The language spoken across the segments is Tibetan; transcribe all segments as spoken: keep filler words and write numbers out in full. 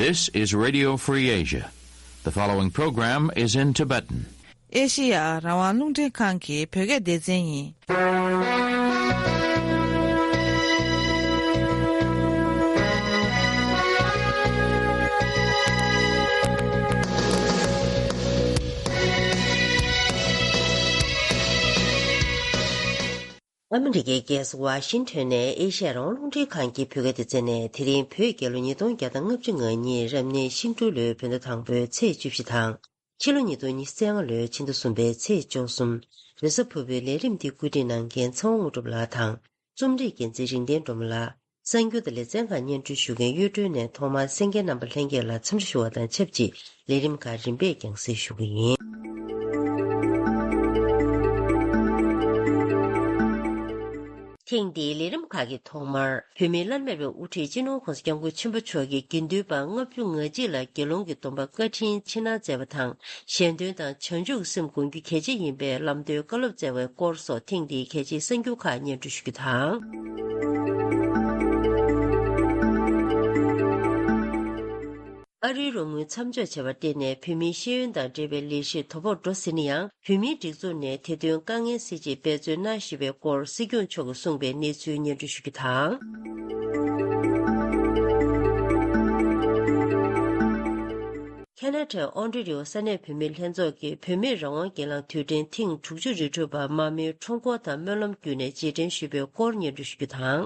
This is Radio Free Asia. The following program is in Tibetan. ཨེ་ཤེ་ཡ་རང་དབང་རླུང་འཕྲིན་ཁང་གི་བོད་སྐད་སྡེ་ཚན་ཡིན། ཨ་མི་རི་ཀའི་རྒྱལ་ས་ཝ་ཤིང་ཊོན་ནས་ཨེ་ཤེ་ཡ་རང་དབང་རླུང་འཕྲིན་ཁང་གི་བོད་སྐད་སྡེ་ཚན་ནས། དེ་རིང་བོད་རྒྱལ་ལོ་ཉིས་སྟོང་བརྒྱ་དང་ལྔ་བཅུ་ང་གཉིས་རབ་གནས་ཤིང་འབྲུག་ལོའི་བོད་ཟླ་དང་པོའི་ཚེས་བཅུ་བཞི་དང་། ཕྱི་ལོ་ཉིས་སྟོང་ཉི་ཤུ་རྩ་ལྔ་ལོའི་ཕྱི་ཟླ་གསུམ་པའི་ཚེས་བཅུ་གསུམ། རེས་གཟའ་ཕུར་བུའི་ལས་རིམ་འདི་བཀོད་སྒྲིག་གནང་མཁན་ཚེ་དབང་དངོས་གྲུབ་ལགས་དང་། རྩོམ་སྒྲིག་འགན་འཛིན་རིག་ལྡན་སྒྲོལ་མ་ལགས། གསར་འགྱུར་དང་ལེ་ཚན་ཁག་སྙན་སྒྲོན་ཞུ་མཁན་གཡུ་སྒྲོན་ནས། ཐོག་མར་གསན་མཁན་རྣམ་པ་ལྷན་རྒྱས་ལ་འཚམས་འདྲི་ཞུ་བ་དང་ཆབས་ཅིག་ལས་རིམ་ཁག་རིམ་པས་རྒྱང་སྲིང་ཞུ་གི་ཡིན། ཐེངས་འདིའི་ལས་རིམ་ཁག་གི་ཐོག་མར། བོད་མིའི་བླ་ན་མེད་པའི་དབུ་ཁྲིད་སྤྱི་ནོར་༧གོང་ས་༧སྐྱབས་མགོན་ཆེན་པོ་མཆོག་གིས་དགེ་འདུན་པ་ལྔ་བཅུ་ང་གཅིག་ལ་དགེ་སློང་གི་སྡོམ་པ་བཀའ་དྲིན་ཕྱིར་གནང་མཛད་པ་དང་། གཞན་དོན་དང་བྱང་ཆུབ་སེམས་སྒོམ་རྒྱུ་གལ་ཆེ་ཡིན་པའི་ལམ་སྟོན་བཀའ་སློབ་སྩལ་བའི་སྐོར་སོགས། ཐེངས་འདིའི་གལ་ཆེའི་གསར་འགྱུར་ཁག་སྙན་སྒྲོན་ཞུ་རྒྱུ་དང་། ཨ་རིའི་རོགས་དངུལ་མཚམས་འཇོག་བྱས་པར་བརྟེན་ནས། བོད་མིའི་ཤེས་ཡོན་དང་འབྲེལ་བའི་ལས་གཞི་དོ་ཕོག་འགྲོ་སྲིད་ན་ཡང་། བོད་མིའི་སྒྲིག་འཛུགས་ནས་དེ་དོན་དཀའ་ངལ་སེལ་ཆེད་འབད་བརྩོན་གནང་བཞིན་པའི་སྐོར། སྲིད་སྐྱོང་མཆོག་གིས་གསུངས་པའི་གནས་ཚུལ་སྙན་སྒྲོན་ཞུ་རྒྱུ་དང་། ཁེ་ན་ཌའི་ཨོན་ཊ་རི་ཡོ་ས་གནས་བོད་མིའི་ལྷན་ཚོགས་ཀྱིས་བོད་མིའི་རང་དབང་སྒེར་ལངས་དུས་དྲན་ཐེངས་དྲུག་ཅུ་རེ་དྲུག་པ་མར་མེའི་ཁྲོམ་སྐོར་དང་སྨོན་ལམ་བརྒྱུད་ནས་རྗེས་དྲན་ཞུས་པའི་སྐོར་སྙན་སྒྲོན་ཞུ་རྒྱུ་དང་།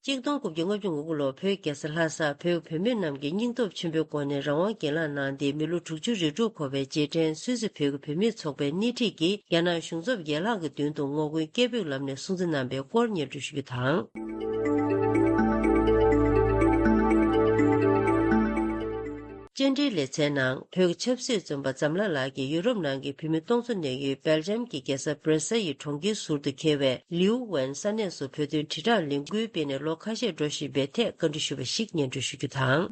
གཅིག་སྟོང་དགུ་བརྒྱ་ལྔ་བཅུ་ང་དགུ་ལོར་བོད་རྒྱལ་ས་ལྷ་སར་བོད་བོད་མི་རྣམས་ཀྱི་སྙིང་སྟོབས་ཆེན་པོའི་སྒོ་ནས་རང་དབང་སྒེར་ལངས་གནང་སྟེ། མི་ལོ་དྲུག་ཅུ་རེ་དྲུག་འཁོར་བའི་རྗེས་དྲན་སུད་སི་བོད་ཀྱི་བུད་མེད་ཚོགས་པའི་སྣེ་ཁྲིད་ཀྱིས་རྒྱ་ནག་གཞུང་ཚབ་ཡན་ལག་གི་མདུན་དུ་ངོ་རྒོལ་སྐད་འབོད་ལམ་ནས་སྲུང་བརྩི་གནང་པའི་སྐོར་སྙན་སྒྲོན་ཞུ་རྒྱུ་དང་། བཅར་འདྲིའི་ལེ་ཚན་ནང་། བོད་ཀྱི་ཆབ་སྲིད་བཙོན་པ་འཛམ་ལྷ་ལགས་ཀྱིས་ཡུ་རོབ་ནང་གི་བོད་མི་སྟོང་ཚོ་གནས་ཡུལ་སྦེལ་ཇམ་གྱི་རྒྱལ་ས་སྦྲེ་སལ་ཡི་གྲོང་ཁྱེར་ཟུར་དུ་འཁེལ་བའི་ལིའུ་ཝན་ས་གནས་སུ་བོད་དོན་དྲིལ་བསྒྲགས་ལས་འགུལ་སྤེལ་ནས་ལོ་ཁ་ཤས་འགྲོ་བཞིན་པའི་ཐད་བཀའ་འདྲི་ཞུས་པ་ཞིག་སྙན་སྒྲོན་ཞུ་རྒྱུ་དང་།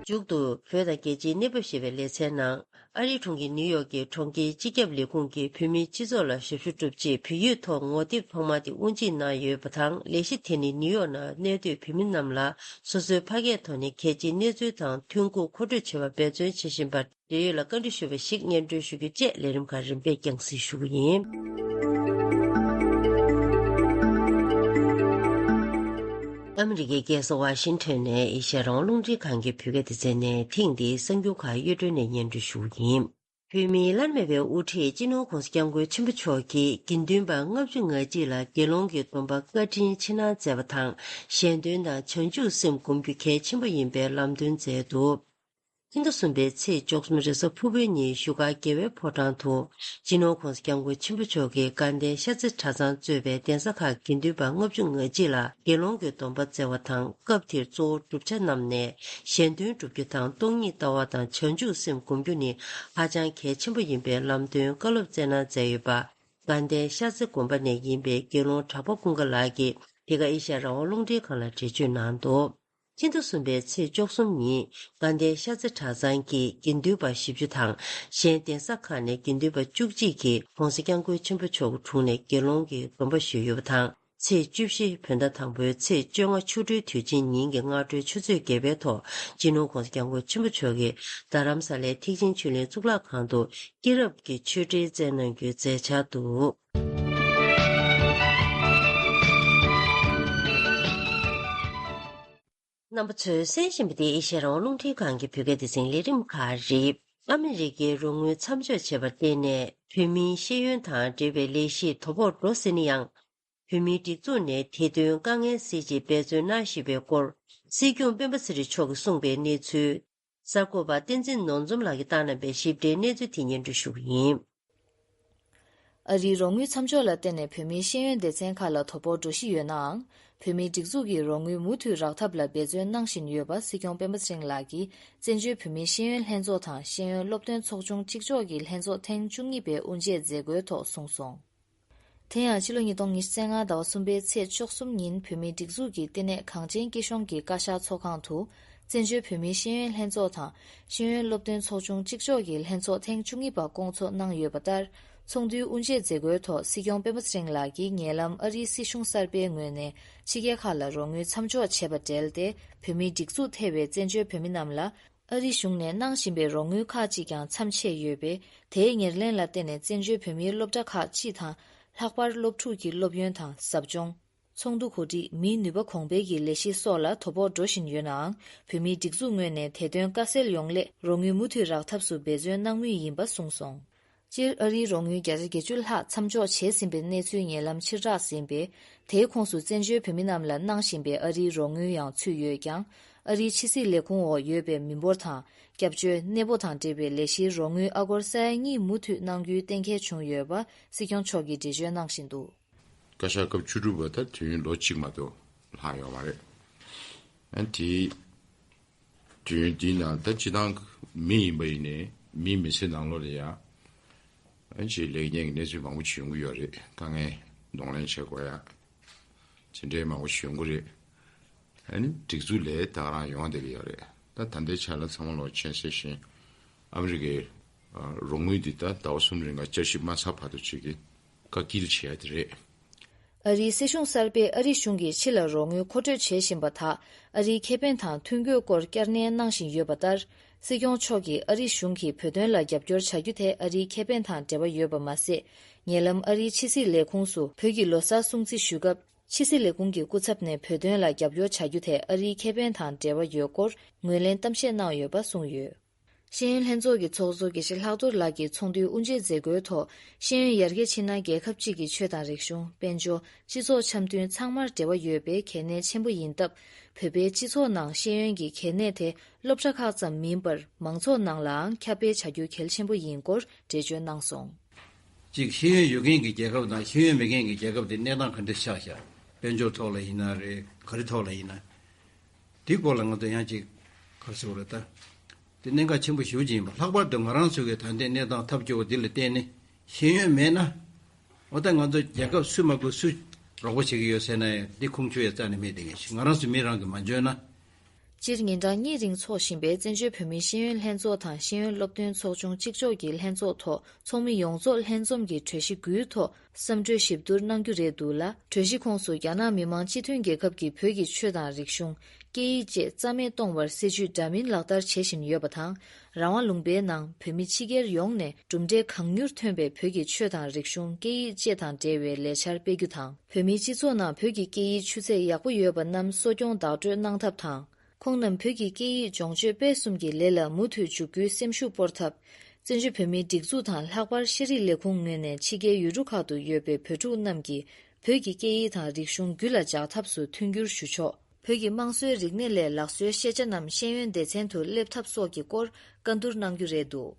མཇུག་ཏུ། བོད་དང་རྒྱལ་སྤྱིའི་གནས་བབ་ཞེས་པའི་ལེ་ཚན་ནང་། ཨ་རིའི་གྲོང་ཁྱེར་ནིའུ་ཡོག་གི་གྲོང་ཁྱེར་སྤྱི་ཁྱབ་ལས་ཁུངས་ཀྱིས་བོད་མིའི་སྤྱི་ཚོགས་ལ་ཞབས་ཞུ་སྒྲུབ་ཆེད་བོད་ཡིག་ཐོག་ངོ་དེབ་ཐོག་མ་དེ་དབུ་འབྱེད་གནང་ཡོད་པ་དང་། ལས་གཞི་དེ་ནི་ནིའུ་ཡོག་ནང་གནས་སྡོད་བོད་མི་རྣམས་ལ་སོ་སོའི་ཕ་སྐད་ཐོག་ནས་གལ་ཆེའི་གནས་ཚུལ་དང་ཐོན་ཁུངས་མཁོ་སྤྲོད་བྱེད་པར་འབད་བརྩོན་བྱེད་བཞིན་པ། འབྲེལ་ཡོད་ལ་བཀའ་འདྲི་ཞུས་པ་ཞིག་སྙན་སྒྲོན་ཞུ་རྒྱུ་བཅས། ལས་རིམ་ཁག་རིམ་པས་རྒྱང་སྲིང་ཞུ་གི་ཡིན། ཨ་མི་རི་ཀའི་རྒྱལ་ས་ཝ་ཤིང་ཊོན་ནས་ཨེ་ཤ་ཡ་རང་དབང་རླུང་འཕྲིན་ཁང་གི་བོད་སྐད་སྡེ་ཚན་ནས། ཐེངས་འདིའི་གསར་འགྱུར་ཁག་གཡུ་སྒྲོན་ནས་སྙན་སྒྲོན་ཞུ་གི་ཡིན། བོད་མིའི་བླ་ན་མེད་པའི་དབུ་ཁྲིད་སྤྱི་ནོར་༧གོང་ས་༧སྐྱབས་མགོན་ཆེན་པོ་མཆོག་གིས་དགེ་འདུན་པ་ལྔ་བཅུ་ང་གཅིག་ལ་དགེ་སློང་གི་སྡོམ་པ་བཀའ་དྲིན་ཕྱིར་གནང་མཛད་པ་དང་། གཞན་དོན་དང་བྱང་ཆུབ་སེམས་སྒོམ་རྒྱུ་གལ་ཆེན་པོ་ཡིན་པའི་ལམ་སྟོན་མཛད་འདུག་ཕྱི་ཟླ་གསུམ་པའི་ཚེས་བཅུ་གསུམ་རེས་གཟའ་ཕུར་བུའི་ཉིན་བཞུགས་སྒར་རྒྱལ་བའི་ཕོ་བྲང་དུ། སྤྱི་ནོར་༧གོང་ས་༧སྐྱབས་མགོན་ཆེན་པོ་མཆོག་གིས་དགའ་ལྡན་ཤར་རྩེ་གྲྭ་ཚང་གཙོས་པའི་གདན་ས་ཁག་དགེ་འདུན་པ་ལྔ་བཅུ་ང་གཅིག་ལ་དགེ་སློང་གི་སྡོམ་པ་སྩལ་བ་དང་། སྐབས་དེར་གཙོ་བོ་བསྒྲུབ་བྱ་རྣམས་ནས་གཞན་དོན་བསྒྲུབ་རྒྱུ་དང་། སྟོང་ཉིད་ལྟ་བ་དང་བྱང་ཆུབ་སེམས་སྒོམ་རྒྱུ་ནི་ཧ་ཅང་གལ་ཆེན་པོ་ཡིན་པའི་ལམ་སྟོན་བཀའ་སློབ་སྩལ་གནང་མཛད་ཡོད་པ། དགའ་ལྡན་ཤར་རྩེ་དགོན་པ་ནས་ཡིན་པའི་དགེ་སློང་གྲགས་པ་ཀུན་དགའ་ལགས་ཀྱིས་འདི་ག་ཨེ་ཤ་ཡ་རང་དབང་རླུང་འཕྲིན་ཁང་ལ་འགྲེལ་བརྗོད་གནང་འདུག་ཕྱི་ཟླ་གསུམ་པའི་ཚེས་བཅུ་གསུམ་ཉིན་དགའ་ལྡན་ཤར་རྩེ་གྲྭ་ཚང་གི་དགེ་འདུན་པ་བཞི་བཅུ་དང་། གཞན་གདན་ས་ཁག་ནས་དགེ་འདུན་པ་བཅུ་གཅིག་གིས་༧གོང་ས་༧སྐྱབས་མགོན་ཆེན་པོ་མཆོག་གི་དྲུང་ནས་དགེ་སློང་གི་སྡོམ་པ་ཞུས་ཡོད་པ་དང་། ཚེས་བཅུ་བཞི་བོད་ཟླ་དང་པོའི་ཚེས་བཅོ་ལྔ་ཆོ་འཕྲུལ་དུས་ཆེན་ཉིན་གྱི་སྔ་དྲོའི་ཆུ་ཚོད་བརྒྱད་པའི་ཐོག་སྤྱི་ནོར་༧གོང་ས་༧སྐྱབས་མགོན་ཆེན་པོ་མཆོག་གིས་རྡ་རམ་ས་ལའི་ཐེག་ཆེན་ཆོས་གླིང་གཙུག་ལག་ཁང་དུ་སྐྱེས་རབས་ཀྱི་ཆོས་འབྲེལ་སྩལ་གནང་རྒྱུའི་མཛད་འཆར་འདུག་རྣམ་པ་ཚོས་གསན་བཞིན་པ་འདི་ཨེ་ཤ་ཡ་རང་དབང་རླུང་འཕྲིན་ཁང་གི་བོད་སྐད་སྡེ་ཚན་ལས་རིམ་ཁག་རེད། ཨ་མི་རི་ཀའི་རོགས་དངུལ་མཚམས་འཇོག་བྱས་པར་བརྟེན་ནས་བོད་མིའི་ཤེས་ཡོན་དང་འབྲེལ་བའི་ལས་གཞི་དོ་ཕོག་འགྲོ་སྲིད་ན་ཡང་། བོད་མིའི་སྒྲིག་འཛུགས་ནས་དེ་དོན་དཀའ་ངལ་སེལ་ཆེད་འབད་བརྩོན་གནང་བཞིན་པའི་སྐོར། སྲིད་སྐྱོང་སྤེན་པ་ཚེ་རིང་མཆོག་གིས་གསུངས་པའི་གནས་ཚུལ། གསར་འགོད་པ་བསྟན་འཛིན་ནོར་འཛོམས་ལགས་ཀྱིས་བཏང་གནང་པའི་ཞིབ་ཕྲའི་གནས་ཚུལ་དེ་སྙན་སྒྲོན་ཞུ་གི་ཡིན། ཨ་རིའི་རོགས་དངུལ་མཚམས་འཇོག་ལ་བརྟེན་ནས་བོད་མིའི་ཤེས་ཡོན་སྡེ་ཚན་ཁག་ལ་དོ་ཕོག་འགྲོ་གཞི་ཡོད་ནའང་། བོད་མིའི་སྒྲིག་འཛུགས་ཀྱིས་རོགས་དངུལ་མུ་མཐུད་རག་ཐབས་ལ་འབད་བརྩོན་གནང་བཞིན་ཡོད་པ་སྲིད་སྐྱོང་སྤེན་པ་ཚེ་རིང་ལགས་ཀྱིས་བཙན་བྱོལ་བོད་མིའི་ཤེས་ཡོན་ལྷན་ཚོགས་དང་ཤེས་ཡོན་སློབ་སྟོན་ཚོགས་ཆུང་གཅིག་ལྕོགས་ཀྱི་ལྷན་ཚོགས་ཐེངས་བཅུ་གཉིས་པའི་དབུ་འབྱེད་མཛད་སྒོའི་ཐོག་གསུངས་སོང་། དེ་ཡང་ཕྱི་ལོ་ཉིས་སྟོང་ཉི་ཤུ་རྩ་ལྔ་ཟླ་བ་གསུམ་པའི་ཚེས་བཅུ་གསུམ་ཉིན་བོད་མིའི་སྒྲིག་འཛུགས་ཀྱི་ལྟེ་གནས་གངས་ཅན་སྐྱིད་གཤོངས་ཀྱི་བཀའ་ཤག་ཚོགས་ཁང་དུ། བཙན་བྱོལ་བོད་མིའི་ཤེས་ཡོན་ལྷན་ཚོགས་དང་ཤེས་ཡོན་སློབ་སྟོན་ཚོགས་ཆུང་གཅིག་ལྕོགས་ཀྱི་ལྷན་ཚོགས་ཐེངས་བཅུ་གཉིས་པ་བསྐོང་ཚོགས་གནང་ཡོད་པ་ལྟར། ཚོགས་འདུའི་དབུ་འབྱེད་མཛད་སྒོའི་ཐོག་སྲིད་སྐྱོང་སྤེན་པ་ཚེ་རིང་ལགས་ཀྱིས་ཉེ་ལམ་ཨ་རིའི་སྲིད་གཞུང་གསར་པའི་ངོས་ནས་ཕྱི་རྒྱལ་ཁག་ལ་རོགས་དངུལ་མཚམས་འཇོག་བྱས་པ་འབྲེལ་ཏེ། བོད་མིའི་སྒྲིག་འཛུགས་ཐེ་བའི་བཙན་བྱོལ་བོད་མི་རྣམས་ལ་ཨ་རིའི་གཞུང་ནས་གནང་བཞིན་པའི་རོགས་དངུལ་ཁག་ཅིག་ཀྱང་མཚམས་ཆད་ཡོད་པས། དེའི་ཉེར་ལེན་ལ་བརྟེན་ནས་བཙན་བྱོལ་བོད་མིའི་སློབ་གྲྭ་ཁག་སྤྱི་དང་། ལྷག་པར་སློབ་ཕྲུག་གི་སློབ་ཡོན་དང་ཟབ་སྦྱོང་། ཚོགས་འདུ་གོ་སྒྲིག། མིའི་ནུས་པ་གོང་འཕེལ་གྱི་ལས་གཞི་སོགས་ལ་དོ་ཕོག་འགྲོ་བཞིན་ཡོད་ནའང་། བོད་མིའི་སྒྲིག་འཛུགས་ངོས་ནས་དེ་དོན་དཀའ་སེལ་ཡོང་སླད་རོགས་དངུལ་མུ་མཐུད་རག་ཐབས་སུ་འབད་བརྩོན་གནང་མུས་ཡིན་པ་གསུངས་སོང་། སྤྱིར་ཨ་རིའི་རོགས་དངུལ་བརྒྱ་ཆ་བརྒྱད་ཅུ་ལྷག་མཚམས་འཇོག་བྱས་ཟིན་པའི་གནས་ཚུལ་ཉེ་ལམ་ཕྱིར་བསྒྲགས་ཟིན་པས། དེའི་ཁོངས་སུ་བཙན་བྱོལ་བོད་མི་རྣམས་ལ་གནང་བཞིན་པའི་ཨ་རིའི་རོགས་དངུལ་ཡང་ཚུད་ཡོད་ཀྱང་། ཨ་རིའི་ཕྱི་སྲིད་ལས་ཁུངས་འོག་ཡོད་པའི་མི་འབོར་དང་། སྐྱབས་བཅོལ་གནས་སྤོ་དང་འབྲེལ་བའི་ལས་གཞིའི་རོགས་དངུལ་ཨ་སྒོར་ས་ཡ་གཉིས་མུ་མཐུད་གནང་རྒྱུའི་གཏན་འཁེལ་བྱུང་ཡོད་པ་སྲིད་སྐྱོང་མཆོག་གིས་འགྲེལ་བརྗོད་གནང་བཞིན་འདུག། བཀའ་ཤག་སྐབས་བཅུ་དྲུག་པ་ད་དུས་ཡུན་ལོ་གཅིག་མ་གཏོགས་ལྷག་ཡོད་མ་རེད། ཨ་དེའི་དུས་ཡུན་འདིའི་ནང་ད་སྤྱི་བཏང་མི་ཡིན་པ་ཡིན་ནའི་མིའི་མི་ཚེ་ནང་ལོགས་ལ་ཡང་ཨ་ཅིག་ལས་ཀྱི་གནས་ཚུལ་མང་པོ་ཞིག་ཡོང་གི་ཡོད་རེད། དཀའ་ངལ་གདོང་ལེན་བྱེད་དགོས་ཡ་དེ་འདྲའི་མང་པོ་ཞིག་ཡོང་གི་རེད། ཨ་ནི་སྒྲིག་འཛུགས་ལས་ད་ག་རང་ཡོང་བསྡད་ཀྱི་ཡོད་རེད། ད་ད་ལྟའི་ཆ་ལ་ཚང་མ་ལོག་མཁྱེན་གསལ་བཞིན་ཨ་མི་རི་ཀའི་ཨ་རོགས་དངུལ་འདི་ད་ཟླ་བ་གསུམ་རིང་ག་བསྐྱར་ཞིབ་མ་ཚར་བར་དུ་བྱེད་ཀྱི་བཀག་སྐྱིལ་བྱས་ཏེ་རེད། ཨ་རིའི་སྲིད་གཞུང་གསར་པས་ཨ་རིའི་གཞུང་གིས་ཕྱི་ལ་རོགས་དངུལ་མཁོ་སྤྲོད་བྱེད་བཞིན་པ་དག་ཨ་རིའི་ཁེ་ཕན་དང་མཐུན་དགོས་སྐོར་བསྐྱར་ནན་གནང་བཞིན་ཡོད་པ་ལྟར། སྲིད་སྐྱོང་མཆོག་གིས་ཨ་རིའི་གཞུང་གིས་བོད་དོན་ལ་རྒྱབ་སྐྱོར་བྱ་རྒྱུ་དེ་ཨ་རིའི་ཁེ་ཕན་དང་འབྲེལ་བ་ཡོད་པ་མ་ཟད། ཉེ་ལམ་ཨ་རིའི་ཕྱི་སྲིད་ལས་ཁུངས་སུ་བོད་ཀྱི་ལོ་གསར་སྲུང་བརྩི་ཞུ་སྐབས། ཕྱི་སྲིད་ལས་ཁུངས་ཀྱི་སྐུ་ཚབ་ནས་བོད་དོན་ལ་རྒྱབ་སྐྱོར་བྱ་རྒྱུ་དེ་ཨ་རིའི་ཁེ་ཕན་དང་འབྲེལ་བ་ཡོད་སྐོར་ངོས་ལེན་གཏམ་བཤད་གནང་ཡོད་པ་གསུངས་ཡོད། ཤེས་ཡོན་ལྷན་ཚོགས་ཀྱི་ཚོགས་གཙོ་དགེ་བཤེས་ལྷག་རྡོར་ལགས་ཀྱིས་ཚོགས་འདུའི་དབུ་འབྱེད་མཛད་སྒོའི་ཐོག་ཤེས་ཡོན་ཡར་རྒྱས་ཕྱིན་ན་རྒྱལ་ཁབ་གཅིག་གི་ཆོས་དང་རིག་གཞུང་། དཔལ་འབྱོར། སྤྱི་ཚོགས་འཆམ་མཐུན་ཚང་མར་འབྲེལ་བ་ཡོད་པའི་གལ་གནད་ཆེན་པོ་ཡིན་སྟབས། བོད་པའི་སྤྱི་ཚོགས་ནང་ཤེས་ཡོན་གྱི་གལ་གནད་དེ་སློབ་གྲྭ་ཁག་ཙམ་མིན་པར་མང་ཚོགས་ནང་ལའང་ཁྱབ་སྤེལ་བྱ་རྒྱུ་གལ་ཆེན་པོ་ཡིན་སྐོར་འགྲེལ་བརྗོད་གནང་སོང་། གཅིག་ཤེས་ཡོན་ཡོད་མཁན་གྱི་རྒྱལ་ཁབ་དང་ཤེས་ཡོན་མེད་མཁན་གྱི་རྒྱལ་ཁབ་དེ་གནས་སྟངས་ག་འདྲ་ཆགས་ཤག་དཔལ་འབྱོར་ཐོག་ལ་ཡིན་ན་རེད། ག་རེ་ཐོག་ལ་ཡིན་ན། དེའི་སྐོར་ལ་ང་ཚོ་ཡང་ཅིག་ག་རེ་ཟེར་དགོས་རེད་ད། དེ་གནད་འགག་ཆེན་པོ་ཞེ་པོ་ཅིག་ཡིན་པ། ལྷག་པར་དུ་ང་རང་ཚོ་གི་ད་ལྟའི་གནས་སྟངས་ཐབས་སྐྱོ་བོ་འདི་ལ་བརྟེན་ནས་ཤེས་ཡོན་མེད་ན། འོ་ད་ང་ཚོ་རྒྱལ་ཁབ་སུས་མ་དགོས་སུས་རོགས་པ་བྱེད་ཀྱི་ཡོད་ཟེར་ན་ཡང་འདི་ཁུངས་འཁྱོལ་ཡ་རྩ་ནས་མེད་བསྡད་མཁན་ཞིག་ང་རང་ཚོ་མི་རང་གིས་མ་འཇོན་ན། སྤྱིར་ཉིན་གྲངས་གཉིས་རིང་འཚོགས་བཞིན་པའི་བཙན་བྱོལ་བོད་མིའི་ཤེས་ཡོན་ལྷན་ཚོགས་དང་ཤེས་ཡོན་སློབ་སྟོན་ཚོགས་ཆུང་གཅིག་ལྕོགས་ཀྱི་ལྷན་ཚོགས་ཐོག་ཚོགས་མི་ཡོངས་རྫོགས་ལྷན་འཛོམས་ཀྱི་གྲོས་གཞི་དགུའི་ཐོག་བསམ་གྲོས་ཞིབ་བསྡུར་གནང་རྒྱུ་རེད་འདུག་ལ། གྲོས་གཞི་ཁོངས་སུ་རྒྱ་ནག་མི་དམངས་སྤྱི་མཐུན་རྒྱལ་ཁབ་ཀྱིས་བོད་ཀྱི་ཆོས་དང་རིག་གཞུང་། སྐད་ཡིག་བཅས་རྩ་མེད་གཏོང་བར་སྲིད་ཇུས་འདྲ་མིན་ལག་བསྟར་བྱེད་བཞིན་ཡོད་པ་དང་། རང་དབང་ལུང་པའི་ནང་བོད་མི་ཕྱི་རྒྱལ་ཡོངས་ནས་གྲུབ་འབྲས་གང་མྱུར་ཐོན་པའི་བོད་ཀྱི་ཆོས་དང་རིག་གཞུང་སྐད་ཡིག་བཅས་དང་འབྲེལ་བའི་ལས་འཆར་སྤེལ་རྒྱུ་དང་། བོད་མིའི་སྤྱི་ཚོགས་ནང་བོད་ཀྱི་སྐད་ཡིག་ཆུ་ཚད་ཡག་པོ་ཡོད་པ་རྣམས་གསོ་སྐྱོང་བདག་སྤྲོད་གནང་ཐབས་དང་། ཁོང་རྣམས་བོད་ཀྱི་སྐད་ཡིག་སྦྱོང་སྤྱོད་སྤེལ་གསུམ་གྱི་ལས་ལ་མུ་མཐུད་འཇུག་རྒྱུའི་སེམས་ཤུགས་སྤོར་ཐབས། བཙན་བྱོལ་བོད་མིའི་སྒྲིག་འཛུགས་དང་ལྷག་པར་ཤེས་རིག་ལས་ཁུངས་ངོས་ནས་ཕྱི་རྒྱལ་ཡུལ་གྲུ་ཁག་ཏུ་ཡོད་པའི་བོད་ཕྲུག་རྣམས་ཀྱིས་བོད་ཀྱི་སྐད་ཡིག་དང་རིག་གཞུང་རྒྱུད་ལ་འཇགས་ཐབས་སུ་མཐུན་འགྱུར་ཞུ་ཕྱོགས། བོད་ཀྱི་དམངས་སྲོལ་རིག་གནས་ལས་ལག་བཟོའི་ཤེས་བྱ་རྣམས་ཤེས་ཡོན་སྡེ་ཚན་དུ་སླེབས་ཐབས་སོགས་ཀྱི་སྐོར་བཀའ་བསྡུར་གནང་རྒྱུ་རེད་འདུག་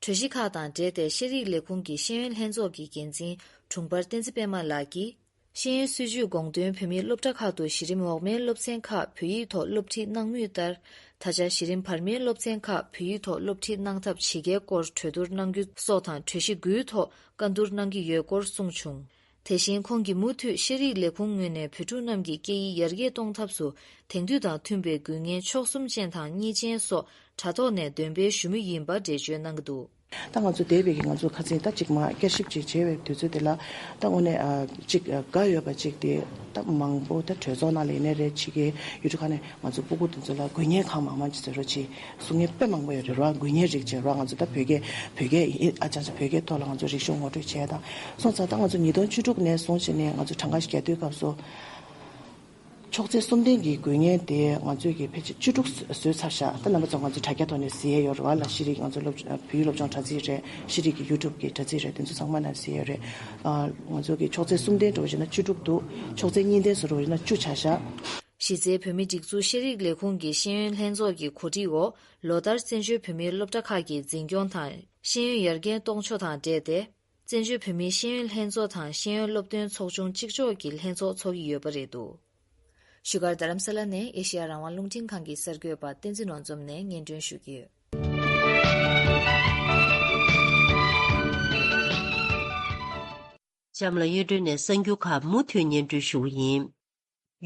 གྲོས་གཞི་ཁག་དང་འབྲེལ་ཏེ་ཤེས་རིག་ལས་ཁུངས་ཀྱི་ཤེས་ཡོན་ལྷན་ཚོགས་ཀྱི་འགན་འཛིན་དྲུང་འཕར་བསྟན་འཛིན་པད་མ་ལགས་ཀྱིས། ཤེས་ཡོན་སྲིད་བྱུས་དགོངས་དོན་བོད་མིའི་སློབ་གྲྭ་ཁག་ཏུ་གཞི་རིམ་འོག་མའི་སློབ་ཚན་ཁག་བོད་ཡིག་ཐོག་སློབ་ཁྲིད་གནང་མུས་ལྟར། ད་ཆ་གཞི་རིམ་བར་མའི་སློབ་ཚན་ཁག་བོད་ཡིག་ཐོག་སློབ་ཁྲིད་གནང་ཐབས་ཇི་དགེའི་སྐོར་གྲོས་བསྡུར་གནང་རྒྱུ་སོགས་དང་གྲོས་གཞི་དགུའི་ཐོག་བཀའ་བསྡུར་གནང་གི་ཡོད་སྐོར་གསུངས་བྱུང་། དེ་བཞིན་ཁོང་གིས་མུ་མཐུད་ཤེས་རིག་ལས་ཁུངས་ངོས་ནས་བོད་ཕྲུག་རྣམས་ཀྱི་སྐད་ཡིག་ཡར་རྒྱས་གཏོང་ཐབས་སུ་དེང་དུས་དང་མཐུན་པའི་དགོས་ངེས་ཕྱོགས་གསུམ་ཅན་དང་གཉིས་ཅན་སོགས་དྲ་ཐོག་ནས་འདོན་སྤེལ་ཞུ་མུས་ཡིན་པ་འགྲེལ་བརྗོད་གནང་གི་འདུག་ད་ང་ཚོ་འདས་པའི་གི་ང་ཚོ་ཁ་སང་ད་ཅིག་མ་བསྐྱར་ཞིབ་ཅིག་བྱས་པའི་དུས་ཚོད་དེ་ལ་ད་དངོས་གནས་ཨ་ཅིག་དགའ་ཡོད་པ་ཅིག་དེ་ད་མང་པོ་ད་གྲོས་ཚོགས་ནང་ལ་ཡིན་ནའི་རེད། ཕྱི་རྒྱལ་ཡུལ་གྲུ་ཁག་ནས་ང་ཚོ་སྤུ་གུ་དེ་ཚོ་ལ་དགོས་ངེས་གང་མང་མང་ཅིག་ཟེར་རོ་ཅིག་གསུང་མཁན་དཔེ་མང་པོ་ཡོད་རེད་ར། དགོས་ངེས་རིགས་ཅིག་ར། ང་ཚོ་ད་བོད་སྐད་བོད་སྐད་ཨ་ཅག་ཅག་བོད་སྐད་ཐོག་ལ་ང་ཚོ་རིག་གཞུང་ངོ་སྤྲོད་བྱས་དང་སོང་ཙང་ད་ང་ཚོ་ཉིས་སྟོང་བཅུ་དྲུག་ནས་བཟུང་བྱས་ནས་ང་ཚོ་གྲངས་ཀ་ཞིག་རྒྱག་དུས་སྐབས་སུ། ཕྱོགས་ཚད་གསུམ་ལྡན་གྱི་དགོས་ངེས་དེ་ང་ཚོས་ཀྱི་ཕལ་ཆེར་བཅུ་དྲུག་བཟོས་ཚར་ཤག་ད་རྣམ་པ་ཚོ་ང་ཚོ་དྲ་རྒྱ་ཐོག་ནས་གཟིགས་ཡས་ཡོད་རེད་བ་ལ། ཤེས་རིག་ང་ཚོ་སློབ་བོད་ཡིག་སློབ་སྦྱོང་དྲ་ཚིགས་རེད། ཤེས་རིག་གི་ཡུ་ཊུབ་ཀྱི་དྲ་ཚིགས་རེད། དེ་ཚོ་ཚང་མ་ནས་གཟིགས་ཡས་ཡོད་རེད། ང་ཚོ་གི་ཕྱོགས་ཚད་གསུམ་ལྡན་འགྲོ་བཞིན་ན་བཅུ་དྲུག་འདུག་ཕྱོགས་ཚད་གཉིས་ལྡན་བཟོ་འགྲོ་བཞིན་ན་བཅུ་ཆགས་ཤག་གཞི་རྩའི་བོད་མིའི་སྒྲིག་འཛུགས་ཤེས་རིག་ལས་ཁུངས་ཀྱི་ཤེས་ཡོན་ལྷན་ཚོགས་ཀྱི་གོ་སྒྲིག་འོག་ལོ་ལྟར་བཙན་བྱོལ་བོད་མིའི་སློབ་གྲྭ་ཁག་གི་འཛིན་སྐྱོང་དང་ཤེས་ཡོན་ཡར་རྒྱས་གཏོང་ཕྱོགས་དང་འབྲེལ་ཏེ། བཙན་བྱོལ་བོད་མིའི་ཤེས་ཡོན་ལྷན་ཚོགས་དང་ཤེས་ཡོན་སློབ་སྟོན་ཚོགས་ཆུང་གཅིག་ལྕོགས་ཀྱི་ལྷན་ཚོགས་འཚོགས་ཀྱི་ཡོད་པ་རེད་འདུག་བཞུགས་སྒར་རྡ་རམ་ས་ལ་ནས་ཨེ་ཤེ་ཡ་རང་དབང་རླུང་འཕྲིན་ཁང་གི་གསར་འགོད་པ་བསྟན་འཛིན་ནོར་འཛོམས་ནས་སྙན་སྒྲོན་ཞུ་གི་ཡོད། འཆམ་ལ་གཡུ་སྒྲོན་ནས་གསར་འགྱུར་ཁག་མུ་མཐུད་སྙན་སྒྲོན་ཞུ་གི་ཡིན།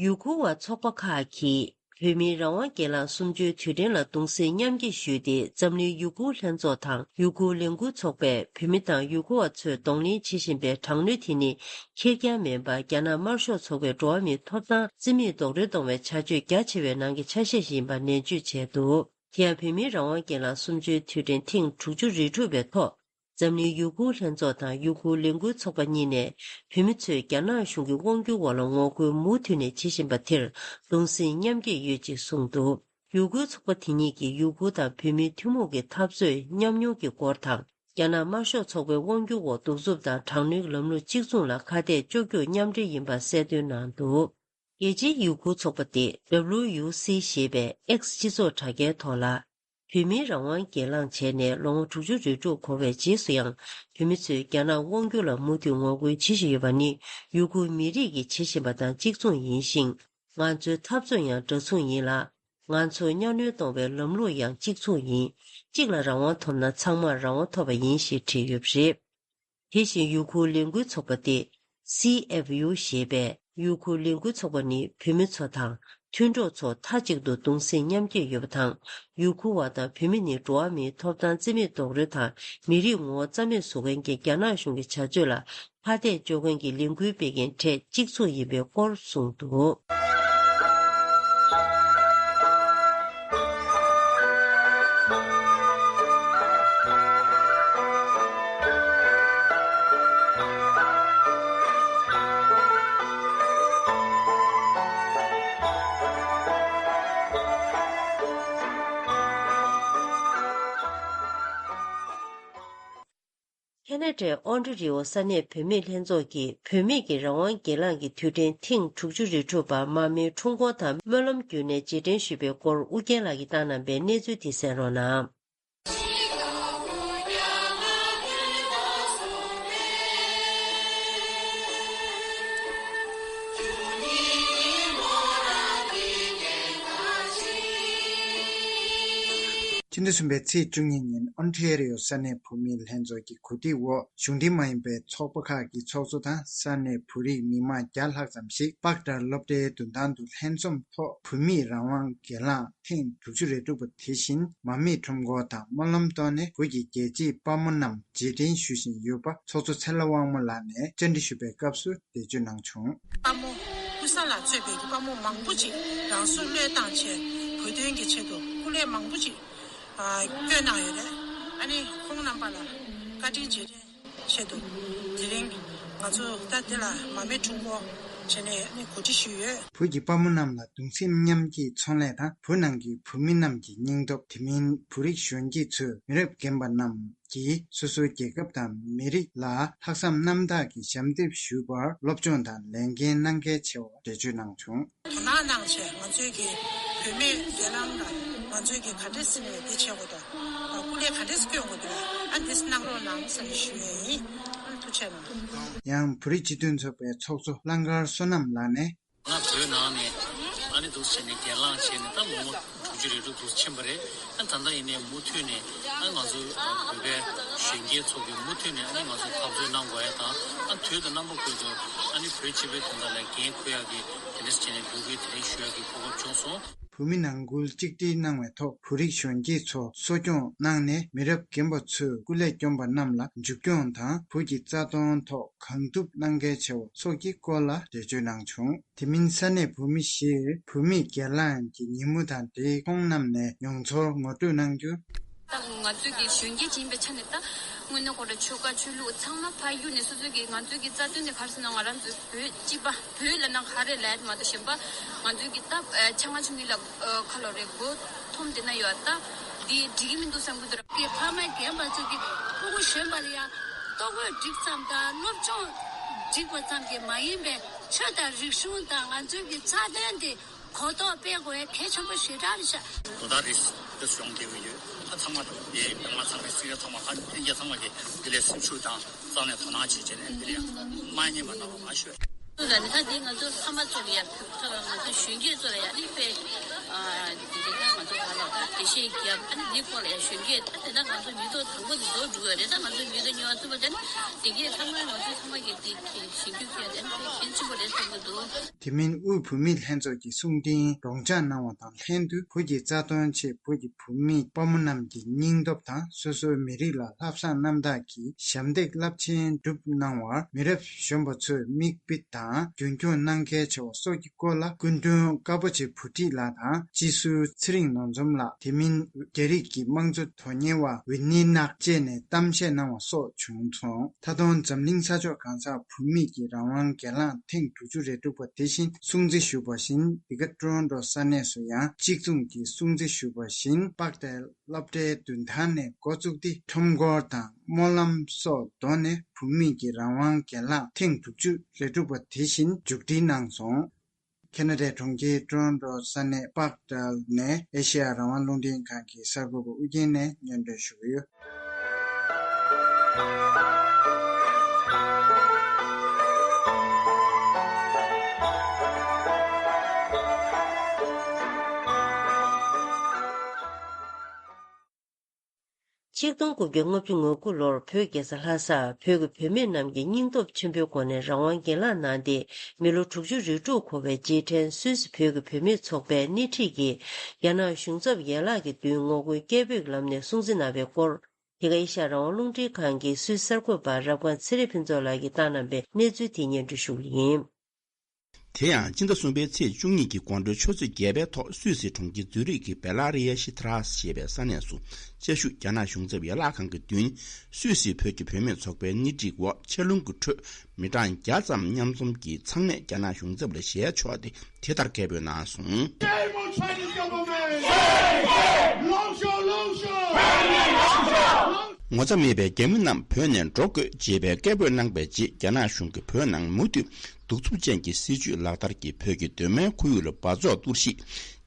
ཡུ་གུར་བ་ཚོགས་པ་ཁག་གིས་ བོད་མིའི་རང་དབང་སྒེར་ལངས་གསུམ་བཅུའི་དུས་དྲན་ལ་གདུང་སེམས་མཉམ་སྐྱེད་ཞུས་ཏེ། འཛམ་གླིང་ཡུ་གུར་ལྷན་ཚོགས་དང་ཡུ་གུར་ལས་འགུལ་ཚོགས་པས་བོད་མི་དང་ཡུ་གུར་བ་ཚོས་གདོང་ལེན་བྱེད་བཞིན་པའི་དྲག་གནོན་དེ་ནི་ཁེར་རྐྱང་མིན་པར། རྒྱ་ནག་དམར་ཤོག་ཚོགས་པའི་འགྲོ་བ་མིའི་ཐོབ་ཐང་རྩིས་མེད་རྡོག་རོལ་གཏོང་བའི་བྱ་སྤྱོད་རྒྱ་ཆེ་བའི་ནང་གི་ཆ་ཤས་ཤིག་ཡིན་པ་ནན་བརྗོད་བྱས་འདུག་དེ་ཡང་བོད་མིའི་རང་དབང་སྒེར་ལངས་གསུམ་བཅུའི་དུས་དྲན་ཐེངས་དྲུག་ཅུ་རེ་དྲུག་པའི་ཐོག་འཛམ་གླིང་ཡུ་གུར་ལྷན་ཚོགས་དང་ཡུ་གུར་ལས་འགུལ་ཚོགས་པ་གཉིས་ནས། བོད་མི་ཚོས་རྒྱ་ནག་གཞུང་གི་དབང་སྒྱུར་འོག་ལ་ངོ་རྒོལ་མུ་མཐུད་ནས་བྱེད་བཞིན་པ་དེར་གདུང་སེམས་མཉམ་སྐྱེད་ཡོད་ཅེས་གསུངས་འདུག་ཡུ་གུར་ཚོགས་པ་དེ་གཉིས་ཀྱིས་ཡུ་གུར་དང་བོད་མིའི་ཐུན་མོང་གི་འཐབ་རྩོད་ཉམས་མྱོང་གི་སྐོར་དང་། རྒྱ་ནག་དམར་ཤོག་ཚོགས་པའི་དབང་སྒྱུར་འོག་གདུག་རྩུབ་དང་དྲག་གནོན་ལམ་ལུགས་གཅིག་མཚུངས་ལ་ཁ་གཏད་གཅོག་རྒྱུར་མཉམ་འབྲེལ་ཡིན་པ་གསལ་སྟོན་གནང་འདུག་རྒྱལ་སྤྱིའི་ཡུ་གུར་ཚོགས་པ་སྟེ། W U C ཞེས་པས་X སྤྱི་ཚོགས་དྲ་རྒྱའི་ཐོག་ལ། བོད་མིའི་རང་དབང་སྒེར་ལངས་བྱས་ནས་ལོ་ངོ་དྲུག་ཅུ་རེ་དྲུག་འཁོར་བའི་རྗེས་སུ་ཡང་། བོད་མི་ཚོས་རྒྱ་ནག་དབང་སྒྱུར་ལ་མུ་མཐུད་ངོ་རྒོལ་བྱེད་བཞིན་ཡོད་པ་ནི། ཡུ་གུར་མི་རིགས་ཀྱིས་བྱེད་བཞིན་པ་དང་གཅིག་མཚུངས་ཡིན་ཞིང་། ང་ཚོའི་འཐབ་རྩོད་ཡང་འདྲ་མཚུངས་ཡིན་ལ། ང་ཚོ་གཉའ་གནོན་གཏོང་བའི་ལམ་ལུགས་ཡང་གཅིག་མཚུངས་ཡིན། གཅིག་ལ་རང་དབང་ཐོབ་ན་ཚང་མར་རང་དབང་ཐོབ་པ་ཡིན་ཞེས་བྲིས་ཡོད་པ་རེད། དེ་བཞིན་ཡུ་གུར་ལས་འགུལ་ཚོགས་པ་སྟེ། C F U ཞེས་པས། ཡུ་གུར་ལས་འགུལ་ཚོགས་པ་ནི་བོད་མི་ཚོ་དང་མཐུན་གྲོགས་ཚོ་མཐའ་གཅིག་ཏུ་གདུང་སེམས་མཉམ་སྐྱེད་ཡོད་པ་དང་། ཡུ་གུར་བ་དང་བོད་མི་ནི་འགྲོ་བ་མིའི་ཐོབ་ཐང་རྩིས་མེད་རྡོག་རོལ་དང་། མི་རིགས་ངོ་བོ་རྩ་མེད་བཟོ་མཁན་གྱི་རྒྱ་ནག་གཞུང་གི་བྱ་སྤྱོད་ལ་ཁ་གཏད་གཅོག་མཁན་གྱི་ལས་འགུལ་སྤེལ་མཁན་གྲས་གཅིག་མཚུངས་ཡིན་པའི་སྐོར་གསུངས་འདུག་ཁེ་ན་ཌའི་ཨོན་ཊ་རི་ཨོ་ས་གནས་བུད་མེད་ལྷན་ཚོགས་ཀྱིས་བུད་མེད་ཀྱི་རང་དབང་སྒེར་ལངས་ཀྱི་དུས་དྲན་ཐེངས་དྲུག་ཅུ་རེ་དྲུག་པ་མར་མེའི་འཁྲུངས་སྐོར་དང་སྨོན་ལམ་བརྒྱུད་ནས་རྗེས་དྲན་ཞུས་པའི་སྐོར་ཨུ་རྒྱན་ལགས་ཀྱིས་བཏང་གནང་པའི་གནས་ཚུལ་དེ་གསན་རོགས་གནང་། ཕྱི་ཟླ་གསུམ་པའི་ཚེས་བཅུ་གཉིས་ཉིན་ཨོན་ཊ་རི་ཡོ་ས་གནས་བུད་མེད་ལྷན་ཚོགས་ཀྱི་གོ་སྒྲིག་འོག་གཞུང་འབྲེལ་མ་ཡིན་པའི་ཚོགས་པ་ཁག་གི་ཚོགས་གཙོ་དང་ས་གནས་བོད་རིགས་མི་མང་བརྒྱ་ལྷག་ཙམ་ཞིག་པག་ཏྲ་སློབ་གྲྭའི་མདུན་ཐང་དུ་ལྷན་འཛོམས་ཐོག་བོད་མིའི་རང་དབང་སྒེར་ལངས་ཐེངས་དྲུག་ཅུ་རེ་དྲུག་པ་དེ་བཞིན་མར་མེའི་འཁྲུངས་སྐོར་དང་སྨོན་ལམ་བཏོན་ནས་བོད་ཀྱི་རྒྱལ་གཅེས་དཔའ་མོ་རྣམས་རྗེས་དྲན་ཞུ་བཞིན་ཡོད་པ་ཚོགས་གཙོ་ཚེ་ལྷ་དབང་མོ་ལགས་ནས་བཅར་འདྲི་ཞུས་པའི་སྐབས་སུ་འགྲེལ་བརྗོད་གནང་བྱུང་། དཔའ་མོ་ཀུ་ས་ལ་གཙོས་པའི་དཔའ་མོ་མང་པོ་ཅིག་རང་སྲོག་བློས་བཏང་བྱས་བོད་དོན་གྱི་ཆེད་དུ་སྐུ་ལས་མང་པོ་ཅིག་ཨ་བསྐྱོན་གནང་ཡོད་རེད། ཨ་ནི་ཁོང་རྣམ་པ་ལ་བཀའ་དྲིན་རྗེས་དྲན་ཆེད་དུ་དེ་རིང་ང་ཚོ་ད་དེ་ལ་མར་མེ་འཁྲུངས་སྐོར་བྱས་ནས་ནི་གོ་སྒྲིག་ཞུས་ཡོད། བོད་ཀྱི་དཔའ་མོ་རྣམས་ལ་གདུང་སེམས་མཉམ་སྐྱེད་ཚོང་ལས་དང་བོད་ནང་གི་བོད་མི་རྣམས་ཀྱི་སྙིང་སྟོབས། དེ་མིན་བོད་རིགས་གཞོན་སྐྱེས་ཚོས་མི་རབས་རྒན་པ་རྣམས་ཀྱིས་སོ་སོའི་རྒྱལ་ཁབ་དང་མི་རིགས་ལ་ལྷག་བསམ་རྣམ་དག་གིས་ཞབས་འདེགས་ཞུ་བར་སློབ་སྦྱོང་དང་ལས་འགན་གནང་གལ་ཆེ་བ་འགྲེལ་བརྗོད་གནང་བྱུང་། དོ་སྣང་གནང་བྱས་ང་ཚོའི་གི་བུད་མེད་སྒེར་ལངས་ལ་ང་ཚོའི་གི་ག་འདྲས་སེ་ནས་འདི་བྱེད་དགོས་དང་སྐུ་ལས་ག་འདྲས་སེ་སྐྱོན་དགོས་འདུག་ཨ་འདི་གནང་རོགས་གནང་ཟེར་ནས་ཞུ་ཡས་ཡིན། ཨ་ཐུགས་རྗེ་གནང་། ཡང་བོད་རིགས་སྤྱི་མཐུན་ཚོགས་པའི་ཚོགས་གཙོ་གླང་དཀར་བསོད་ནམས་ལགས་ནས། ང་བོད་ནང་ནས་ཨ་ནི་འདུག་བྱས་ནས་སྒེར་ལངས་བྱས་ནས་ད་ལོ་ངོ་དྲུག་ཅུ་རེ་དྲུག་འདུག་ཕྱིན་པ་རེད། ཨ་ད་ལྟ་ཡིན་ནའི་མུ་མཐུད་ནས་ཨ་ང་ཚོ་བོད་པའི་གཞོན་སྐྱེས་ཚོ་གིས་མུ་མཐུད་ནས་ཨ་ནི་ང་ཚོ་འཐབ་རྩོད་གནང་དགོས་ཡ་དང་ཨ་དུས་དང་རྣམ་པ་ཀུན་ཏུ་ཨ་ནི་བོད་སྤྱི་པའི་དོན་དག་ལ་འགན་འཁུར་ཡག་གི་དེ་འདྲ་བྱས་ནས་འབོད་སྐུལ་དེ་རིང་ཞུ་ཡག་གི་གོ་སྐབས་བྱུང་སོང་། བོད་མི་ནང་ཁུལ་གཅིག་སྒྲིལ་གནང་བའི་ཐོག་བོད་རིགས་གཞོན་སྐྱེས་ཚོ་གསོ་སྐྱོང་གནང་ནས་མི་རབས་རྒན་པ་ཚོས་སྐུ་ལས་བསྐྱོན་པ་རྣམས་ལ་མཇུག་སྐྱོང་དང་བོད་ཀྱི་རྩ་དོན་ཐོག་གང་ཐུབ་གནང་གལ་ཆེ་བ་སོགས་ཀྱི་སྐོར་ལ་འགྲེལ་བརྗོད་གནང་བྱུང་། དེ་མིན་ས་གནས་བོད་མི་བཞིས་བོད་མིའི་སྒེར་ལངས་ཀྱི་ཉིན་མོ་དང་འབྲེལ་ཁོང་རྣམས་ནས་མྱོང་ཚོར་ངོ་སྤྲོད་གནང་རྒྱུར། ད་ང་ཚོས་ཀྱི་གཞོན་སྐྱེས་ཡིན་པའི་ཆ་ནས་ད་དངོས་གནས་ཁོ་ར་ཆོལ་ཁ་ཆོས་ལུགས་ཚང་མ་ཕར་གཡུགས་ནས་སོ་སོ་གི་ང་ཚོས་ཀྱི་རྩ་དོན་དེ་ག་རེ་ཟེར་ན་ང་རང་ཚོའི་བོད་སྤྱི་པ་བོད་ལབ་ན་ག་རེ་ལབ་ཡ་དེ་མ་གཏོགས་གཞན་པ་ང་ཚོའི་གི་ད་ཆང་ང་ཆུང་གི་ལ་ཁ་ལོ་རེ་མགོ་འཐོམ་བསྡད་ན་ཡོད་ད་འདི་འགྲིག་གི་མི་འདུག་བསམ་གི་འདུག་ར། གི་ཕ་མ་རྒན་པ་ཚོ་གི་ཕྲུ་གུ་གཞོན་པ་ལ་ཡང་ལྟོ་གོས་འགྲིག་ཙམ་དང་སློབ་སྦྱོང་འགྲིག་པ་ཙམ་གྱིས་མ་ཡིན་པའི་ཆོས་དང་རིག་གཞུང་དང་ང་ཚོའི་གི་རྩ་དོན་དེ་གོ་རྟོགས་སྤེལ་དགོས་ཡ་གལ་ཆེན་པོ་ཞེ་དྲག་རེད་ཤག་དོ་བདག་རེས་འདི་སུ་ཡོང་བསྡད་ཡོད་ཡོད། ད་ཚང་མ་དང་དེ་མི་མང་ཚང་མས་སྲིད་གཞུང་ཚང་མ་ཧ་ལས་ཀྱི་ཚང་མ་གི་འདི་ལས་སེམས་ཤུགས་དང་རྩ་ནས་དོ་སྣང་བྱེད་བྱས་ནས་འདི་ལས་མ་ཉེས་པ་གནང་རོགས་གནང་ཞུ། ད་ནི་ད་འདི་ང་ཚོ་ཕ་མ་ཚོ་ལ་ཡ་ཐུགས་ཁུར་ང་ཚོ་གཞོན་སྐྱེས་ཚོ་ལ་ཡ་ནི་དཔེ་འདི་འདི་ད་ང་ཚོ་ག་ལ་ འགྲེལ་བཤད་བརྒྱབ། ཨ་ནི་འདིའི་སྐོར་ལ་ཡང་གཞོན་སྐྱེས་ད་ལྟ་ང་ཚོ་མི་ཐོག་དང་པོ་དེ་འགྲོ་འགྲོ་གི་རེད། ད་ང་ཚོ་མི་ཐོག་ཉོ་བ་ཐུབ་པ་དེ་ནི་དེ་གས་ཚང་མ་ང་ཚོ་ཚང་མ་གི་དེ་གས་ཞིབ་འཇུག་བྱས་ཏེ་ཨ་ནི་དེ་གལ་ཆེན་པོ་རེད་བསམ་གྱི་འདུག། དེ་མིན་དབུས་བུད་མེད་ལྷན་ཚོགས་ཀྱི་གསུང་འཕྲིན་སྒྲོག་སྦྱང་གནང་བ་དང་ལྷན་དུ་བོད་ཀྱི་རྩ་དོན་ཆེད་བོད་ཀྱི་བུད་མེད་དཔའ་མོ་རྣམས་ཀྱི་སྙིང་སྟོབས་དང་སོ་སོའི་མི་རིགས་ལ་ལྷག་བསམ་རྣམ་དག་གིས་ཞབས་འདེགས་རླབས་ཆེན་བསྒྲུབས་གནང་བར་མི་རབས་གཞོན་པ་ཚོས་མིག་དཔེ་དང་རྒྱུན་འཁྱོངས་གནང་གལ་ཆེ་བ་སོགས་ཀྱི་སྐོར་ལ་སྐུ་མགྲོན་དཀར་པོ་ཆེ་བུ་ཁྲིད་ལགས་དང་སྤྱི་ཟུར་ཚེ་རིང་ནོར་འཛོམས་ལགས། དེ་མིན་རྒྱ་རིགས་ཀྱི་དམངས་གཙོ་དོན་གཉེར་བ་ཝི་ནི་ནག་བཅས་ནས་གཏམ་བཤད་གནང་བ་སོགས་བྱུང་སོང་། མཐའ་དོན་འཛམ་གླིང་ས་ཕྱོགས་གང་སར་བུད་མེད་ཀྱི་རང་དབང་སྒེར་ལངས་ཐེངས་དྲུག་ཅུ་རེ་དྲུག་པ་དེ་བཞིན་སྲུང་བརྩི་ཞུས་པ་བཞིན་འདི་ག་ཀྲོ་རོན་ཀྲོ་ས་གནས་སུ་ཡང་གཅིག་མཚུངས་ཀྱིས་སྲུང་བརྩི་ཞུས་པ་བཞིན་པག་ཏེལ་སློབ་གྲྭའི་མདུན་ཐང་ནས་འགོ་བཙུགས་ཏེ་ཁྲོམ་སྐོར་དང་སྨོན་ལམ་སོགས་མདོ་ནས་བུད་མེད་ཀྱི་རང་དབང་སྒེར་ལངས་ཐེངས་དྲུག་ཅུ་རེ་དྲུག་པ་དེ་བཞིན་མཇུག་སྒྲིལ་གནང་སོང་། ཁེ་ན་ཌའི་གྲོང་ཁྱེར་ཀྲོ་རོན་ཀྲོ་ས་གནས་པག་ཏེལ་ནས་ཨེ་ཤེ་ཡ་རང་དབང་རླུང་འཕྲིན་ཁང་གི་གསར་འགོད་པ་ཨུ་རྒྱན་ནས་སྙན་སྒྲོན་ཞུ་གི་ཡོད། ཆིག་སྟོང་དགུ་བརྒྱ་ལྔ་བཅུ་ང་དགུ་ལོར་བོད་རྒྱལ་ས་ལྷ་སར་བོད་ཀྱི་བུད་མེད་རྣམས་ཀྱིས་སྙིང་སྟོབས་ཆེན་པོའི་སྒོ་ནས་རང་དབང་སྒེར་ལངས་གནང་སྟེ། མི་ལོ་དྲུག་ཅུ་རེ་དྲུག་འཁོར་བའི་རྗེས་དྲན་སུད་སི་བོད་ཀྱི་བུད་མེད་ཚོགས་པའི་སྣེ་ཁྲིད་ཀྱིས་རྒྱ་ནག་གཞུང་ཚབ་ཡན་ལག་གི་མདུན་ངོ་རྒོལ་སྐད་འབོད་ཀྱི་ལམ་ནས་སྲུང་བརྩི་གནང་བའི་སྐོར། འདི་ག་ཨེ་ཤ་ཡ་རང་དབང་རླུང་འཕྲིན་ཁང་གི་སུད་སི་གསར་འགོད་པ་རབ་སྒང་ཚེ་རིང་ཕུན་ཚོགས་ལགས་ཀྱིས་བཏང་གནང་བའི་གནས་ཚུལ་དེ་སྙན་སྒྲོན་ཞུ་གི་ཡིན། དེ་ཡང་སྤྱི་ཟླ་གསུམ་པའི་ཚེས་བཅུ་གཉིས་ཀྱི་དགོང་དྲོའི་ཆུ་ཚོད་བརྒྱད་པའི་ཐོག་སུད་སི་གྲོང་ཁྱེར་ཛུ་རིག་གི་བེ་ལ་རི་ཡ་ཤི་ཐ་ར་སི་ཞེས་པའི་ས་གནས་སུ་བཅའ་བཞུགས་རྒྱ་ནག་གཞུང་ཚབ་ཡན་ལག་ཁང་གི་མདུན། སུད་སི་བོད་ཀྱི་བུད་མེད་ཚོགས་པའི་སྣེ་ཁྲིད་འོག་ཆར་རླུང་གི་ཁྲོད་མི་གྲངས་བརྒྱ་ཙམ་མཉམ་འཛོམས་ཀྱིས་ཚང་མས་རྒྱ་ནག་གཞུང་ཚབ་ལ་ཞལ་ཕྱོགས་ཏེ་དེ་ལྟར་སྐད་འབོད་གནང་སོང་། Shame on Chinese government! ལོངས་ཤོག་ལོངས་ཤོག་ངོ་ཚ་མེད་པའི་རྒྱ་མི་རྣམས་བོད་ནས་འགྲོ་དགོས་ཅེས་པའི་སྐད་འབོད་གནང་པའི་རྗེས་རྒྱ་ནག་གཞུང་གིས་བོད་ནང་མུ་མཐུད་གདུག་རྩུབ་ཅན་གྱི་སྲིད་བྱུས་ལག་བསྟར་གྱིས་བོད་ཀྱི་གདོད་མའི་ཁོར་ཡུག་ལ་འབག་བཙོག་གཏོར་བཤིག་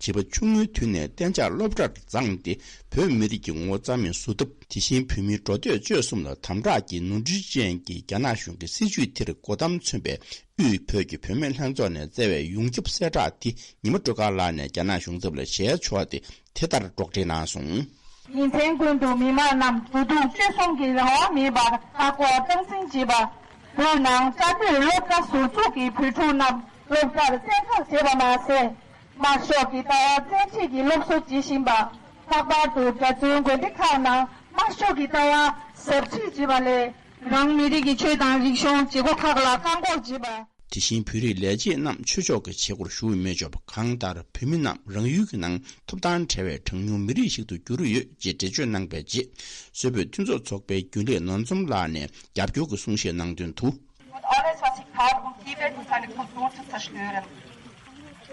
བྱིས་པ་ཆུང་ངུའི་དུས་ནས་གཏན་འཇགས་སློབ་གྲྭར་བརྫངས་ཏེ་བོད་མི་རིགས་ཀྱི་ངོ་བོ་རྩ་མེད་བཟོ་ཐབས། དེ་བཞིན་བོད་མིའི་འགྲོ་སྡོད་སྤྱོད་གསུམ་ལ་དམ་དྲག་གི་ནོར་འཁྲུལ་ཅན་གྱི་རྒྱ་ནག་གཞུང་གི་སྲིད་བྱུས་དེར་གོ་གཏམ་མཚོན་པའི་དབུས་བོད་ཀྱི་བུད་མེད་ལྷན་ཚོགས་ནས་བསྩལ་བའི་ཡོངས་ཁྱབ་གསལ་བསྒྲགས་དེ་ཉི་མ་སྒྲོལ་དཀར་ལགས་ནས་རྒྱ་ནག་གཞུང་ཚབ་ལ་ཞལ་ཕྱོགས་ཏེ་དེ་ལྟར་སྒྲོག་འགྲེལ་གནང་སོང་། ཉིན་མཚན་ཀུན་ཏུ་མི་མང་རྣམས་འགྲོ་འདུག་སྤྱོད་གསུམ་གྱི་རང་དབང་མེད་པར་ཁ་སྐོར་སྟངས་འཛིན་བྱེད་པ། བོད་ནང་བཅའ་སྡོད་སློབ་གྲྭ་ཟུར་འཛུགས་ཀྱིས་བོད་ཕྲུག་རྣམས་སློབ་གྲྭར་བཙན་འཕྲོག་བྱས་པ་མ་ཟད། དམར་ཤོག་གི་ལྟ་བ་བཙན་ཤེད་ཀྱིས་སློབ་གསོ་བྱེད་བཞིན་པ། ལྷག་པར་དུ་རྒྱ་མཚོའི་དགོན་སྡེ་ཁག་ནང་དམར་ཤོག་གི་ལྟ་བ་ཟབ་ཁྲིད་བྱེད་པ་ལས། རང་མི་རིགས་ཀྱི་ཆོས་དང་རིག་གཞུང་བྱེད་སྒོ་ཁག་ལ་བཀག་འགོག་བྱེད་པ། དེ་བཞིན་བོད་རིགས་ལས་བྱེད་རྣམས་ཆོས་ཕྱོགས་ཀྱི་བྱེད་སྒོར་ཞུགས་མི་ཆོག་པ། གང་ལྟར་བོད་མི་རྣམས་རང་ཡུལ་གྱི་ནང་ཐོབ་ཐང་བྲལ་བའི་གྲངས་ཉུང་མི་རིགས་ཤིག་ཏུ་གྱུར་ཡོད་ཅེས་འགྲེལ་བརྗོད་གནང་པའི་རྗེས། སུད་བོད་མཐུན་ཚོགས་ཚོགས་པའི་རྒྱུན་ལས་ནོར་འཛོམས་ལགས་ནས་རྒྱབ་སྐྱོར་གྱི་གསུང་བཤད་གནང་དོན་དུ། Tut alles, was ich kann, um Tibet und seine Kultur zu zerstören.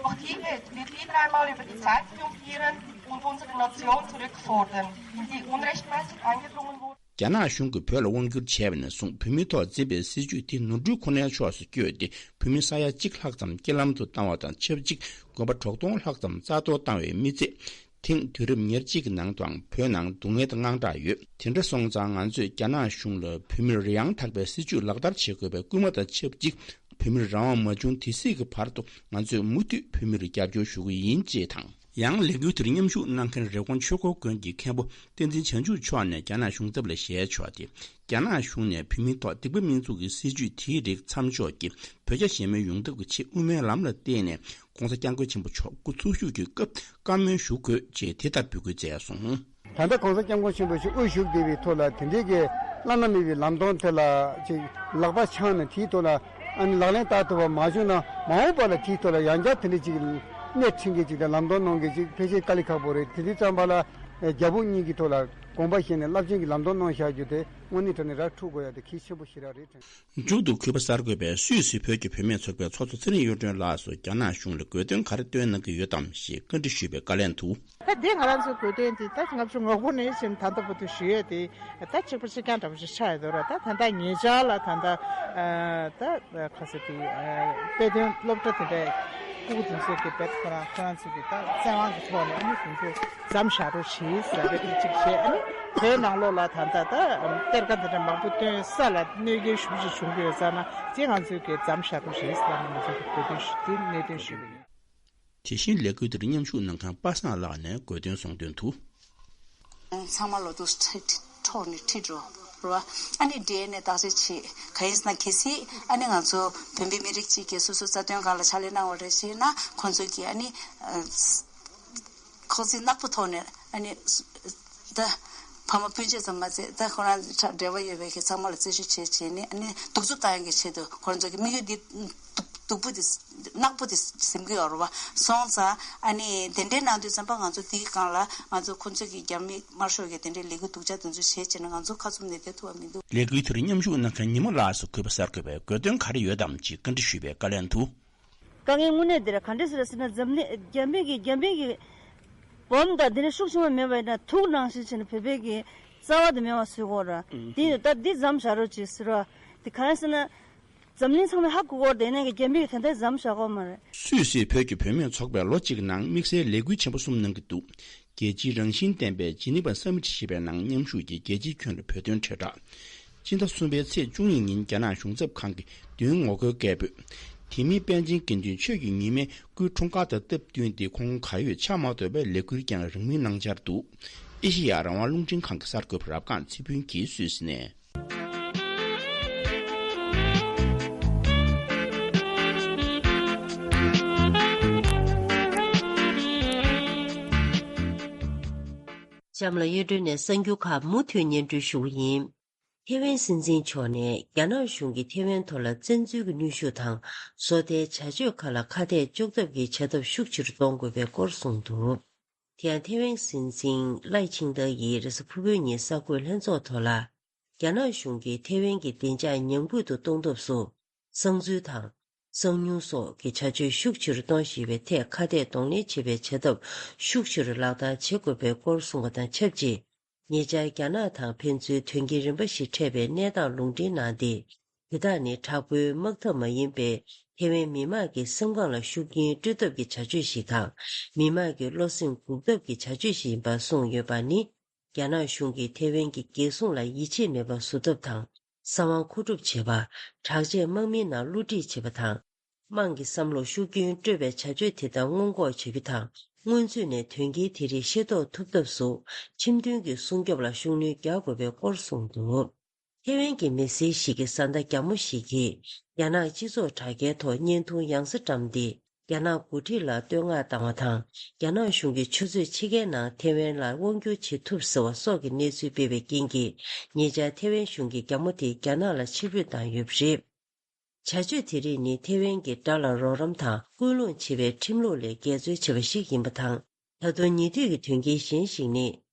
Doch Tibet wird wieder einmal über die Zeit triumphieren und unsere Nation zurückfordern, in die unrechtmäßig eingedrungen wurde. རྒྱ་ནག་གཞུང་གིས་བོད་ལ་དབང་བསྒྱུར་བྱས་པ་ནས་བཟུང་བོད་མིའི་ཐོག་འཛིན་པའི་སྲིད་བྱུས་དེ་ནོར་འཁྲུལ་ཁོ་ནའི་ཕྱོགས་སུ་བསྐྱོད་དེ་བོད་མི་ས་ཡ་གཅིག་ལྷག་ཙམ་རྐྱེན་ལམ་དུ་བཏང་བ་དང་ཆབས་ཅིག་དགོན་པ་དྲུག་སྟོང་ལྷག་ཙམ་རྩ་གཏོར་བཏང་བའི་མི་ཚེ། ཐེངས་དུས་རབས་ཉེར་གཅིག་གི་ནང་དུའང་བོད་ནང་སྡུག་བསྔལ་དང་དངངས་སྐྲག་ཡོད། དེ་འདྲ་སོང་ཙང་ང་ཚོས་རྒྱ་ནག་གཞུང་ལ་བོད་མིར་ཡང་དག་པའི་སྲིད་བྱུས་ལག་བསྟར་བྱེད་དགོས་པའི་སྐུལ་མ་དང་ཆབས་ཅིག་བོད་མིར་རང་དབང་མ་བྱུང་དེ་སྲིད་ཀྱི་བར་དུ་ང་ཚོས་མུ་མཐུད་བོད་མིར་རྒྱབ་སྐྱོར་ཞུ་གི་ཡིན་ཅེས་དང་། ཡང་ལས་འགུལ་དེར་མཉམ་ཞུགས་གནང་མཁན་རི་ཀོན་ཆོས་འཁོར་དགོན་གྱི་མཁན་པོ་བསྟན་འཛིན་བྱང་ཆུབ་མཆོག་ནས་རྒྱ་ནག་གཞུང་ཚབ་ལ་ཞལ་ཕྱོགས་ཏེ། རྒྱ་ནག་གཞུང་ནས་བོད་མིའི་ཐོག་སྡིག་པ་མི་འཛུགས་ཀྱི་སྲིད་བྱུས་དེའི་རིགས་མཚམས་འཇོག་གིས་བོད་རྒྱ་ཞི་མོལ་ཡོང་ཐབས་ཀྱི་ཆེད་དབུ་མའི་ལམ་ལ་བརྟེན་ནས་༸གོང་ས་༸སྐྱབས་མགོན་ཆེན་པོ་མཆོག་སྐུ་འཚོ་བཞུགས་ཀྱི་སྐབས་བཀའ་མོལ་ཞུ་དགོས་ཅེས་དེ་ལྟར་འབོད་སྐུལ་མཛད་སོང་། ད་ལྟ་༸གོང་ས་༸སྐྱབས་མགོན་ཆེན་པོ་མཆོག་དབུ་བཞུགས་བསྡད་པའི་ཐོག་ལ་དེ་འདྲའི་གི་བླ་ན་མེད་པའི་ལམ་སྟོན་དེ་ལ་ཅིག་ལག་པ་འཆང་ནས་དེའི་ཐོག་ལ་ཨ་ནི་ལག་ལེན་བསྟར་ཐུབ་པ་མ་བྱུང་ན་མ་འོངས་པ་ལ་དེའི་ཐོག་ལ་ཡང་བསྐྱར་དེ་འདྲའི་ཅིག་སྣེ་ཁྲིད་མཁན་ཅིག་དང་ལམ་སྟོན་གནང་མཁན་ཅིག་ཕལ་ཆེར་དཀའ་ལས་ཁག་པོ་རེད། དེ་དུས་ཙམ་པ་ལ་རྒྱལ་པོ་གཉིས་ཀྱི་ཐོག་ལ་དགོངས་པ་བཞེས་ནས་རླབས་ཆེན་གྱི་ལམ་སྟོན་གནང་བཞག་རྒྱུ་དེ་དངོས་གནས་དྲང་གནས་ར་ཐུགས་དགོས་ཡ་དེ་གལ་ཆེན་པོ་ཞེ་དྲག་རེད་དྲན། མཇུག་ཏུ་གུས་པ་གསར་འགོད་པས་སུད་སི་བོད་ཀྱི་བུད་མེད་ཚོགས་པའི་ཚོགས་གཙོ་ཚེ་རིང་གཡུ་སྒྲོན་ལགས་སུ་རྒྱ་ནག་གཞུང་ལ་དགོས་འདུན་ག་རེ་བཏོན་གནང་གི་ཡོད་དམ་ཞེས་བཀའ་འདྲི་ཞུས་པའི་བཀའ་ལན་དུ། ད་འདི་ང་རང་ཚོའི་དགོས་འདུན་འདི་ད་ལྔ་བཅུ་ང་དགུ་ནས་བཞིན་ད་ལྟ་བར་དུ་ཞུ་ཡས་དེ་ད་གཅིག་པ་གཅིག་རྐྱང་འདྲ་པོ་ཞིག་ཆགས་ཡོད་འདུག་ར། ད་ད་ལྟ་ཉེ་ཆར་ལ་ད་ལྟ་ད་ག་ཟེར་དེ་དཔེ་སྟོན་སློབ་གྲྭ་དེ་འདྲའི་སྤུ་གུ་དེ་ཚོ་གི་བེད་ཁོ་རང་ཁོ་རང་ཚོ་གི་ད་བཙན་དབང་གི་ཐོག་ནས་ཨ་ནི་དེ་ཚོ་མཚམས་བཞག་རོགས་བྱེད་ཟེར་བའི་གཅིག་བྱས། ཨ་ནི་བོད་ནང་ལོགས་ལ་ད་ལྟ་ད་གཏེར་ཁ་དེ་འདྲ་མང་པོ་བཏོན་ས་ལ་གནོད་སྐྱོན་ཞེ་པོ་ཅིག་བྱུང་གི་ཡོད་ཙང་ན་དེ་ང་ཚོས་གི་མཚམས་བཞག་རོགས་བྱེད་ཟེར་ནས་ང་ཚོ་གི་འབོད་སྐུལ་ཞུ་དེ་གནད་དོན་ཞུས་པ་ཡིན། དེ་བཞིན་ལས་འགུལ་དེར་མཉམ་ཞུགས་གནང་མཁན་པ་སངས་ལགས་ནས་དགོས་འདུན་གསུངས་དོན་དུ། ཚང་མ་ལོ་ཏོག་ཁྲིད་ཁྲིད་ཁྲོག་ནས་ཁྲིད་འགྲོ་རོ། ཨ་ནི་ཌི་ཨེན་ཨེ་བརྟག་དཔྱད་བྱེད་ག་ཡིན་ཟེར་ན། གལ་སྲིད་ཨ་ནི་ང་ཚོ་བོད་པའི་མི་རིགས་གཅིག་གིས་སོ་སོའི་རྩ་དོན་སྒང་ལ་ཕྱག་ལས་གནང་བ་རེད་ཞེ་ན། ཁོང་ཚོ་གིས་ཨ་ནི་ཁོག་རྩིས་ནག་པོ་ཐོག་ནས་ཨ་ནི་ད་ཕ་མ་སྤུན་མཆེད་ཙམ་མ་ཟད། ད་ཁོ་རང་ཚོ་འབྲེལ་བ་ཡོད་པའི་གི་ཚང་མ་ལ་རྩད་ཞིབ་བྱས་བྱས་ནས། ཨ་ནི་གདུག་རྩུབ་བཏང་ཡག་གི་ཆེད་དུ་ཁོ་རང་ཚོ་གི་དམིགས་ཡུལ་འདི་སྡུག་སྡུག་པོ་དེ་ནག་པོ་དེ་ཟིན་གི་ཡོད་རེད་བ། སོང་ཙང་ཨ་ནི་དེ་འདྲའི་གནང་དུས་ཙམ་པ། ང་ཚོ་དེའི་སྒང་ལ་ང་ཚོ་ཁོ་ཚོ་གི་རྒྱ་མི་དམར་ཤོག་གི་དེ་འདྲའི་ལས་འགུལ་སྡུག་ཅག་དེ་ཚོ་བྱས་བྱས་ན་ང་ཚོ་ཁ་བཙུམ་ནས་བསྡད་ཐུབ་པ་མི་འདུག། ལས་འགུལ་དེར་མཉམ་ཞུགས་གནང་མཁན་ཉི་མ་ལགས་སུ་གུས་པ་གསར་འགོད་པས་དགོས་འདུན་ག་རེ་ཡོད་དམ་ཅེས་བཀའ་འདྲི་ཞུས་པའི་བཀའ་ལན་དུ། དཀའ་ངལ་དངོས་གནས་འདི་ར་ག་འདྲས་ཟེར་ཟེར་ན། འཛམ་གླིང་རྒྱ་མི་གི་རྒྱ་མི་གི་བོམ་དང་དེ་འདྲ་ཤུགས་ཆེན་པོ་མེད་པ་ཡིན་ན། དུག་ནང་བཞིན་བྱས་ནས་བོད་པའི་གི་རྩ་བ་དེ་མེད་པ་བཟོ་གི་ཡོད་ར། ཨུམ། དེ་ད་འདི་མཚམས་བཞག་རོགས་བྱེད་ཟེར་བ། དེ་ག་རེ་ཟེར་ན། འཛམ་གླིང་ཚང་མས་ཧ་གོ་གི་ཡོད་རེད། དེ་ནས་གི་རྒྱ་མི་གི་དེ་འདྲ་མཚམས་བཞག་གི་ཡོད་མ་རེད། སུད་སིའི་བོད་ཀྱི་བུད་མེད་ཚོགས་པས་ལོ་གཅིག་ནང་དམིགས་བསལ་ལས་འགུལ་ཆེན་པོ་གསུམ་གནང་གི་འདུག། རྒྱལ་སྤྱིའི་རང་བཞིན་ལྡན་པའི་ཇི་ནི་ཝ་ས་མིཊ་ཞེས་པའི་ནང་མཉམ་ཞུགས་ཀྱིས་རྒྱལ་སྤྱིའི་ཁྱོན་དུ་བོད་དོན་དྲིལ་བསྒྲགས། སྤྱི་ཟླ་གསུམ་པའི་ཚེས་བཅུ་གཉིས་ཉིན་རྒྱ་ནག་གཞུང་ཚབ་ཁང་གི་མདུན་ངོ་རྒོལ་སྐད་འབོད། དེ་མིན་པཎ་ཆེན་དགེ་འདུན་ཆོས་ཀྱི་ཉི་མས་སྐུའི་འཁྲུངས་སྐར་དང་སྟབས་བསྟུན་ཏེ་ཁོང་གར་ཡོད་ཆ་མ་ཐོབ་པའི་ལས་འགུལ་ཀྱང་རིང་མིན་གནང་འཆར་འདུག། ཨེ་ཤེ་ཡ་རང་དབང་རླུང་འཕྲིན་ཁང་གི་གསར་འགོད་པ་རབ་སྒང་ཚེ་ཕུན་གྱིས་སུད་སི་ནས། གཤམ་ལ་གཡུ་སྒྲོན་ནས་གསར་འགྱུར་ཁག་མུ་མཐུད་སྙན་སྒྲོན་ཞུ་གི་ཡིན། ཐེ་ཝན་སྲིད་འཛིན་མཆོག་ནས་རྒྱ་ནག་གཞུང་གིས་ཐེ་ཝན་ཐོག་ལ་བཙན་འཛུལ་གྱི་གནོན་ཤུགས་དང་། བཟོ་ལྟའི་བྱ་སྤྱོད་ཁག་ལ་ཁ་གཏད་གཅོག་ཐབས་ཀྱི་བྱ་ཐབས་ཤུགས་ཆེ་རུ་གཏོང་དགོས་པའི་སྐོར་གསུངས་འདུག། དེ་ཡང་ཐེ་ཝན་སྲིད་འཛིན་ལའེ་ཆིང་ཏེ་ཡིས་རེས་གཟའ་ཕུར་བུའི་ཉིན་གསར་འགོད་ལྷན་ཚོགས་ཐོག་ལ། རྒྱ་ནག་གཞུང་གིས་ཐེ་ཝན་གྱི་བདེ་འཇགས་ཉམས་རྒུད་དུ་གཏོང་ཐབས་སུ། གསང་འཛུལ་དང་། གསང་ཉུལ་སོགས་ཀྱི་བྱ་སྤྱོད་ཤུགས་ཆེ་རུ་གཏོང་བཞིན་པའི་ཐད་ཁ་གཏད་གདོང་ལེན་བྱེད་པའི་བྱ་ཐབས་ཤུགས་ཆེ་རུ་ལག་བསྟར་བྱེད་དགོས་པའི་སྐོར་གསུངས་པ་དང་ཆབས་ཅིག། ཉེ་ཆར་རྒྱ་ནག་དང་ཕན་ཚུན་དོན་རྐྱེན་རིམ་པ་ཞིག་འཕྲད་པའི་གནས་སྟངས་ལུང་འདྲེན་གནང་སྟེ། དེ་དག་ནི་དྲག་པོའི་དམག་འཐབ་མ་ཡིན་པའི་ཐེ་ཝན་མི་དམངས་ཀྱི་སེམས་ཁམས་ལ་ཤུགས་རྐྱེན་སྤྲོད་ཐབས་ཀྱི་བྱ་སྤྱོད་ཞིག་དང་། མི་དམངས་ཀྱི་བློ་སེམས་འགུག་ཐབས་ཀྱི་བྱ་སྤྱོད་ཞིག་ཡིན་པ་གསུངས་ཡོད་པ་ནི། རྒྱ་ནག་གཞུང་གིས་ཐེ་ཝན་གྱི་རྒྱལ་སྲུང་ལ་ཡིད་ཆེས་མེད་པ་བཟོ་ཐབས་དང་། གསང་བ་མཁོ་སྒྲུབ་བྱེད་པ། དྲག་ཆས་དམག་མིའི་ནང་བསླུ་བྲིད་བྱེད་པ་དང་། དམངས་ཀྱི་བསམ་བློ་ཤུགས་རྐྱེན་སྤྲོད་པའི་བྱ་སྤྱོད་དེ་དག་སྔོན་འགོག་བྱ་རྒྱུ་དང་། སྔོན་ཚུད་ནས་དོན་རྐྱེན་དེ་རིགས་ཤེས་རྟོགས་ཐུབ་ཐབས་སུ། ཁྲིམས་མཐུན་གྱི་སྲུང་སྐྱོབ་ལ་ཤུགས་སྣོན་རྒྱག་དགོས་པའི་སྐོར་གསུངས་འདུག། ཐེ་ཝན་གྱི་མི་སེར་ཞིག་གིས་བཟའ་ཟླ་རྒྱ་མོ་ཞིག་གིས་རྒྱ་ནག་སྤྱི་ཚོགས་དྲ་རྒྱའི་ཐོག་བརྙན་ཐུང་ཡང་སེ་བཀྲམ་སྟེ། རྒྱ་ནག་འགོ་ཁྲིད་ལ་བསྟོད་བསྔགས་བཏང་བ་དང་། རྒྱ་ནག་གཞུང་གིས་ཆུ་ཚོད་ཕྱེད་ཀའི་ནང་ཐེ་ཝན་ལ་དབང་བསྒྱུར་བྱེད་ཐུབ་ཟེར་བ་སོགས་ཀྱི་གནས་ཚུལ་སྤེལ་བའི་རྐྱེན་གྱིས། ཉེ་ཆར་ཐེ་ཝན་གཞུང་གིས་རྒྱ་མོ་དེ་རྒྱ་ནག་ལ་ཕྱིར་འབུད་བཏང་ཡོད་པ་རེད། བྱ་སྤྱོད་དེ་རིགས་ནི་ཐེ་ཝན་གྱི་དགྲ་ལ་རོགས་རམ་དང་སྐུལ་སློང་བྱེད་པའི་ཁྲིམས་ལུགས་ལས་འགལ་འཛོལ་བྱས་པ་ཞིག་ཡིན་པ་དང་། ད་དུང་ཉེ་དུས་ཀྱི་དོན་རྐྱེན་གཞན་ཞིག་ནི།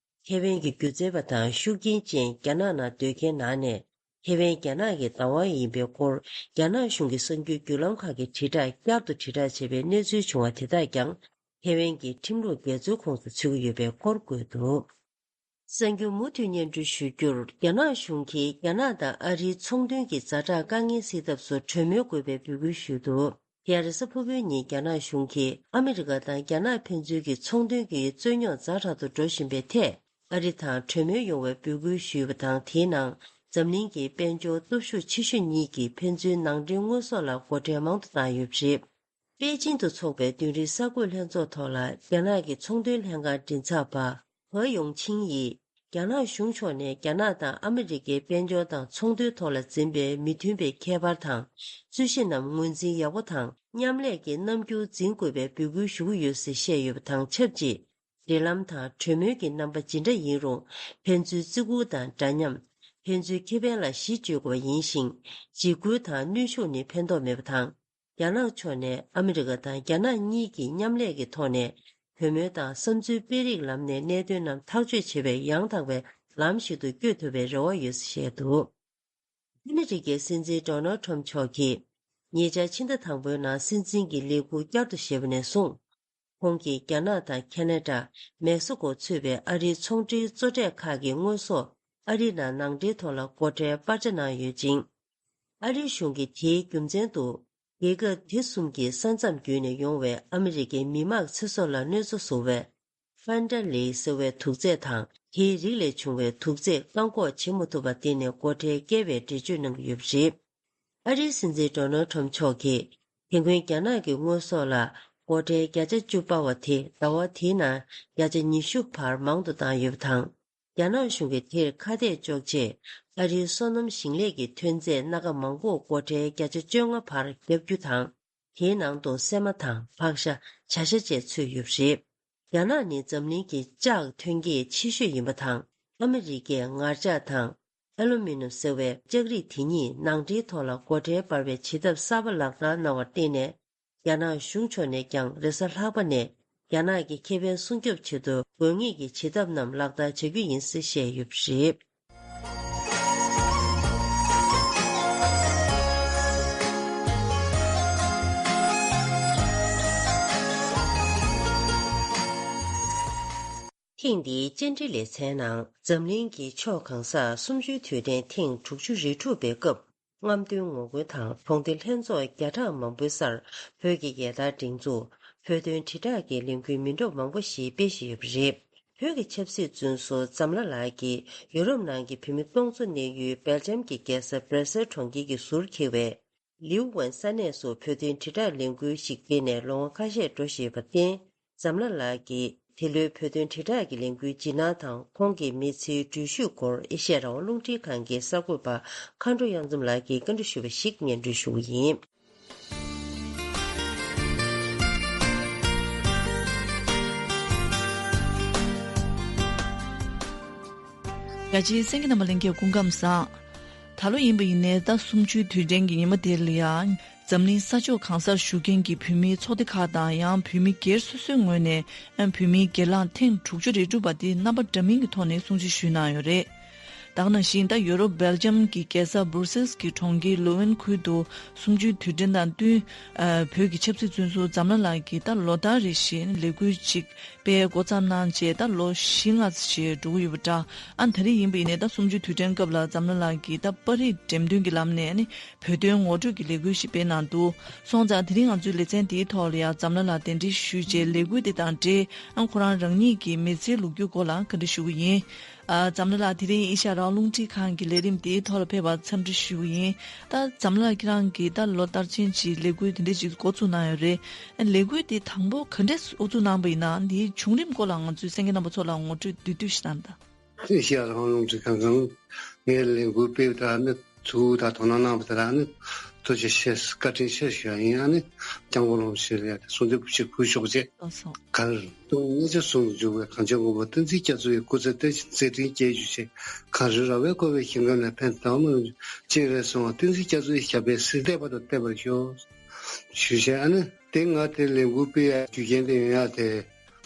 ཐེ་ཝན་གྱི་སྒྱུ་རྩལ་པ་དང་ཤུགས་རྐྱེན་ཅན་རྒྱ་ནག་ནང་སྡོད་མཁན་ནང་ནས། ཐེ་ཝན་རྒྱ་ནག་གི་བདག་དབང་ཡིན་པའི་སྐོར། རྒྱ་ནག་གཞུང་གི་གསར་འགྱུར་བརྒྱུད་ལམ་ཁག་གིས་དྲིལ་བསྒྲགས་བསྐྱར་དུ་དྲིལ་བསྒྲགས་བྱས་པའི་གནས་ཚུལ་བྱུང་བ་དེ་དག་ཀྱང་། ཐེ་ཝན་གྱི་ཁྲིམས་ལུགས་འགལ་འཛོལ་ཁོངས་སུ་ཚུད་ཀྱི་ཡོད་པའི་སྐོར་བཀོད་འདུག། གསར་འགྱུར་མུ་མཐུད་སྙན་སྒྲོན་ཞུ་རྒྱུར། རྒྱ་ནག་གཞུང་གིས་རྒྱ་ནག་དང་ཨ་རིའི་ཚོང་དོན་གྱི་ཛ་དྲག་དཀའ་ངལ་སེལ་ཐབས་སུ་གྲོས་མོལ་དགོས་པའི་འབོད་སྐུལ་ཞུས་འདུག། དེ་ཡང་རེས་གཟའ་ཕུར་བུའི་ཉིན་རྒྱ་ནག་གཞུང་གིས་ཨ་མི་རི་ཀ་དང་རྒྱ་ནག་ཕན་ཚུན་གྱི་ཚོང་དོན་གྱི་རྩོད་རྙོག་ཛ་དྲག་ཏུ་འགྲོ་བཞིན་པའི་ཐད། ཨ་རི་དང་གྲོས་མོལ་ཡོང་བའི་འབོད་སྐུལ་ཞུས་པ་དང་། དེའི་ནང་འཛམ་གླིང་གི་དཔལ་འབྱོར་སྟོབས་ཤུགས་ཆེ་ཤོས་གཉིས་ཀྱིས་ཕན་ཚུན་ནང་འདྲེན་དངོས་ཟོག་ལ་སྒོ་ཁྲལ་མང་དུ་བཏང་ཡོད་པ་རེད། པེ་ཅིང་དུ་འཚོགས་པའི་བདུན་རེའི་གསར་འགོད་ལྷན་ཚོགས་ཐོག་ལ། རྒྱ་ནག་གི་ཚོང་དོན་ལྷན་ཁང་མགྲིན་ཚབ་པ་ཧོ་ཡོང་ཆིང་ཡིས། རྒྱ་ནག་གཞུང་ཕྱོགས་ནས་རྒྱ་ནག་དང་ཨ་མི་རི་ཀའི་དཔལ་འབྱོར་དང་ཚོང་དོན་ཐོག་ལ་འཛིན་པའི་མི་མཐུན་པའི་ཁྱད་པར་དང་། རྩོད་གཞི་རྣམས་ངོས་འཛིན་ཡག་པོ་དང་མཉམ་ལས་ཀྱི་རྣམ་འགྱུར་འཛིན་དགོས་པའི་འབོད་སྐུལ་ཞུ་གི་ཡོད་ཟེར་བཤད་ཡོད་པ་དང་ཆབས་ཅིག། འབྲེལ་ལམ་དང་གྲོས་མོལ་གྱི་རྣམ་པ་ཇི་འདྲ་ཡིན་རུང་། ཕན་ཚུན་བརྩི་བཀུར་དང་འདྲ་མཉམ། ཕན་ཚུན་ཁེ་ཕན་ལ་གཞི་བཅོལ་དགོས་པ་ཡིན་ཞིང་། འཇིགས་སྐུལ་དང་གནོན་ཤུགས་ནི་ཕན་ཐོགས་མེད་པ་དང་། རྒྱ་ནག་ཕྱོགས་ནས་ཨ་མི་རི་ཀ་དང་རྒྱ་ནག་གཉིས་ཀྱིས་མཉམ་ལས་ཀྱི་ཐོག་ནས་གྲོས་མོལ་དང་བསམ་ཚུལ་སྤེལ་རེས་ལམ་ནས་གནད་དོན་རྣམས་ཐག་གཅོད་བྱེད་པའི་ཡང་དག་པའི་ལམ་ཞིག་ཏུ་བསྐྱོད་ཐུབ་པའི་རེ་བ་ཡོད་ཟེར་བཤད་འདུག། ཨ་མི་རི་ཀའི་སྲིད་འཛིན་ཌོ་ནལ་ཁྲམ་མཆོག་གིས་ཉེ་ཆར་ཕྱི་ཟླ་དང་པོའི་ནང་སྲིད་འཛིན་གྱི་ལས་འཁུར་བསྐྱར་དུ་བཞེས་པ་ནས་བཟུང་། ཁོང་གིས་རྒྱ་ནག་དང་ཁེ་ན་ཌ། མེག་སི་ཀོ་གཙོས་པའི་ཨ་རིའི་ཚོང་འབྲེལ་གཙོ་གྲས་ཁག་གི་དངོས་ཟོག་ཨ་རིའི་ནང་ནང་འདྲེན་ཐོག་ལ་སྒོ་ཁྲལ་སྤར་ཆ་གནང་ཡོད་ཅིང་། ཨ་རིའི་གཞུང་གིས་དེའི་རྒྱུ་མཚན་དུ། རྒྱལ་ཁབ་དེ་གསུམ་གྱི་ས་མཚམས་བརྒྱུད་ནས་ཡོང་བའི་ཨ་མི་རི་ཀའི་མི་དམངས་ཚེ་སྲོག་ལ་གནོད་འཚེ་བཟོ་བའི་ཕན་ཌ་ལི་ཟེར་བའི་དུག་རྫས་དང་། དེའི་རིགས་ལས་བྱུང་བའི་དུག་རྫས་བཀག་འགོག་བྱེད་མ་ཐུབ་པར་བརྟེན་ནས་སྒོ་ཁྲལ་བཀལ་བའི་འགྲེལ་བརྗོད་གནང་གི་ཡོད་པ་རེད། ཨ་རིའི་སྲིད་འཛིན་ཌོ་ནལ་ཁྲམ་མཆོག་གིས། དེ་སྔོན་རྒྱ་ནག་གི་དངོས་ཟོག་ལ་ སྒོ་ཁྲལ་བརྒྱ་ཆ་བཅུ་སྤར་བ་དེ་ཟླ་བ་དེའི་ནང་བརྒྱ་ཆ་ཉི་ཤུ་བར་མང་དུ་བཏང་ཡོད་པ་དང་། རྒྱ་ནག་གཞུང་གིས་དེར་ཁ་གཏད་གཅོག་ཆེད། ཨ་རིའི་སོ་ནམ་ཞིང་ལས་ཀྱི་ཐོན་རྫས་སྣ་ཁ་མང་པོར་སྒོ་ཁྲལ་བརྒྱ་ཆ་བཅོ་ལྔ་བར་བརྒྱབ་རྒྱུ་དང་། དེའི་ནང་དུ་སྲན་མ་དང་ཕག་ཤ། བྱ་ཤ་བཅས་ཚུད་ཡོད་པ་རེད། རྒྱ་ནག་ནི་འཛམ་གླིང་གི་ལྕགས་ཐོན་སྐྱེད་ཆེ་ཤོས་ཡིན་པ་དང་། ཨ་མི་རི་ཀས་ངར་ལྕགས་དང་། ཨ་ལུ་མི་ནམ་ཟེར་བའི་ལྕགས་རིགས་དེ་ཉིད་ནང་འདྲེན་ཐོག་ལ་སྒོ་ཁྲལ་སྤར་བའི་བྱེད་ཐབས་གསར་པ་ལག་བསྟར་གནང་བར་བརྟེན་ནས། རྒྱ་ནག་གཞུང་ཕྱོགས་ནས་ཀྱང་རེས་གཟའ་ལྷག་པ་ནས་རྒྱ་ནག་གི་ཁེ་ཕན་སྲུང་སྐྱོབ་ཆེད་དུ་དགོས་ངེས་ཀྱི་བྱེད་ཐབས་རྣམས་ལག་བསྟར་བྱ་རྒྱུ་ཡིན་ཞེས་བཤད་ཡོད་པ་རེད། ཐེངས་འདིའི་བཅར་འདྲི་ལེ་ཚན་ནང་འཛམ་གླིང་གི་ཕྱོགས་གང་སར་གསུམ་བཅུའི་དུས་དྲན་ཐེངས་དྲུག་ཅུ་རེ་དྲུག་པའི་སྐབས། རྔམ་སྟོན་ངོ་རྒོལ་དང་གྲོང་སྡེ་ལྷན་ཚོགས་བརྒྱ་ཕྲག་མང་པོའི་སར་བོད་ཀྱི་རྒྱལ་དར་སྒྲེང་འཛུགས། བོད་དོན་དྲིལ་བསྒྲགས་ཀྱི་ལས་འགུལ་མི་འདྲ་མང་པོ་ཞིག་སྤེལ་བཞིན་ཡོད་པ་རེད། བོད་ཀྱི་ཆབ་སྲིད་བཙོན་ཟུར་འཛམ་ལྷ་ལགས་ཀྱིས་ཡུ་རོབ་ནང་གི་བོད་མི་སྟོང་ཚོ་གནས་ཡུལ་སྦེལ་ཇམ་གྱི་རྒྱལ་ས་སྦྲེ་སེལ་གྲོང་ཁྱེར་གྱི་ཟུར་འཁེལ་བའི་ལིའུ་ཝན་ས་གནས་སུ་བོད་དོན་དྲིལ་བསྒྲགས་ལས་འགུལ་ཞིག་སྤེལ་ནས་ལོ་ངོ་ཁ་ཤས་འགྲོ་བཞིན་ཡོད་པར་བརྟེན། འཛམ་ལྷ་ལགས་ཀྱིས་དེ་ལོའི་བོད་དོན་དྲིལ་བསྒྲགས་ཀྱི་ལས་འགུལ་ཇི་སྣང་དང་ཁོང་གི་མི་ཚེའི་འགྲུལ་བཞུད་སྐོར་ཨེ་ཤ་ཡ་རང་དབང་རླུང་འཕྲིན་ཁང་གི་གསར་འགོད་པ་མཁའ་འགྲོ་གཡང་འཛོམས་ལགས་ཀྱིས་བཀའ་འདྲི་ཞུས་པ་ཞིག་སྙན་སྒྲོན་ཞུ་གི་ཡིན། རྒྱ་ཆེའི་གསན་མཁན་རྣམ་པ་ལྷན་རྒྱས་སྐུ་ཁམས་བཟང་། ད་ལོ་ཡིན་པ་ཡིན་ནའི་ཟླ་གསུམ་བཅུའི་དུས་དྲན་གྱི་ཉི་མ་དེ་ལ་ཡང་། འཛམ་གླིང་ས་ཕྱོགས་གང་སར་བཞུགས་མཁན་གྱི་བོད་མིའི་ཚོགས་སྡེ་ཁག་དང་ཡང་བོད་མི་སྒེར་སོ་སོའི་ངོས་ནས་ཨ་བོད་མིའི་སྒེར་ལངས་ཐེངས་དྲུག་ཅུ་རེ་དྲུག་པ་དེ་རྣམ་པ་འདྲ་མིན་གྱི་ཐོག་ནས་སྲུང་བརྩི་ཞུས་གནང་ཡོད་རེད། ད་ག་ནང་བཞིན་ད་ཡོ་རོབ་སྦེལ་ཇམ་གྱི་རྒྱལ་ས་སྦུར་སེལ་གྱི་གྲོང་ཁྱེར་ལུ་ཝེན་ཁུལ་དུ་གསུམ་བཅུའི་དུས་དྲན་དང་བསྟུན་ཨ་བོད་ཀྱི་ཆབ་སྲིད་བཙོན་ཟུར་འཛམ་ལྷ་ལགས་ཀྱིས་ད་ལོ་ལྟར་རེ་བཞིན་ལས་འགུལ་ཅིག་སྤེལ་འགོ་བརྩམས་གནང་རྗེས་ད་ལོ་བཞི་ལྔ་ཙམ་ཞིག་འགྲོ་གི་ཡོད་པ་འདྲ། ཨ་ད་རེས་ཡིན་པ་ཡིན་ནའི་ད་གསུམ་བཅུའི་དུས་དྲན་སྐབས་ལ་འཛམ་གླིང་ལ་གི་ད་པར་རིས་འགྲེམས་སྟོན་གྱི་ལམ་ནས་ནི་བོད་དོན་ངོ་སྤྲོད་ཀྱི་ལས་འགུལ་ཞིག་སྤེལ་གནང་འདུག་སོང་ཙང་དེ་རིང་ང་ཚོའི་ལེ་ཚན་འདིའི་ཐོག་ལ་ཡང་འཛམ་གླིང་ལ་གདན་འདྲེན་ཞུས་རྗེས་ལས་འགུལ་དེ་དང་འབྲེལ་ཨ་ཁོ་རང་རང་ཉིད་ཀྱི་མི་ཚེའི་ལོ་རྒྱུས་སྐོར་ལ་བཀའ་འདྲི་ཞུ་གི་ཡིན། ཨ་འཛམ་གླིང་ལ་དེ་རིང་ཨེ་ཤ་ཡ་རང་དབང་རླུང་འཕྲིན་ཁང་གི་ལས་རིམ་འདིའི་ཐོག་ལ་ཕེབས་པར་འཚམས་འདྲི་ཞུ་གི་ཡིན། ད་འཛམ་གླིང་ལ་ཁྱེད་རང་གིས་ད་ལོ་ལྟར་ཆེན་གྱི་ལས་འགུལ་དེ་འདྲ་ཞིག་འགོ་ཚུགས་གནང་ཡོད་རེད། ལས་འགུལ་དེ་དང་པོ་ག་འདྲས་དབུ་འཛུགས་གནང་པ་ཡིན་ན་འདིའི་བྱུང་རིམ་སྐོར་ལ་ང་ཚོའི་གསན་མཁན་རྣམ་པ་ཚོ་ལ་ངོ་སྤྲོད་བསྡུས་བསྡུས་ཤིག་གནང་དང་། ཨེ་ཤེ་ཡ་རང་དབང་རླུང་འཕྲིན་ཁང་གིས་ངའི་ལས་འགུལ་སྤེལ་བ་དང་ནི་ཐུགས་ཁུར་དང་དོ་སྣང་གནང་བ་དེ་ལ་ནི་ཐུགས་རྗེ་ཆེ་བཀའ་དྲིན་ཆེ་ཞུ་ཡ་ཡིན། ཨ་ནི་སྐྱབས་མགོན་རིན་པོ་ཆེ་ལ་ཡ་དེ་གསོལ་འདེབས་ཞིག་ཕུལ་ཆོག་ཅེས། ལགས་སོ། གར་སྟོང་ཉིད་ཀྱི་གསུང་དུ་འཇུག་པའི་གངས་ཅན་མགོན་པོ་བསྟན་འཛིན་རྒྱ་མཚོ་ཡི་སྐུ་ཚེ་བརྟན་ཅིང་མཛད་འཕྲིན་རྒྱས་གྱུར་ཅིག་གངས་རི་ར་བས་བསྐོར་བའི་ཞིང་ཁམས་ལ་ཕན་བཏགས་སྨོན་ལམ་ཅི་རེད་གསུངས་པ། བསྟན་འཛིན་རྒྱ་མཚོ་ཡི་ཞབས་པད་སྲིད་མཐའི་བར་དུ་བརྟན་པར་ཤོག་ཞུ་བྱས། ཨ་ནི་དེ་ང་དེ་ལས་འགུལ་སྤེལ་ཡ་རྒྱུ་རྐྱེན་དེ་ཡོང་ཡ་དེ་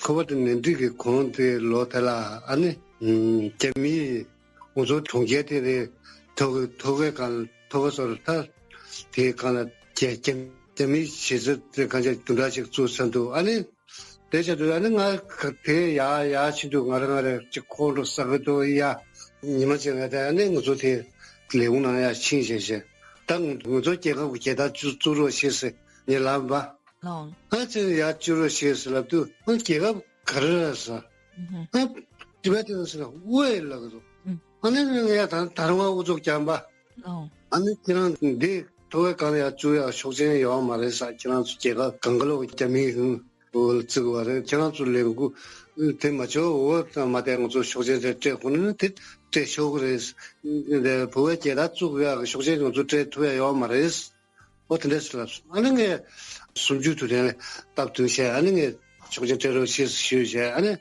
ཁོ་པ་དེ་ནས་འགྲིག་གི་གོང་དེ་ལོ་དེ་ལ་ཨ་ནི་རྒྱ་མིའི་ང་ཚོ་གྲོང་ཁྱེར་དེ་རེད། ཐོག་ཐོག་ཁའི་སྒང་ཐོག་ཁ་སོར་ཐ་དེའི་སྒང་ལ་རྒྱ་རྒྱ་རྒྱ་མིའི་གཞི་རྩ་དེ་གང་ཅི་དུམ་གྲ་ཞིག་བཙུགས་ཚར་འདུག་ཨ་ནི་དེ་བྱས་དུས་ཨ་ནི་ང་ག་དེ་ཡར་ཡར་ཕྱིན་དུས་ང་རང་ང་རང་ཅིག་ཁོང་ཁྲོ་ཟ་གི་འདུག་ཡ། ཉི་མ་གཅིག་ང་དེ་ཨ་ནི་ང་ཚོ་དེ་ལས་ཁུངས་ནང་ཡར་ཕྱིན་བྱས་བྱས་ད་ང་ང་ཚོ་རྒྱལ་ཁབ་ཀྱི་རྒྱལ་དར་བཙུགས་བཙུགས་རོགས་ཞེས་ཟེར་ངས་ལབ་པ། ཨོ། ཨ་ཅེ་ཡར་བཅུག་རོགས་ཞེས་ཟེར་ལབ་དུས་ཨ་རྒྱལ་ཁབ་ག་རེ་རེད་ཟེར། ཨ་ཏི་བེ་ཏན་ཟེར་ཝེ་ལབ་གི་འདུག་ཨ་ནི་ངས་ཡ་ད་ད་རུང་ཨ་ཨུ་ཚུགས་རྒྱབ་པ། ཨ་ནི་ཁྱེད་རང་འདི་ཐོ་བའི་སྒང་ལ་ཡ་བཅུག་ཡག་ཤུགས་རྐྱེན་ཡོད་མ་རེད་ཟེར། ཁྱེད་རང་ཚོ་རྒྱལ་ཁབ་གང་ག་ལ་རྒྱ་མིའི་འོག་ལ་བརྩི་དགོས་པ་རེད། ཁྱེད་རང་ཚོ་ལས་འགུལ་དེ་མ་བྱོས་འོ་མ་དེ་ང་ཚོ་ཤུགས་རྐྱེན་དེ་སྤྲད་དགོས་ན་དེ་སྤྲད་ཆོག་གི་རེད། བོད་པའི་རྒྱལ་དར་བཙུགས་ཡག་ཤུགས་རྐྱེན་ང་ཚོ་སྤྲད་ཐུབ་ཡག་ཡོད་མ་རེད། ཨོ་དེ་འདྲས་ལབ་སོང་། ཨ་ནི་ངས་གསུམ་བཅུའི་དུས་དྲན་ལ་སྟབས་བསྟུན་བྱས་ཨ་ནི་ངས་ཆོག་མཆན་སྤྲད་རོགས་ཞེས་ཞུས་བྱས་ཨ་ནི་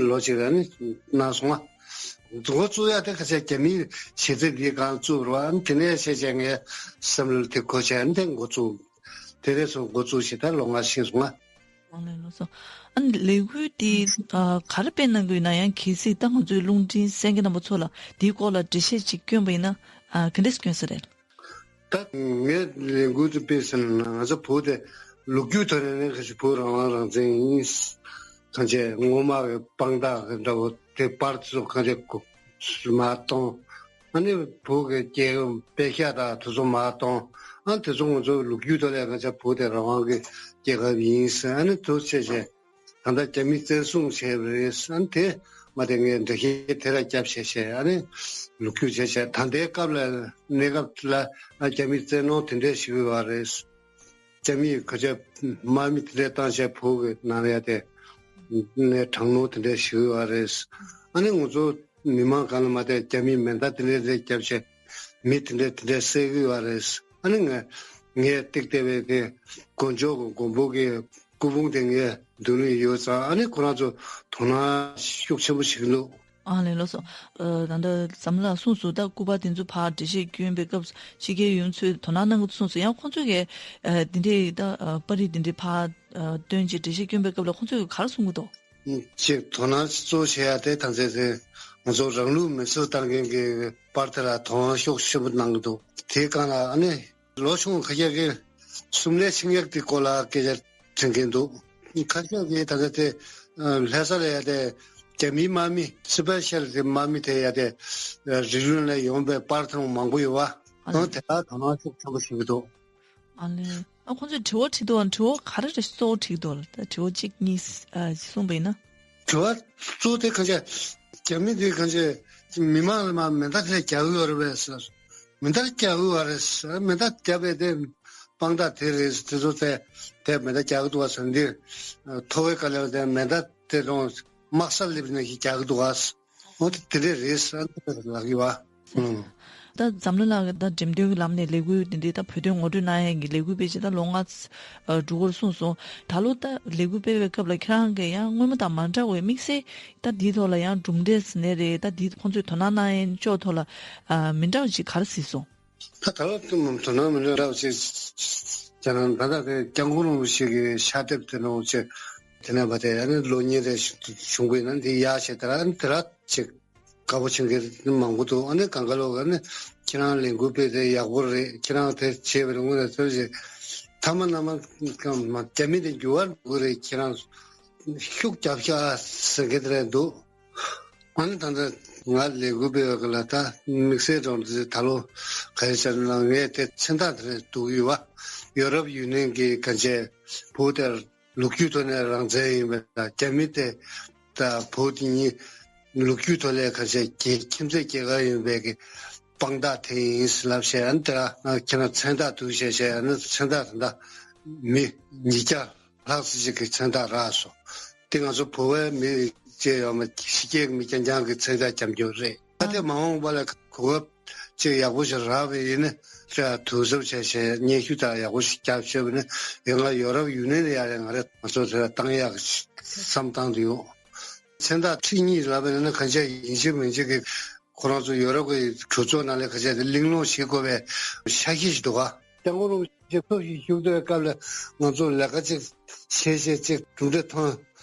ལོ་གཅིག་ཨ་ནི་གནང་སོང་ང་། འགོ་བཙུགས་ཡ་དེ་ཁ་ཤས་རྒྱ་མིའི་གཞི་རྩ་འདིའི་སྒང་བཙུགས་རོགས་ཨ་ནི་དེ་ནས་བྱས་བྱས་ངས་བསམ་བློ་དེ་འཁོར་བྱས་ཨ་ནི་དེ་འགོ་བཙུགས། དེ་རེད་སོང་འགོ་བཙུགས་བྱས་ད་ལོ་ལྔ་ཕྱིན་སོང་ང་། ཨ་ནི་ལས་འགུལ་འདི་ག་རེ་སྤེལ་གནང་གི་ཡོད་ན་ཡང་གལ་སྲིད་ད་ང་ཚོའི་རླུང་འཕྲིན་གསན་མཁན་རྣམ་པ་ཚོ་ལ་འདིའི་སྐོར་ལ་འགྲེལ་བཤད་ཅིག་བསྐྱོན་པ་ཡིན་ན་ག་འདྲས་བསྐྱོན་ས་རེད། ད་ངས་ལས་འགུལ་དེ་སྤེལ་ཟིན་ན་ང་ཚོ་བོད་དེ་ལོ་རྒྱུས་ཐོག་ནས་ནི་ཁ་ཤས་བོད་རང་དབང་རང་བཙན་ཡིན། གང་བྱས་སྔོན་མ་གི་དཔང་རྟགས་འདྲ་བོ་དེ་པར་ཚོ་གང་བྱས་མ་གཏོང་། ཨ་ནི་བོད་ཀྱི་རྒྱལ་ཁབ་དཔེ་ཤག་དང་དེ་ཚོ་མ་གཏོང་། ཨ་དེ་ཚོ་ང་ཚོ་ལོ་རྒྱུས་ཐོག་ལ་གང་བྱས་བོད་དེ་རང་དབང་གི་རྒྱལ་ཁབ་ཡིན་ཟེར་ཨ་ནི་དུ་བྱས་བྱས། ད་ལྟ་རྒྱ་མིས་བཙན་བཟུང་བྱས་པ་རེད། ཨ་ནི་དེ་མ་དེ་ངས་འདྲ་བཤད་དེ་ལ་རྒྱབ་བྱས་བྱས་ཨ་ནི་ལོ་རྒྱུས་བྱས་བྱས་ད་ལྟའི་སྐབས་ལ་གནས་སྐབས་ལ་རྒྱ་མིས་བཙན་གནོན་དེ་འདྲས་ཞུས་པ་རེད། རྒྱ་མིས་ཁ་ཆ་དམག་མི་དེ་འདྲས་བཏང་བྱས་བོད་ཀྱི་ནང་ལ་ཡ་དེ་ནས་དྲག་གནོན་དེ་འདྲས་ཞིག་ཡོད་རེད། ཨ་ནི་ང་ཚོ་མི་མང་གང་ལ་མ་བལྟས་རྒྱ་མིས་མེ་མདའ་དེ་འདྲས་དེ་འདྲས་བརྒྱབ་བྱས་མི་དེ་འདྲས་དེ་འདྲས་བསད་ཀྱི་ཡོད་རེད། ཨ་ནི་ང་ངས་ཏིག་ཏེ་བའི་གི་དཀོན་མཆོག་གི་མགོན་པོ་གི་སྐུ་ཕུང་དེ་ངས་མདུན་ལ་ཡོད་ཙང་། ཨ་ནི་ཁོ་རང་ཚོ་དོ་སྣང་ཤུགས་ཆེན་པོ་བྱེད་ཀྱི་འདུག་ཨ་ལས། ལགས་སོ། ཨ། ད་ལྟ་འཛམ་གླིང་ལ་གསུངས་སོང་། ད་སྐུ་པར་དེ་ཚོ་ཕར་འགྲེལ་བཤད་སྐྱོན་པའི་སྐབས་ཕྱི་རྒྱལ་ཡུལ་ཚོས་དོ་སྣང་གནང་གི་འདུག་གསུངས་སོང་། ཡང་ཁོང་ཚོས་ཀྱི་ཨ་འདི་འདྲའི་ད་ཨ་པར་རིས་འདི་འདྲའི་ཕར་ཨ་བཏོན་བྱས་འགྲེལ་བཤད་སྐྱོན་པའི་སྐབས་ལ་ཁོང་ཚོས་ཀྱི་ག་རེ་གསུང་གི་འདུག་ཅིག་དོ་སྣང་གཙོ་བོ་བྱེད་ཡ་དེ་ད་ཚེ་ཚེ་ང་ཚོ་རང་ལུགས་མི་སེར་ལྟར་མཁན་གྱི་པར་དེ་ལ་དོ་སྣང་ཤུགས་ཆེན་པོ་གནང་གི་འདུག་དེའི་སྒང་ལ་ཨ་ནི། ལོ་ཆུང་ཁ་ཤས་ཀྱིས་གསུམ་ལས་ཆིངས་ཡིག་དེ་སྐོར་ལ་སྐད་ཆ་དྲན་གྱིན་འདུག་ཁ་ཤས་ཀྱིས་ད་ལྟ་དེ་ལྷ་ས་ལ་ཡ་དེ་རྒྱ་མིའི་དམག་མི་སི་པེ་ཤལ་དེ་དམག་མི་དེ་ཡ་དེ་རི་ལུང་ལ་ཡོང་པའི་པར་ཐོན་མང་པོ་ཡོད་པ། ཨ་ལེ། དེ་ལ་དོ་སྣང་ཤུགས་ཆེན་པོ་ཞིག་འདུག་ཨ་ལེ། ཨ་ཁོང་ཚོས་དྲི་བ་དྲིས་འདུག་དྲི་བ་ག་རེ་རེ་གཙོ་བོ་དྲིས་འདུག་ད་དྲི་བ་གཅིག་གཉིས་ཨ་གསུངས་པ་ཡིན་ན། དྲི་བ་གཙོ་བོ་དེ་གང་ཅི་རྒྱ་མི་དེ་གང་ཅི་མི་མང་ལ་མ་མེ་མདའ་དེ་རྒྱག་གི་ཡོད་རེད་པས་ཟེར། མེ་མདའ་རྒྱག་གི་ཡོད་རེད་ཟེར། མེ་མདའ་རྒྱབ་པའི་དེ་དཔང་རྟགས་དེ་རེད་ཟེར། དེ་ཚོ་དེ་དེ་མེ་མདའ་རྒྱག་གི་འདུག་བ་ཟེར། འདི་མཐོ་བའི་བཀའ་ལས་དེ་མེ་མདའ་དེ་རང་དམག་སར་སླེབས་ནས་ཞིག་རྒྱག་གི་འདུག་བ། འོ་དེ་དེ་འདྲས་རེད་ཟེར་ལབ་ཀྱི་བ། ཨང་། ད་འཛམ་གླིང་ལ་ད་འགྲེམས་སྟོན་གྱི་ལམ་ནས་ལས་འགུལ་འདི་འདྲའི་ད་བོད་དོན་ངོ་སྤྲོད་གནང་ཡས་ཀྱི་ལས་འགུལ་སྤེལ་བྱས་ད་ལོ་ལྔ་ཙམ་འགྲོ་གི་རེད་གསུངས་སོང་། ད་ལོ་ད་ལས་འགུལ་སྤེལ་བའི་སྐབས་ལ་ཁྱེད་རང་གིས་ཡང་སྔོན་མ་དང་མ་འདྲ་བའི་དམིགས་བསལ་ད་འདིའི་ཐོག་ལ་ཡང་གྲུབ་འབྲས་ཟེར་ནའི་རེད། ད་འདི་ཁོང་ཚོས་དོ་སྣང་གནང་ཡས་ཕྱོགས་ཐོག་ལ་མི་འདྲ་བ་ཅིག་ག་རེ་གཟིགས་སོང་། ད་ད་ལོ་དུ་མ་དོ་སྣང་མི་འདྲ་བ་ཅིག་བྱས་ན། ད་ལྟ་དེ་སྐྱབས་མགོན་རིན་པོ་ཆེ་གི་ཕྱག་དེབ་དེ་ནང་ཅིག་དེ་ནས་བ་དེ་ཨ་ནི་ལོ་གཉིས་རེ་བྱུང་གི་ཡིན་ན་འདི་ཡག་བྱས། དེ་ར་ཨ་ནི་དེ་ར་ཅིག་དགའ་པོ་བྱེད་མཁན་མང་པོ་འདུག་ཨ་ནི་གང་ག་ལོག་ཨ་ནི་ཁྱེད་རང་ལས་འགུལ་སྤེལ་དེ་ཡག་པོ་རེད། ཁྱེད་རང་དེ་བྱས་པའི་སྔོན་ལ་ཐོས་རྗེས་ཐ་མ་ན་མ་རྒྱ་མི་དེ་འགྱུར་བ་འགྲོ་གི་རེད། ཁྱེད་རང་ཤུགས་རྒྱབ་ཤག་ཟེར་མཁན་དེ་རེད་འདུག་ཨ་ནི་ད་ལྟ་ང་ལས་འགུལ་སྤེལ་བ་ག་ལ་ད་དམིགས་བསལ་འགྲོ་འདི་ད་ལོ་ག་རེ་བྱས་ན་ངས་དེ་མཚན་རྟགས་དེ་རེད་འདུག་ཡོད་བ། ཡོ་རོབ་ཡུན་ནན་གྱི་ག་ཅེ་བོད་དེར་ལོ་རྒྱུས་ཐོག་ནས་རང་བཙན་ཡིན་པ་དང་། རྒྱ་མི་དེ་དང་བོད་དེ་གཉིས་ལོ་རྒྱུས་ཐོག་ལས་ཁ་ཤས་རྒྱལ་ཁྱིམ་མཚེས་རྒྱལ་ཁབ་ཡིན་པའི་གི་དཔང་རྟགས་དེ་ཡིན་ལབ་བྱས། ཨ་ནི་དེ་ལ་ཁྱེད་རང་མཚན་རྟགས་འདུག་བྱས་བྱས། ཨ་ནི་མཚན་རྟགས་དེ་འདྲ་མི་ཉིས་བརྒྱ་ལྷག་ཙམ་ཅིག་གི་མཚན་རྟགས་རག་སོང་། དེ་ང་ཚོ་བོད་པའི་མི་བཅས་ཡོད་མ་ཕྱི་རྒྱལ་གྱི་མི་རྐྱང་རྐྱང་གི་མཚན་རྟགས་རྒྱབ་རྒྱུ་རེད། ད་དེ་མ་འོངས་པ་ལ་གོ་སྐབས་ཅིག་ཡག་པོ་ཞིག་རག་པ་ཡིན་ན། དུས་ཚོད་བྱས་བྱས་སྙན་ཞུ་དང་ཡག་པོ་ཞིག་རྒྱབ་ཤོད་པ་ནི་ཡང་ང་ཡོ་རོབ་ཡུན་ནན་ལ་ཡ་རེད། ང་རེ་ང་ཚོ་དེ་ལ་བཏང་ཡག་བསམ་བཏང་དུ་ཡོད། མཚན་རྟགས་ཁྲི་གཉིས་ལབ་པ་ཡིན་ན་གང་ཅི་ཡིན་གཅིག་མིན་གཅིག་གི་ཁོ་རང་ཚོ་ཡོ་རོབ་ཀྱི་གྲོས་ཚོགས་ནང་ལ་ཁ་ཤས་དེ་གླེང་སློང་བྱེད་དགོས་པའི་ཤ་ཤེད་ཞིག་འདུག་ག་སྐྱབས་མགོན་རིན་པོ་ཆེ་ཚོགས་ཞིག་བཞུགས་སྡོད་པའི་སྐབས་ལ་ང་ཚོ་ལས་ཀ་ཅིག་བྱེད་བྱེད་ཅིག་གྲུབ་འབྲས་ཐོན།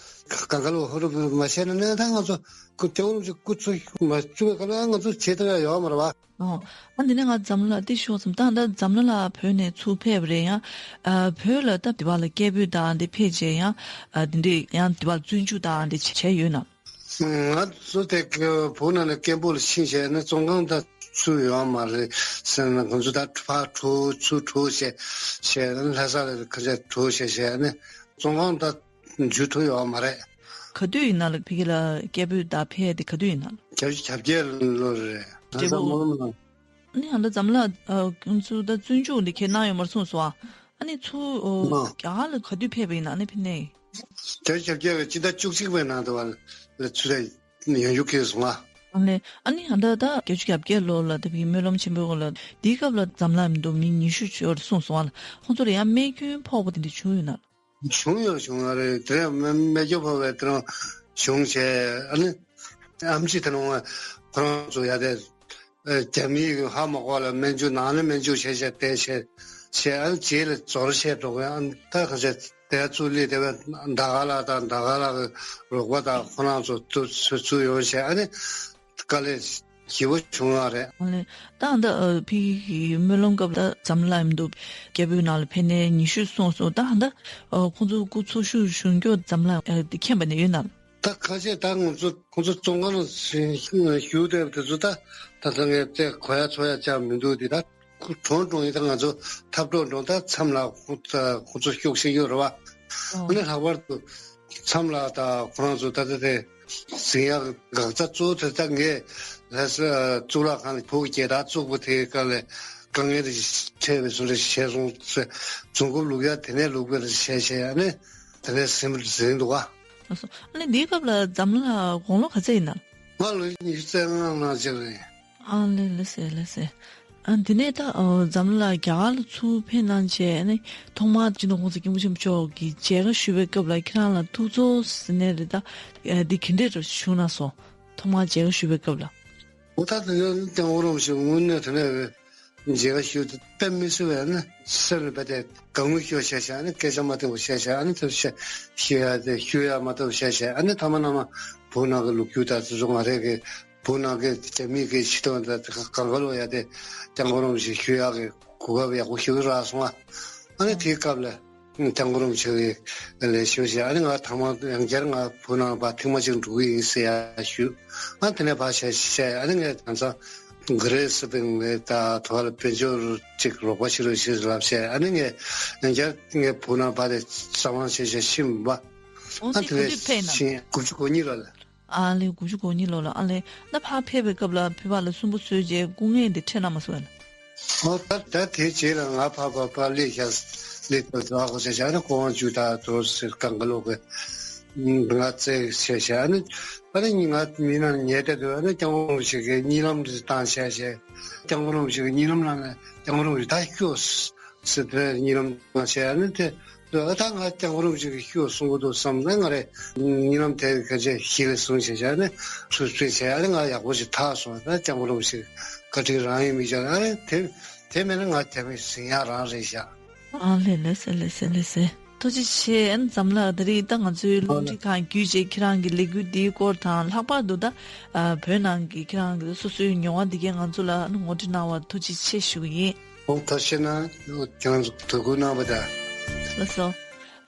གང་ག་ལོ་ཧུར་མ་བྱས་ན་ནས་ད་ང་ཚོ་སྐུ་སྐྱབས་མགོན་རིན་པོ་ཆེ་སྐུ་ཚེ་མ་བཅུག་པའི་སྐབས་ལ་ང་ཚོ་བྱེད་ཐུབ་ཡ་ཡོད་མ་རེད་བ། ཨོ། ཨ་འདི་ནས་ང་འཛམ་གླིང་ལ་ཏི་ཤོག་ཙམ་ད་ད་འཛམ་གླིང་ལ་བོད་ནས་ཚུར་ཕེབས་རེད། ཡང་ཨ་བོད་ལ་ད་དེ་བ་ལ་སྐད་འབོད་ད་འདི་ཕེབས་རྗེས་ཡང་ཨ་འདི་འདྲས་ཡང་དེ་བ་བཙོན་འཇུག་ད་འདི་བྱས་ཡོད་ན། ང་ཚོ་དེ་བོད་ནང་ནས་སྐད་འབོད་ལ་ཕྱིན་བྱས་ནས་བཙོན་ཁང་ད་ཚུར་ཡོང་མ་རེད་ཟེར་ན། ང་ཚོ་ད་ཕར་འགྲོ་ཚུར་འགྲོ་བྱས་བྱས་ལྷ་ས་ལ་ཁ་ཤས་འགྲོ་བྱས་བྱས་ནས་བཙོན་ཁང་ད་འཇུ་ཐུབ་ཡོད་མ་རེད། ག་དུས་ཡིན་ན་ལ་ཕ་གི་ལ་སྐད་འབོད་ད་ཕེབས་དེ་ག་དུས་ཡིན་ན་ལ། བརྒྱད་ཅུ་གྱ་བརྒྱད་ལོ་རེད། ང་འཛམ་གླིང་ལ། ཨ་ནི་ཨ་ད་འཛམ་གླིང་ཨ་ཁོང་ཚོ་ད་བཙོན་འཇུག་འདི་ཁྱེད་གནང་ཡོད་མ་རེད་གསུངས་སོང་ཨ། ཨ་ནི་ཚུར་ཨོ་ཨ་རྒྱ་གར་ལ་ག་དུས་ཕེབས་པ་ཡིན་ན་ཨ་ནི་ཕེབས་ནས། བརྒྱད་ཅུ་གྱ་བརྒྱད་ཀྱི་སྤྱི་ཟླ་བཅུ་གཅིག་པའི་ནང་དུ་བ་ལ་ཚུར་ཡོང་རྒྱུ་ཁེལ་སོང་ཨ། ཨ་ལེ། ཨ་ནི་ཨ་ད་ད་བརྒྱད་ཅུ་གྱ་བརྒྱད་ལོ་ལ་ད་བི་སྨོན་ལམ་ཆེན་པོའི་འོག་ལ་དེའི་སྐབས་ལ་འཛམ་གླིང་མི་འདུག་མི་ཉི་ཤུ་ཅིག་ཡོད་རེད་གསུངས་སོང་ཨ། ཁོང་ཚོ་ལ་ཡང་རྨས་སྐྱོན་ཕོག་པ་དེ་འདྲ་བྱུང་ཡོད་ན། བྱུང་ཡོད་བྱུང་ཡོད་རེད། དེ་རིང་རྨས་སྐྱོན་ཕོག་པའི་དེ་རིང་བྱུང་བྱས། ཨ་ནི་ཨེམ་ཆི་དེ་རིང་ཁོ་རང་ཚོ་ཡ་དེ་རྒྱ་མིའི་ཧ་མ་གོ་ལ་སྨན་བཅོས་ནང་ནས་སྨན་བཅོས་བྱས་བྱས་བསྡད་བྱས་བྱས། ཨ་ནི་རྗེས་ལ་ཟོར་བྱས་འགྲོ་གི། ཨ་ནི་ད་ག་ཚད་དེ་ཚུར་སླེབས་བསྡད་པའི་ཟླ་དཀར་ལགས་དང་ཟླ་དཀར་ལགས་ཀྱི་རོགས་པ་དང་ཁོ་རང་ཚོ་ཚུར་ཚུར་ཡོང་བྱས། ཨ་ནི་དཀའ་ལས་ཞེ་པོ་བྱུང་བ་རེད། ཨ་ལེ། ད་ཨ་ད་ཨ་ཕ་གི་སྨོན་ལམ་སྐབས་ད་འཛམ་གླིང་མི་འདུག་སྐད་འབོད་ནང་ལ་ཕེབས་ནས་ཉི་ཤུ་སོང་སོང་། ད་ཨ་ད་ཨ་ཁོང་ཚོ་སྐུ་འཚོ་བཞུགས་བཞུགས་མགྱོགས་འཛམ་གླིང་ཨ་དེ་མཁྱེན་པ་ནས་ཡོད་ན། ད་ཁ་ཤས་ད་ང་ཚོ་ཁོང་ཚོ་བཙོན་ཁང་ལ་བཞུགས་བསྡད་པ་དེ་ཚོ་ད་ད་ལྟ་ངས་དེ་གོ་ཡ་ཚོར་ཡ་ཅང་མི་འདུག་དེ་ད་གྲོངས་གྲོངས་ཡིན། ད་ང་ཚོ་འཐབ་གྲོངས་གྲོངས། ད་མཚམས་ལ་ཁོང་ཚོ་ཤུགས་ཤིག་ཡོད་རེད་བ། ཨ་ནི་ལྷག་པར་དུ་མཚམས་ལ་ད་ཁོ་རང་ཚོ་ད་ལྟ་དེ་ཟིང་ཡག་འགག་རྩ་གཙོ་བོ་དེ་ད་ངས་ལྷ་ས་གཙུག་ལག་ཁང་ལ་བོད་ཀྱི་རྒྱལ་དར་བཙུགས་པ་དེའི་སྐབས་ལ་ དཀའ་ངལ་རེ་འཕྲད་པའི་བཟོ་འདྲ་བྱས་སོང་ཟེར། རྫུན་རྐུབ་ལུག་ཡག་དེ་ནས་ལུག་པའི་རེ་བྱས་བྱས་ཨ་ནི་དེ་ནས་ཟིན་པ་ཟིན་འདུག་ག་ཨ་སོ། ཨ་ནི་འདིའི་སྐབས་ལ་འཛམ་གླིང་ལ་དགུང་ལོ་ག་ཚད་ཡིན་ན། ང་ལོ་ཉི་ཤུ་རྩ་ལྔ་ནང་ཆགས་རེད། ཨ་ལེ་ལེ་སེ་ལེ་སེ། ཨ་འདི་ནས་ད་ཨ་འཛམ་གླིང་ལ་རྒྱ་གར་ལ་ཚུར་ཕེབས་གནང་བྱས་ཨ་ནི་ཐོག་མར་སྤྱི་ནོར་༸གོང་ས་༸སྐྱབས་མགོན་ཆེན་པོ་མཆོག་གིས་མཇལ་ཁ་ཞུ་བའི་སྐབས་ལ་ཁྱེད་རང་ལ་ཐུགས་ཚོར་ཟེར་ནའི་རེད། ད་ཨ་འདི་ག་འདྲས་ཞུ་གནང་སོང་། ཐོག་མར་མཇལ་ཁ་ཞུ་བའི་སྐབས་ལ། འོ་ད་དེ་ནས་སྐྱབས་མགོན་རིན་པོ་ཆེ་དངོས་གནས་དེ་ནས་མཇལ་ཁ་ཞུ་དེ་དཔེ་མི་སྲིད་པའི་ནི་སེམས་ལ་དཔེ་དེ་དགའ་ངུ་ཤོར་བྱས་བྱས་ཨ་ནི་སྐད་ཆ་མ་བཏང་བ་བྱས་བྱས་ཨ་ནི་དེ་བཤད་ཤོད་ཡ་དེ་ཤོད་ཡ་མ་བཏང་བ་བྱས་བྱས་ཨ་ནི་ཐ་མ་ན་མ་བོད་ནང་གི་ལོ་རྒྱུས་དང་དེ་ཚོ་ང་རང་གི་བོད་ནང་གི་རྒྱ་མི་གི་སྤྱི་དོན་དང་གང་ག་ལོ་ཡ་དེ་སྐྱབས་མགོན་རིན་པོ་ཆེ་ཞུ་ཡག་གི་གོ་སྐབས་ཡག་པོ་ཞིག་རག་སོང་ཨ། ཨ་ནི་དེའི་སྐབས་ལ་སྐྱབས་མགོན་རིན་པོ་ཆེ་གི་ལས་ཞུ་བྱས་ཨ་ནི་ང་ཐ་མ་ཡང་བསྐྱར་ང་བོད་ནང་ཕར་ཐེངས་མ་གཅིག་འགྲོ་གི་ཡིན་ཟེར་ཡ་ཞུ། ཨ་དེ་ནས་ཕར་བྱས་བྱས་ཨ་ནི་ངས་དེང་སང་གྷི་རེ་སི་སི་པིན་ལ་ད་དོ་ལ་དཔལ་འབྱོར་ཅིག་རོགས་པ་བྱེད་རོགས་ཞེས་ལབ་བྱས་ཨ་ནི་ངས་ཡང་བསྐྱར་ངས་བོད་ནང་ཕར་ལ་བཙན་དབང་བྱས་བྱས་ཕྱིན་པ། འོ་ཨ་དེ་དེ་ག་དུས་ཕེབས་ན། ཕྱིན་དགུ་བཅུ་གོ་གཉིས་ལོ་ལ། ཨ་ལེ་དགུ་བཅུ་གོ་གཉིས་ལོ་ལ། ཨ་ལེ་ད་ཕར་ཕེབས་པའི་སྐབས་ལ་བོད་པ་ལ་སུན་པོ་གསོལ་རྗེས་སྐུ་ངལ་འདི་འཕྲད་གནང་མ་སོང་ལ། ཨོ་ད་ད་དེའི་རྗེས་ལ་ང་ཕར་ཕར་ཕར་སླེབས་ཤག་སླེབས་ཐུབ་ཐུབ་ཨ་ཁོ་ཆ་ཆ་ནི་ཁོ་དབང་ཆུ་ད་དོ་ཟེར་གང་ག་ལོག་གི་ང་བཙལ་བྱས་བྱས་ཨ་ནི་ཨ་ནི་ང་མི་ནང་ཉལ་བསྡད་འདུག་ཨ་ནི་སྐྱབས་མགོན་རིན་པོ་ཆེ་གི་གཉིད་ལམ་དེ་བཏང་བྱས་བྱས་སྐྱབས་མགོན་རིན་པོ་ཆེ་གི་གཉིད་ལམ་ནང་ནས་སྐྱབས་མགོན་རིན་པོ་ཆེ་ད་སྐྱོ་ཟེར་དེ་གཉིད་ལམ་བཏང་བྱས་ཨ་ནི་དེ། ད་ང་སྐྱབས་མགོན་རིན་པོ་ཆེ་གི་ཤུགས་གསུང་གི་འདུག་བསམ་ན་ང་རེ་གཉིད་ལམ་དེ་ག་ཚད་ཞིག་ལ་གསུང་བྱས་བྱས་ནས་ཚུར་ཚུར་བྱས་ཨ་ནི་ང་ཡག་པོ་ཞིག་ཐག་སོང་། ད་སྐྱབས་མགོན་རིན་པོ་ཆེ་བཀའ་དྲིན་རང་ཡིན་མི་བྱ་ཨ་ནི་དེ་དེ་མེད་ན་ང་དེ་མི་ཟིན་ཡག་རང་རེད་བཞག་ཨ་ལེ་ལེ་སེ་ལེ་སེ་ལེ་སེ། ཐུགས་རྗེ་ཆེ། ཨ་ནི་འཛམ་ལགས་ད་རེས་ད་ང་ཚོའི་རླུང་འཕྲིན་ཁང་བརྒྱུད་བྱས་ཁྱེད་རང་གི་ལས་འགུལ་འདིའི་སྐོར་དང་ལྷག་པར་དུ་ད་བོད་ནང་གི་ཁྱེད་རང་གི་སོ་སོའི་མྱོང་བ་འདི་གའི་ང་ཚོ་ལ་ཨ་ནི་ངོ་སྤྲོད་གནང་བར་ཐུགས་རྗེ་ཆེ་ཞུ་གི་ཡིན། ཨོ་ཐབས་ཤེས་ན་ཁྱེད་རང་ཚོ་དོ་ཁུར་གནང་བ་དང་། ལགས་སོ།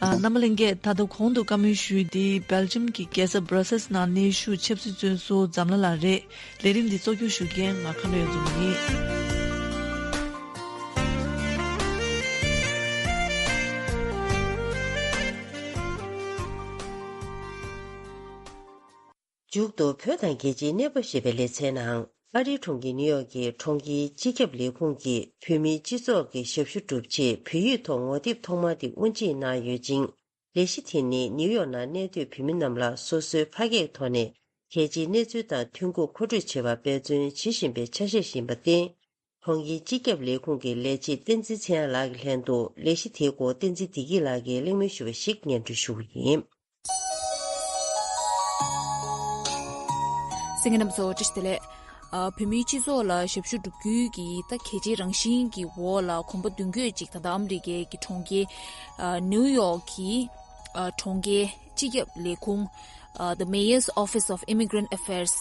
ཨ་རྣམ་པ་ལྷན་རྒྱས། ད་ལྟ་གོང་དུ་བཀའ་མོལ་ཞུས་ཏེ་སྦེལ་ཇམ་གྱི་རྒྱལ་ས་སྦྲ་སེལ་ནང་གནས་བཞུགས་ཆབ་སྲིད་བཙོན་ཟུར་འཛམ་ལྷ་ལགས་རེད། ལས་རིམ་འདི་གཙོ་སྐྱོང་ཞུ་མཁན་ང་མཁའ་འགྲོ་གཡུ་འཛོམས་ཡིན། མཇུག་ཏུ་བོད་དང་རྒྱལ་སྤྱིའི་གནས་བབ་ཞེས་པའི་ལེ་ཚན་ནང་། ཨ་རིའི་གྲོང་ཁྱེར་ནིའུ་ཡོག་གི་གྲོང་ཁྱེར་སྤྱི་ཁྱབ་ལས་ཁུངས་ཀྱིས་བོད་མིའི་སྤྱི་ཚོགས་ཀྱི་ཞབས་ཞུ་སྒྲུབ་ཆེད་བོད་ཡིག་ཐོག་ངོ་དེབ་ཐོག་མ་དེ་དབུ་འབྱེད་གནང་ཡོད་ཅིང་། ལས་གཞི་དེ་ནི་ནིའུ་ཡོག་ནང་གནས་སྡོད་བོད་མི་རྣམས་ལ་སོ་སོའི་ཕ་སྐད་ཐོག་ནས་གལ་ཆེའི་གནས་ཚུལ་དང་ཐོན་ཁུངས་མཁོ་སྤྲོད་བྱེད་པར་འབད་བརྩོན་བྱེད་བཞིན་པའི་ཆ་ཤས་ཤིག་ཡིན་པར་བརྟེན། གྲོང་ཁྱེར་སྤྱི་ཁྱབ་ལས་ཁུངས་ཀྱི་ལས་བྱེད་བསྟན་འཛིན་ཚེ་དབྱངས་ལགས་ཀྱི་ལྷན་དུ་ལས་གཞི་དེའི་སྐོར་བསྟན་འཛིན་བདེ་སྐྱིད་ལགས་ཀྱིས་གླེང་མོལ་ཞུས་པ་ཞིག་སྙན་སྒྲོན་ཞུ་གི་ཡིན། གསན་མཁན་རྣམ་པ་ཚོ་བཀྲ་ཤིས་བདེ་ལེགས། ཨ། བོད་མིའི་སྤྱི་ཚོགས་ལ་ཞབས་ཞུ་སྒྲུབ་རྒྱུའི་གི་ད་གལ་ཆེའི་རང་བཞིན་གྱི་འོག་ལ་གོམ་པ་མདུན་སྐྱོད་ཅིག་ད་ལྟ་ཨ་མི་རི་ཀའི་གི་གྲོང་ཁྱེར་ཨ་ནིའུ་ཡོག་གི་ཨ་གྲོང་ཁྱེར་སྤྱི་ཁྱབ་ལས་ཁུངས་ཨ་The Mayor's Office of Immigrant Affairs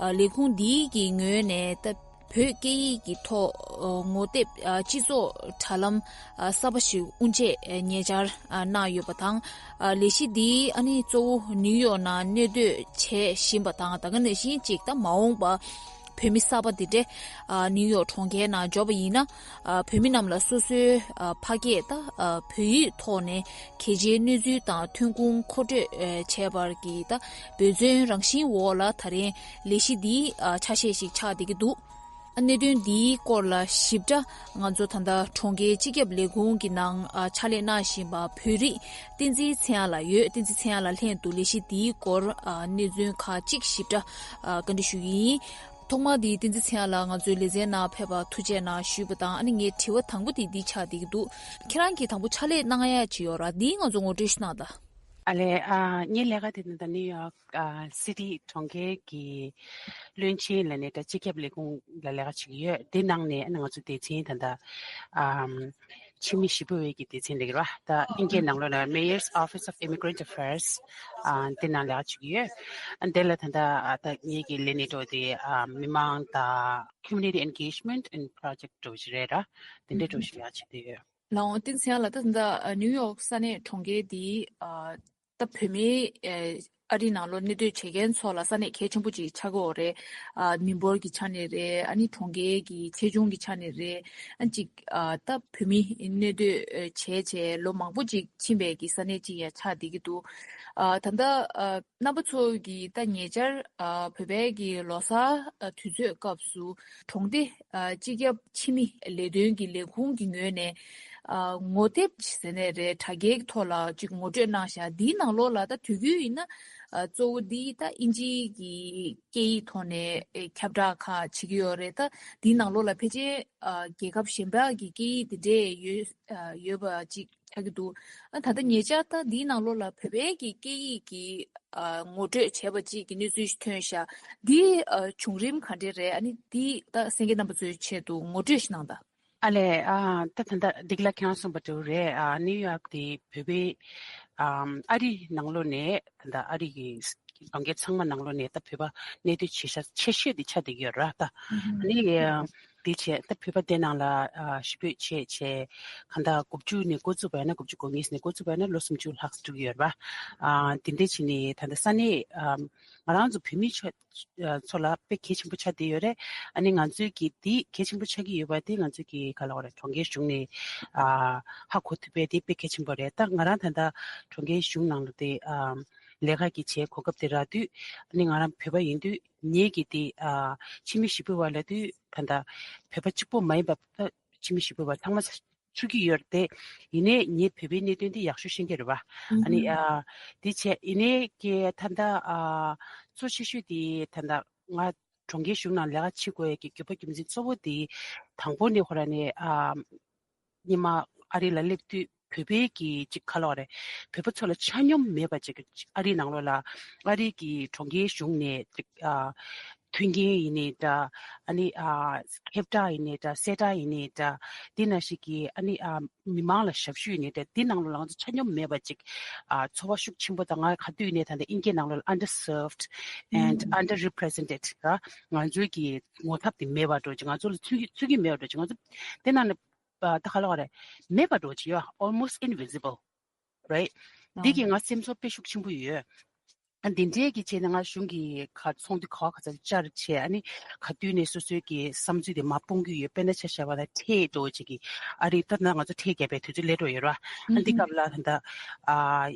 ཨ་ལས་ཁུངས་འདིའི་གི་ངོས་ནས་ད་བོད་སྐད་ཡིག་གི་ཐོག་ཨ་ངོ་དེབ་ཨ་སྤྱི་ཚོགས་དྲ་ལམ་ཨ་གསར་པ་ཞིག་དབུ་འབྱེད་ཨ་ཉེ་ཆར་ཨ་གནང་ཡོད་པ་དང་། ཨ་ལས་གཞི་འདི་ཨ་ནི་གཙོ་བོ་ནིའུ་ཡོག་ནང་གནས་སྡོད་བྱས་བཞིན་པ་དང་། ད་ག་ནང་བཞིན་ཅིག་ད་མ་འོངས་པ་བོད་མི་གསར་པ་འདི་འདྲས་ཨ་ནིའུ་ཡོག་གྲོང་ཁྱེར་ནང་འབྱོར་བ་ཡིན་ན། ཨ་བོད་མི་རྣམས་ལ་སོ་སོའི་ཨ་ཕ་སྐད་ད་ཨ་བོད་ཡིག་ཐོག་ནས་གལ་ཆེའི་གནས་ཚུལ་དང་ཐོན་ཁུངས་མཁོ་སྤྲོད་ཨ་བྱས་པར་གྱི་ད་འབད་བརྩོན་རང་བཞིན་འོག་ལ་ད་རེས་ལས་གཞི་འདིའི་ཨ་ཆ་ཤས་ཤིག་ཆགས་བསྡད་ཀྱི་འདུག་གནད་དོན་འདིའི་སྐོར་ལ་ཞིབ་ཕྲ་ང་ཚོ་ད་ལྟ་གྲོང་ཁྱེར་སྤྱི་ཁྱབ་ལས་ཁུངས་ཀྱི་ནང་ཨ་ཕྱག་ལས་གནང་བཞིན་པ་བོད་རིགས་བསྟན་འཛིན་ཚེ་དབྱངས་ལགས་ཡོད། བསྟན་འཛིན་ཚེ་དབྱངས་ལགས་ལྷན་དུ་ལས་གཞི་འདིའི་སྐོར་ཨ་གནད་དོན་ཁག་ཅིག་ཞིབ་ཕྲ་ཨ་བཀའ་འདྲི་ཞུ་གི་ཡིན། ཐོག་མར་འདི་བསྟན་འཛིན་ཚེ་དབྱངས་ལགས་ང་ཚོའི་ལེ་ཚན་ནང་ཕེབས་པར་ཐུགས་རྗེ་གནང་ཞུས་པ་དང་། ཨ་ནི་ངའི་དྲི་བ་དང་པོ་དེ་འདི་ཆགས་བསྡད་ཀྱི་འདུག་ཁྱེད་རང་གིས་དང་པོ་ཕྱག་ལས་གནང་ཡ་ཅིག་ཡོད་ར། འདི་ང་ཚོ་ངོ་སྤྲོད་ཞུ་གནང་དང་། ཨ་ལས། ཨ་ངའི་ལས་ཀ་དེ་ནི་ད་ནིའུ་ཡོག་ཨ་སི་ཊི་གྲོང་ཁྱེར་གྱི་བློན་ཆེན་ལ་ནི་ད་སྤྱི་ཁྱབ་ལས་ཁུངས་ལ་ལས་ཀ་བྱེད་ཀྱི་ཡོད། དེ་ནང་ནས་ང་ཚོ་སྡེ་ཚན་ད་ལྟ་ཨམ་ཕྱི་མི་ཞི་པོ་བའི་གི་སྡེ་ཚན་ལ་གི་ར། ད་ཨིན་སྐད་ནང་ལོགས་ལ་Mayor's Office of Immigrant Affairs ཨ་དེ་ནང་ལས་ཀ་བྱེད་ཀྱི་ཡོད། ཨ་དེ་ལ་ད་ལྟ་ཨ་ད་ངེད་ཀྱི་ལས་གནས་འགྲོ་དེ་ཨ་མི་མང་དང་Community Engagement and Project འགྲོ་བཞིན་རེད་ར། དེ་འདྲའི་འགྲོ་བཞིན་ཡ་བྱེད་དེ་ཡོད། ལའོ་བསྟན་འཛིན་ཚེ་དབྱངས་ལགས། ད་ད་ལྟ་ནིའུ་ཡོག་ས་གནས་གྲོང་ཁྱེར་འདི་ཨ་ད་བོད་མིའི་ཨ་ ཨ་རིའི་ནང་ལོགས་གནས་སྡོད་བྱེད་མཁན་ཚོ་ལ་ས་གནས་གལ་ཆེན་པོ་ཅིག་ཆགས་ཀྱི་ཡོད་རེད། ཨ་མི་འབོར་གྱི་ཆ་ནས་རེད། ཨ་ནི་གྲོང་ཁྱེར་གྱི་ཆེ་ཆུང་གི་ཆ་ནས་རེད། ཨ་ཅིག་ཨ་ད་བོད་མི་གནས་སྡོད་བྱས་བྱས་ལོ་མང་པོ་ཅིག་ཕྱིན་པའི་གི་ས་གནས་ཅིག་ཡང་ཆགས་བསྡད་ཀྱི་འདུག་ཨ་ད་ལྟ་ཨ་རྣམ་པ་ཚོ་གིས་ད་ཉེ་ཆར་ཨ་བོད་པའི་གི་ལོ་གསར་ཨ་དུས་ཚོད་སྐབས་སུ་གྲོང་སྡེ་ཨ་སྤྱི་ཁྱབ་ཕྱི་མི་ལས་དོན་གྱི་ལས་ཁུངས་ཀྱི་ངོས་ནས་ཨ་ངོ་དེབ་ཟེར་ནས་རེད། དྲ་རྒྱའི་ཐོག་ལ་ཅིག་ངོ་སྤྲོད་གནང་བཞག་འདིའི་ནང་ལོགས་ལ་ད་དུས་རྒྱུན་ཡིན་ན་ཨ་གཙོ་བོ་འདི་ད་དབྱིན་ཇིའི་གི་སྐད་ཡིག་ཐོག་ནས་ཨེ་ཁྱབ་བསྒྲགས་ཁག་བྱེད་ཀྱི་ཡོད་རེད། ད་འདིའི་ནང་ལོགས་ལ་ཕལ་ཆེར་ཨ་རྒྱལ་ཁབ་གཞན་པ་གི་སྐད་ཡིག་དེ་འདྲས་ཡོད་ཨ་ཡོད་པ་ཅིག་ཆགས་ཀྱི་འདུག་ཨ་ད་ལྟ་ཉེ་ཆར་ད་འདིའི་ནང་ལོགས་ལ་བོད་པའི་གི་སྐད་ཡིག་གི་ཨ་ངོ་སྤྲོད་བྱས་པ་ཅིག་གི་གནས་ཚུལ་ཞིག་ཐོན་ཤག་འདི་ཨ་བྱུང་རིམ་ག་འདྲས་རེད། ཨ་ནི་འདི་ད་གསན་མཁན་རྣམ་པ་ཚོའི་ཆེད་དུ་ངོ་སྤྲོད་ཞིག་གནང་དང་། ཨ་ལས། ཨ་ད་ད་ལྟ་འདི་ག་ལ་ཁྱེད་རང་གསུངས་པ་འདྲ་བོ་རེད། ཨ་ནིའུ་ཡོག་དེ་བོད་པའི་ཨམ་ཨ་རི་ནང་ལོགས་ནས་ད་ལྟ་ཨ་རི་གི་གྲོང་ཁྱེར་ཚང་མ་ནང་ལོགས་ནས་ད་བོད་པ་གནས་སྡོད་བྱེད་ཤག་ཆེ་ཤོས་དེ་ཆགས་བསྡད་ཀྱི་ཡོད་རེད། ད་ཨ་ནི་ཨ་དེ་བྱས་ད་བོད་པ་དེ་ནང་ལ་ཨ་གཞིས་སྤོས་བྱས་བྱས་གང་ལྟར་དགུ་བཅུ་ནས་འགོ་བཙུགས་པ་ཡིན་ན། དགུ་བཅུ་གོ་གཉིས་ནས་འགོ་བཙུགས་པ་ཡིན་ན་ལོ་སུམ་ཅུ་ལྷག་འགྲོ་གི་ཡོད་རེད་པ། ཨ་དེ་འདྲ་བྱས་ནས་ད་ལྟ་ས་གནས་ཨམ་ང་རང་ཚོ་བོད་མི་ཆ་ཚོ་ལ་དཔེ་གལ་ཆེན་པོ་ཆགས་བསྡད་ཡོད་རེད། ཨ་ནི་ང་ཚོའི་གི་དེ་གལ་ཆེན་པོ་ཆགས་ཀྱི་ཡོད་པ་དེ་ང་ཚོའི་གི་ག་ལ་བ་རེད། གྲོང་ཁྱེར་གཞུང་ནས་ཨ་ཧ་གོ་ཐུབ་པའི་དེ་དཔེ་གལ་ཆེན་པོ་རེད། ད་ང་རང་ད་ལྟ་གྲོང་ཁྱེར་གཞུང་ནང་ལ་དེ་ཨ་ལས་ཀ་གི་བྱས་གོ་སྐབས་དེ་རག་དུས། ཨ་ནི་ང་རང་བོད་པ་ཡིན་དུས་ངེད་ཀྱི་དེ་ཨ་ཕྱི་མི་གཞིས་སྤོས་པ་ལབ་དུས་ད་ལྟ་བོད་པ་གཅིག་པོ་མ་ཡིན་པ་ད་ཕྱི་མི་གཞིས་སྤོས་པ་ཚང་མ་ཚུད་ཀྱི་ཡོད་རེད་དེ། ཡིན་ནའི་ངས་བོད་པའི་གནད་དོན་འདི་ཡག་ཤོས་ཤེས་ཀྱི་རེད་པ། ཨ་ནི་ཨ་དེ་བྱས་ཡིན་ནའི་ཀྱེ་ད་ལྟ་ཨ་གཙོ་ཆེ་ཤོས་དེ་ད་ལྟ་ང་གྲོང་ཁྱེར་གཞུང་ནང་ལས་ཀ་བྱེད་དགོས་ཀྱི་དགོས་པ་རྒྱུ་མཚན་གཙོ་བོ་དེ། དང་པོ་ནས་ཁོ་རང་ནས་ཨ་ཉི་མ་ཨ་རི་ལ་སླེབས་དུས་བོད་པའི་གི་ཅིག་ག་ལ་བ་རེད། བོད་པ་ཚོ་ལ་ཆ་སྙོམས་མེད་པ་ཅིག་ཨ་རིའི་ནང་ལོགས་ལ་ཨ་རི་གི་གྲོང་ཁྱེར་གཞུང་ནས་ཅིག་ཨ་མཐུན་རྐྱེན་ཡིན་ནའི་འདྲ། ཨ་ནི་ཨ་ཁེབས་དྲག་ཡིན་ནའི་འདྲ། གསལ་དྲག་ཡིན་ནའི་འདྲ། དེ་ནང་བཞིན་གྱི་ཨ་ནི་ཨ་མི་མང་ལ་ཞབས་ཞུ་ཡིན་ནའི་འདྲ། དེ་ནང་ལོགས་ལ་ང་ཚོ་ཆ་སྙོམས་མེད་པ་ཅིག་ཨ་ཚོར་བ་ཤུགས་ཆེན་པོ་དང་། ང་ག་དུས་ཡིན་ནའི་ད་ལྟ་ཨིན་སྐད་ནང་ལོགས་ལ་underserved and underrepresented ར། ང་ཚོའི་གི་ངོ་ཐབས་དེ་མེད་པ་འདྲ་ཅིག་ང་ཚོ་ལ་ཚུད་ཀྱི་ཚུད་ཀྱི་མེད་པ་འདྲ་ཅིག་ང་ཚོ་དེ་ནང་ནས་ཨ་ད་ག་ལ་བ་རེད། མེད་པ་འདྲ་ཅིག་ཡོད། almost invisible right? འདི་གིས་ང་སེམས་ཚོར་དཔེ་ཤུགས་ཆེན་པོ་ཡོད། ཨ་འདི་འདྲའི་གི་བྱས་ནས་ང་གཞུང་གི་ཁ་ཚོགས་འདུ་ག་བ་ག་ཚོད་བཅར་བྱས། ཨ་ནི་ག་དུས་ནས་སོ་སོའི་གི་བསམ་ཚུལ་དེ་མར་སྤུངས་ཀྱི་ཡོད། དཔེར་ན་ཆ་བཞག་པ་ན་ཁྲལ་འདྲ་བོ་ཅིག་གི་ཨ་རི་ལྟར་ན་ང་ཚོ་ཁྲལ་བརྒྱབ་པའི་དུས་ཚོད་སླེབས་འགྲོ་ཡོད་ར། ཨ་འདི་སྐབས་ལ་ད་ལྟ་ཨ་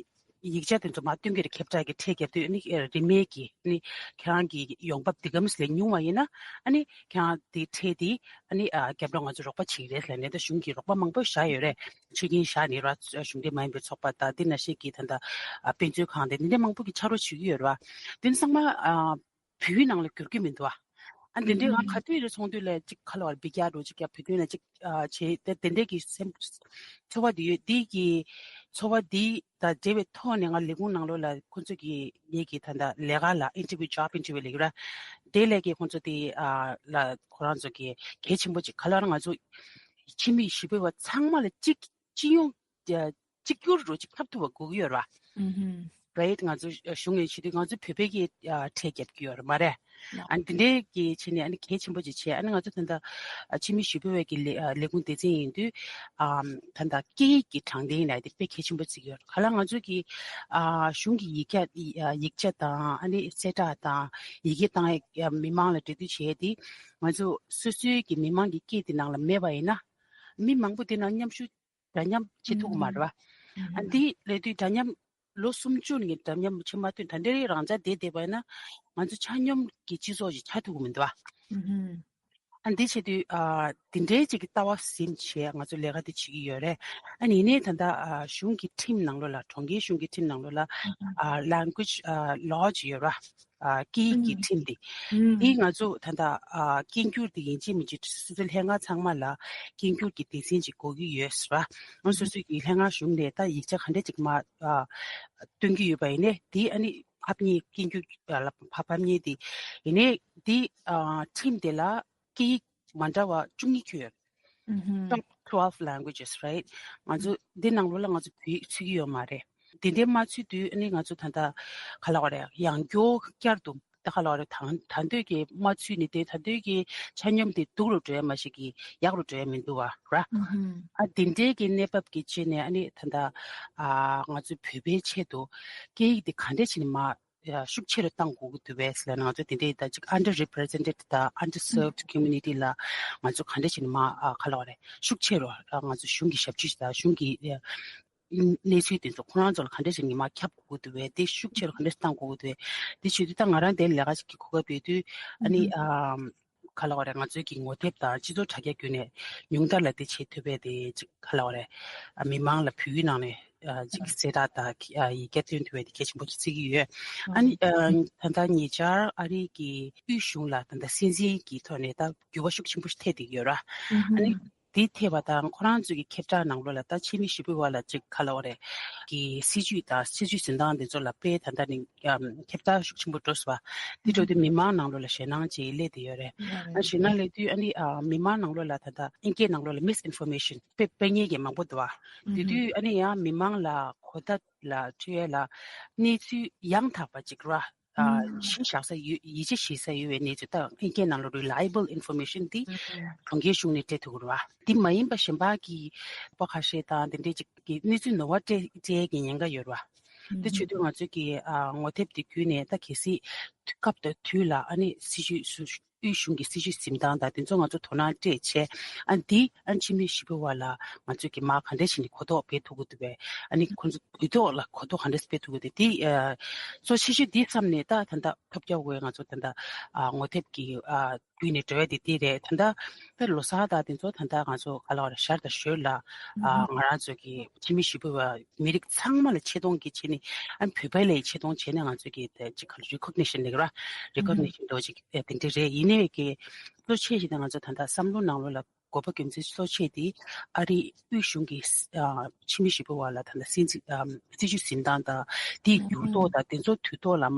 ཡིག་ཆ་དེ་ཚོ་མར་སྟོན་གྱི་རེད། ཁེབས་དྲག་གི་ཁྲལ་བརྒྱབ་དུས། ཨ་ནི་རིན་མེད་ཀྱི་ཨ་ནི་ཁྱེད་རང་གི་ཡོང་འབབ་འདི་ག་མི་སླེབས་ཉུང་བ་ཡིན་ན། ཨ་ནི་ཁྱེད་རང་དེ་ཁྲལ་དེ་ཨ་ནི་ཨ་རྒྱབ་ལོགས་ང་ཚོ་རོགས་པ་བྱེད་ཀྱི་རེད་ལབ་ནས། ད་གཞུང་གིས་རོགས་པ་མང་པོ་བཞག་ཡོད་རེད། ཆོད་སྐྱིན་བཞག་ནས་ར། གཞུང་འབྲེལ་མ་ཡིན་པའི་ཚོགས་པ་དང་དེ་ནང་བཞིན་གྱི་ད་ལྟ་ཨ་དཔེ་མཛོད་ཁང་དེ་འདི་འདྲ་མང་པོ་གིས་ཕྱག་རོགས་བྱེད་ཀྱི་ཡོད་རེད་བ། དེ་ཚང་མ་ཨ་བོད་ཡིག་ནང་ལ་འགྱུར་གྱི་མི་འདུག་བ། ཨ་འདི་འདྲའི་ང་ག་དུས་རེ་ཚོགས་འདུ་ལ་ཅིག་ག་ལ་བར་འབུད་རྒྱག་འགྲོ་ཅིག་ཡ་བོད་དོན་ལ་ཅིག་ཨ་བྱེད་དེ་དེ་འདྲའི་གི་སེམས་ཚོར་བ་དེ་ཡོད། དེ་གི་ཚོར་བ་དེ་དང་འབྲེལ་བའི་ཐོག་ནས་ང་ལས་ཁུངས་ནང་ལོགས་ལ་ཁོང་ཚོ་གི་ངེད་ཀྱི་ད་ལྟ་ལས་ཀ་ལ་interview job interview ལས་ཀྱི་ར། དེ་ལས་ཀྱི་ཁོང་ཚོ་དེ་ཨ་ལ་ཁོ་རང་ཚོ་གི་གལ་ཆེན་པོ་ཅིག་ག་ལ་ར་ང་ཚོ་ཕྱི་མི་གཞིས་སྤོས་པ་ཚང་མ་ལ་གཅིག་སྤྱི་ཡོངས་ཀྱི་གཅིག་གྱུར་འགྲོ་ཅིག་ཐབས་ཐུབ་པ་དགོས་ཀྱི་ཡོད་ར། ཨུ་ཧུམ། right? ང་ཚོ་གཞུང་ནས་བྱེད་དུས་ང་ཚོ་བོད་པའི་གི་ཨ་ཁྲལ་བརྒྱབ་ཀྱི་ཡོད་རེད་མ་རེད། ཨ་འདི་འདྲའི་གི་བྱས་ནས་ཨ་ནི་གལ་ཆེན་པོ་ཅིག་བྱས། ཨ་ནི་ང་ཚོ་ད་ལྟ་ཨ་ཕྱི་མི་གཞིས་སྤོས་པའི་གི་ལས་ཨ་ལས་ཁུངས་སྡེ་ཚན་ཡིན་དུས། ཨམ་ད་ལྟ་སྐད་ཡིག་གི་དྲང་བདེན་ལབ་དེ་དཔེ་གལ་ཆེན་པོ་བརྩི་གི་ཡོད་རེད། ག་ལ་ང་ཚོ་གི་ཨ་གཞུང་གི་ཡིག་ཆ་ཡིག་ཆ་དང་ཨ་ནི་གསལ་བསྒྲགས་དང་ཡི་གེ་བཏང་ཡ་མི་མང་ལ་འབྲེལ་མཐུད་བྱས་ཏེ། ང་ཚོ་སོ་སོའི་གི་མི་མང་གི་སྐད་དེ་ནང་ལ་མེད་པ་ཡིན་ན། མི་མང་པོ་དེ་ནང་མཉམ་ཞུགས་འདྲ་མཉམ་བྱེད་ཐུབ་ཀྱི་མ་རེད་བ། ཨ་འདི་ལས་དུས་འདྲ་མཉམ་ལོ་སུམ་ཅུ་ནས་འདྲ་མཉམ་བྱེད་མ་ཐུབ། ད་འདི་རེད། རང་ཅག་བསྡད་བསྡད་པ་ཡིན་ན་ང་ཚོ་ཆ་སྙོམས་ཀྱི་སྤྱི་ཚོགས་ཤིག་ཆགས་ཐུབ་ཀྱི་མི་འདུག་བ། ཨ་འདི་བྱེད་དུས་ཨ་འདི་འདྲའི་ཅིག་གི་ལྟ་བ་ཟིན་བྱས་ང་ཚོ་ལས་ཀ་འདི་བྱེད་ཀྱི་ཡོད་རེད། ཨ་ནི་ཡིན་ནའི་ད་ལྟ་ཨ་གཞུང་གི་ཁྲིམས་ནང་ལོགས་ལ། གྲོང་ཁྱེར་གཞུང་གི་ཁྲིམས་ནང་ལོགས་ལ་ཨ་language ཨ་law ཅིག་ཡོད་ར། ཨ་སྐད་ཡིག་གི་ཁྲིམས་དེ། དེ་ང་ཚོ་ད་ལྟ་ཨ་སྐད་འགྱུར་དེ་ཡིན་གཅིག་མིན་གཅིག་སོ་སོའི་ལྷན་ཁང་ཚང་མ་ལ་སྐད་འགྱུར་གྱི་སྡེ་ཚན་ཅིག་དགོས་ཀྱི་ཡོད་ཟེར་བ། ང་སོ་སོའི་གི་ལྷན་ཁང་གཞུང་ནས་ད་ཡིག་ཆ་ག་འདྲ་ཅིག་མ་ཨ་སྟོན་གྱི་ཡོད་པ་ཡིན་ནའི། དེ་ཨ་ནི་ཕབ་མཁན་སྐད་འགྱུར་ལ་ཕ་ཕབ་མཁན་དེ་ཡིན་ནའི། དེ་ཨ་ཁྲིམས་དེ་ལ་སྐད་ཡིག་མ་འདྲ་བ་བཅུ་གཉིས་ཁྱོན་ཡོད། Top twelve languages, right? ང་ཚོ་འདི་ནང་ལོགས་ལ་ང་ཚོ་བོད་ཡིག་ཚུད་ཀྱི་ཡོད་མ་རེད། དེ་འདྲའི་མ་ཚུད་དུས་ཨ་ནི་ང་ཚོ་ད་ལྟ་ག་ལ་བ་རེད། ཡང་བསྐྱར་བསྐྱར་དུ་ད་ག་ལ་བ་རེད། ད་ད་འདོད་ཀྱི་མ་ཚུད་ནས་དེ་ད་འདོད་ཀྱི་ཆ་སྙོམས་དེ་སྡུག་རུ་འགྲོ་ཡ་མ་ཞིག་གི་ཡག་རུ་འགྲོ་ཡ་མི་འདུག་བ་ར། ཨ་དེ་འདྲའི་གི་གནས་བབ་ཀྱི་ཆེད་ནས་ཨ་ནི་ད་ལྟ་ཨ་ང་ཚོ་བོད་པའི་ཆེད་དུ་སྐད་ཡིག་དེ་ག་འདྲས་བྱས་ནས་མ་ ཡ་ཤུགས་ཆེ་རུ་བཏང་དགོས་ཀྱི་འདུག་པས་ལབ་ན། ང་ཚོ་དེ་འདྲའི་ད་ཅིག་underrepresented་དང་underserved community་ལ་ང་ཚོ་ག་འདྲ་བྱས་ནས་མ་ཨ་ག་ལབ་དགོས་རེད། ཤུགས་ཆེ་རུ་ཨ་ང་ཚོ་གཞུང་གི་ཞབས་ཕྱི་དང་གཞུང་གི་ཡ་གནས་ཚུལ་དེ་ཚོ་ཁོ་རང་ཚོ་ལ་ག་འདྲ་བྱས་ནས་མ་ཁྱབ་དགོས་ཀྱི་འདུག་པས། དེ་ཤུགས་ཆེ་རུ་ག་འདྲ་བཏང་དགོས་ཀྱི་འདུག་པས། དེ་བྱེད་དུས་ད་ང་རང་དེ་ལས་ཀ་ཞིག་གི་གོ་སྐབས་ཡོད་དུས་ཨ་ནི་ཨ་ག་ལབ་དགོས་རེད། ང་ཚོའི་གི་ངོ་དེབ་དང་སྤྱི་ཚོགས་དྲ་རྒྱ་བརྒྱུད་ནས་ཉུང་མཐར་ལ་དེ་བྱེད་ཐུབ་པས། དེ་ཅིག་ག་ལབ་དགོས་རེད། ཨ་མི་མང་ལ་བོད་ཡིག་ནང་ནས་ཨ་ཅིག་གསལ་བསྒྲགས་དང་ཨ་ཡི་གེ་སྟོན་ཐུབ་པའི་དེ་གལ་ཆེན་པོ་ཞིག་བརྩི་གི་ཡོད། ཨ་ནི་ཨ་ད་ལྟ་ཉེ་ཆར་ཨ་རི་གི་དབུས་གཞུང་ལ་ད་ལྟ་སྲིད་འཛིན་གྱི་ཐོག་ནས་ད་འགྱུར་བ་ཤུགས་ཆེན་པོ་ཞིག་ཐེབས་བསྡད་ཀྱི་ཡོད་ར། ཨ་ནི་དེ་ཐེབས་པ་དང་ཁོ་རང་ཚོའི་གི་ཁེབས་བསྒྲགས་ནང་ལོགས་ལ་ད་ཕྱི་མི་ཞི་གཡོག་བ་ལ་ཅིག་ག་ལབ་དགོས་རེད། གི་སྲིད་ཇུས་དང་སྲིད་ཇུས་འཛིན་སྟངས་དེ་ཚོ་ལ་དཔེ་ད་ལྟ་ནས་ཨམ་ཁྱབ་བསྒྲགས་ཤུགས་ཆེན་པོ་འགྲོ་སོང་བ། དེ་འགྲོ་དུས་མི་མང་ནང་ལོགས་ལ་ཞེད་སྣང་ཅིག་སླེབས་བསྡད་ཡོད་རེད། ཨ་ཞེད་སྣང་སླེབས་དུས་ཨ་ནི་ཨ་མི་མང་ནང་ལོགས་ལ་ད་ལྟ་ཨིན་སྐད་ནང་ལོགས་ལ་misinformation་དཔེ་སྤེལ་མཁན་གྱི་མང་པོ་འདུག་བ། དེ་དུས་ཨ་ནི་ཡང་མི་མང་ལ་གོ་བརྡ་ལ་འཕྲོད་ཡས་ལ་གནས་ཚུལ་ཡང་དག་པ་ཅིག་ར། ཨ་གཞི་བཞག་ས་ཡོད། ཡིད་ཆེས་བྱེད་ས་ཡོད་པའི་གནས་ཚུལ་དང་ཨིན་སྐད་ནང་ལོགས་reliable information་དེ་གྲོང་ཁྱེར་གཞུང་ནས་སྤྲད་ཐུབ་ཀྱི་རེད་བ། དེ་མ་ཡིན་པ་གཞན་པ་གི་པ་ཁ་ཤས་དང་དེ་འདྲས་ཅིག་གི་གནས་ཚུལ་ནོར་བ་སྤྲད་སྤྲད་ཀྱི་ཉེན་ཁ་ཡོད་རེད་བ། དེ་བྱེད་དུས་ང་ཚོས་ཀྱི་ཨ་ངོ་དེབ་དེ་བརྒྱུད་ནས་ད་གལ་སྲིད་སྐབས་དང་དུས་ལ་ཨ་ནི་སྲིད་ཇུས་སུ་དབུས་གཞུང་གི་སྲིད་ཇུས་འཛིན་སྟངས་དང་དེ་ཚོ་ང་ཚོ་དོ་སྣང་སྤྲད་བྱས། ཨ་ནི་འདི་ཨ་ནི་ཕྱི་མི་ཞི་གཡོག་བ་ལ་ང་ཚོས་ཀྱི་མར་ག་འདྲས་བྱས་ནས་གོ་རྟོགས་སྤེལ་ཐུབ་ཀྱི་འདུག་པས། ཨ་ནི་ཁོ་ཚོ་དུས་ཐོག་ལ་གོ་རྟོགས་ག་འདྲས་སྤེལ་ཐུབ་ཀྱི་འདུག་དེ་ཨ་གཙོ་ཆེ་ཤོས་འདི་བསམ་ནས་ད་ད་ལྟ་ཐོལ་རྒྱག་འོས་ང་ཚོ་ད་ལྟ་ཨ་ངོ་དེབ་ཀྱི་ཨ་བརྒྱུད་ནས་འགྲོ་ཡ་དེ་འདི་རེད། ད་ལྟ་ད་ལོ་གསར་དང་དེ་ཚོ་ད་ལྟ་ང་ཚོ་ག་ལབ་དགོས་རེད། ཞར་དང་ཞོར་ལ་ཨ་ང་རང་ཚོ་གི་ཕྱི་མི་ཞི་གཡོག་བ་མི་རིགས་ཚང་མ་ལ་ཆེ་མཐོང་གི་བྱས་ནས། ཨ་བོད་པ་ལ་ཆེ་མཐོང་བྱས་ནས་ང་ཚོ་གི་དེ་ཅིག་ག་ལ་recognition་ལབ་ཀྱི་ར། recognition་འདྲ་ཅིག་དེ་འདྲ་རེད། ཡིན་ནའི་གི་གཙོ་ཆེ་ཞིག་ད་ང་ཚོ་ད་ལྟ་བསམ་བློ་ནང་ལོགས་ལ་དགོས་པ་རྒྱུ་མཚན་གཙོ་ཆེ་དེ་ཨ་རིའི་དབུས་གཞུང་གི་ཨ་ཕྱི་མི་ཞི་གཡོག་བ་ལ་ད་ལྟ་སྲིད་འཛིན་ཨ་སྲིད་ཇུས་འཛིན་སྟངས་དང་དེའི་འགྱུར་ལྡོག་དང་དེ་ཚོ་དུས་ཐོག་ལ་མ་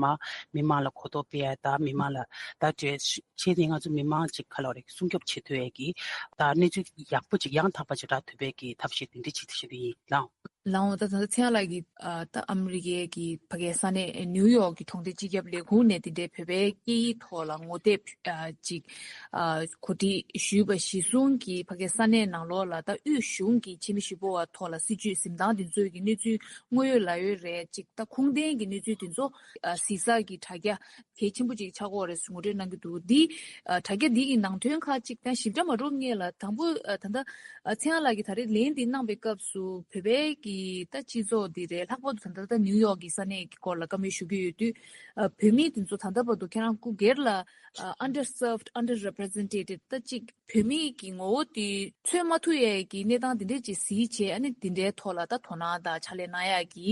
མི་མང་ལ་གོ་རྟོགས་སྤེལ་ཡ་དང་མི་མང་ལ་ད་གྲོས་བྱས་ནས་ང་ཚོ་མི་མང་ཅིག་ག་ལབ་དགོས་རེད། སྲུང་སྐྱོབ་བྱེད་ཐུབ་ཡ་གི་ད་གནས་ཚུལ་ཡག་པོ་ཅིག་ཡང་དག་པ་ཅིག་རག་ཐུབ་པའི་གི་ཐབས་ཤེས་དེ་འདྲ་བྱེད་ཐུབ་ཤེས་དེ་ཡིན་ལགས། ལགས་འོང་། ད་ད་ལྟ་ཚེ་དབྱངས་ལགས་ཀྱིས་ཨ་ད་ཨ་མི་རི་ཀའི་གི་ཕ་གའི་ས་གནས་ནིའུ་ཡོག་གི་གྲོང་སྡེ་སྤྱི་ཁྱབ་ལས་ཁུངས་ནས་དེ་འདྲའི་བོད་པའི་སྐད་ཡིག་ཐོག་ལ་ངོ་དེབ་ཨ་ཅིག་ཨ་གོ་སྒྲིག་ཞུས་པ་གཞིར་བཟུང་གིས་ཕ་གའི་ས་གནས་ནང་ལོགས་ལ་ད་དབུས་གཞུང་གི་ཕྱི་མི་ཞི་གཡོག་བ་ཐོག་ལ་སྲིད་ཇུས་འཛིན་སྟངས་དེ་ཚོའི་གི་གནས་ཚུལ་དངོས་ཡོད་ལག་ཡོད་རེད། ཅིག་ད་ཁུངས་ལྡན་གྱི་གནས་ཚུལ་དེ་ཚོ་ཨ་གཟིགས་ས་གི་དྲ་རྒྱ་གལ་ཆེན་པོ་ཅིག་ཆགས་ཀྱི་ཡོད་རེད་ཟེར་ངོ་སྤྲོད་གནང་གི་འདུག་འདི་ཨ་དྲ་རྒྱ་འདི་གི་ནང་དོན་ཁག་ཅིག་ད་ཞིབ་ཕྲ་མ་འགྲོ་སྔོན་ལ་དང་པོ་ཨ་ད་ལྟ་ཨ་ཚེ་དབྱངས་ལགས་ཀྱིས་ད་རེས་ལན་འདི་གནང་པའི་སྐབས་སུ་བོད་པའི་གི་ད་སྤྱི་ཚོགས་འདི་རེད། ལྷག་པར་དུ་ད་ལྟ་ད་ནིའུ་ཡོག་གི་ས་གནས་ཀྱི་སྐོར་ལ་བཀའ་མོལ་ཞུ་གི་ཡོད་དུས་ཨ་བོད་མི་དེ་ཚོ་ད་ལྟ་བར་དུ་ཁྱེད་རང་སྐུ་སྒེར་ལ་ཨ་underserved underrepresented ད་ཅིག་བོད་མི་གི་ངོ་བོ་དེ་མཚོན་མ་ཐུབ་ཡས་ཀྱི་གནས་སྟངས་དེ་འདྲས་ཅིག་གཟིགས་བྱས། ཨ་ནི་དེ་འདྲའི་ཐོག་ལ་ད་དོ་སྣང་དང་ཕྱག་ལས་གནང་ཡས་ཀྱི་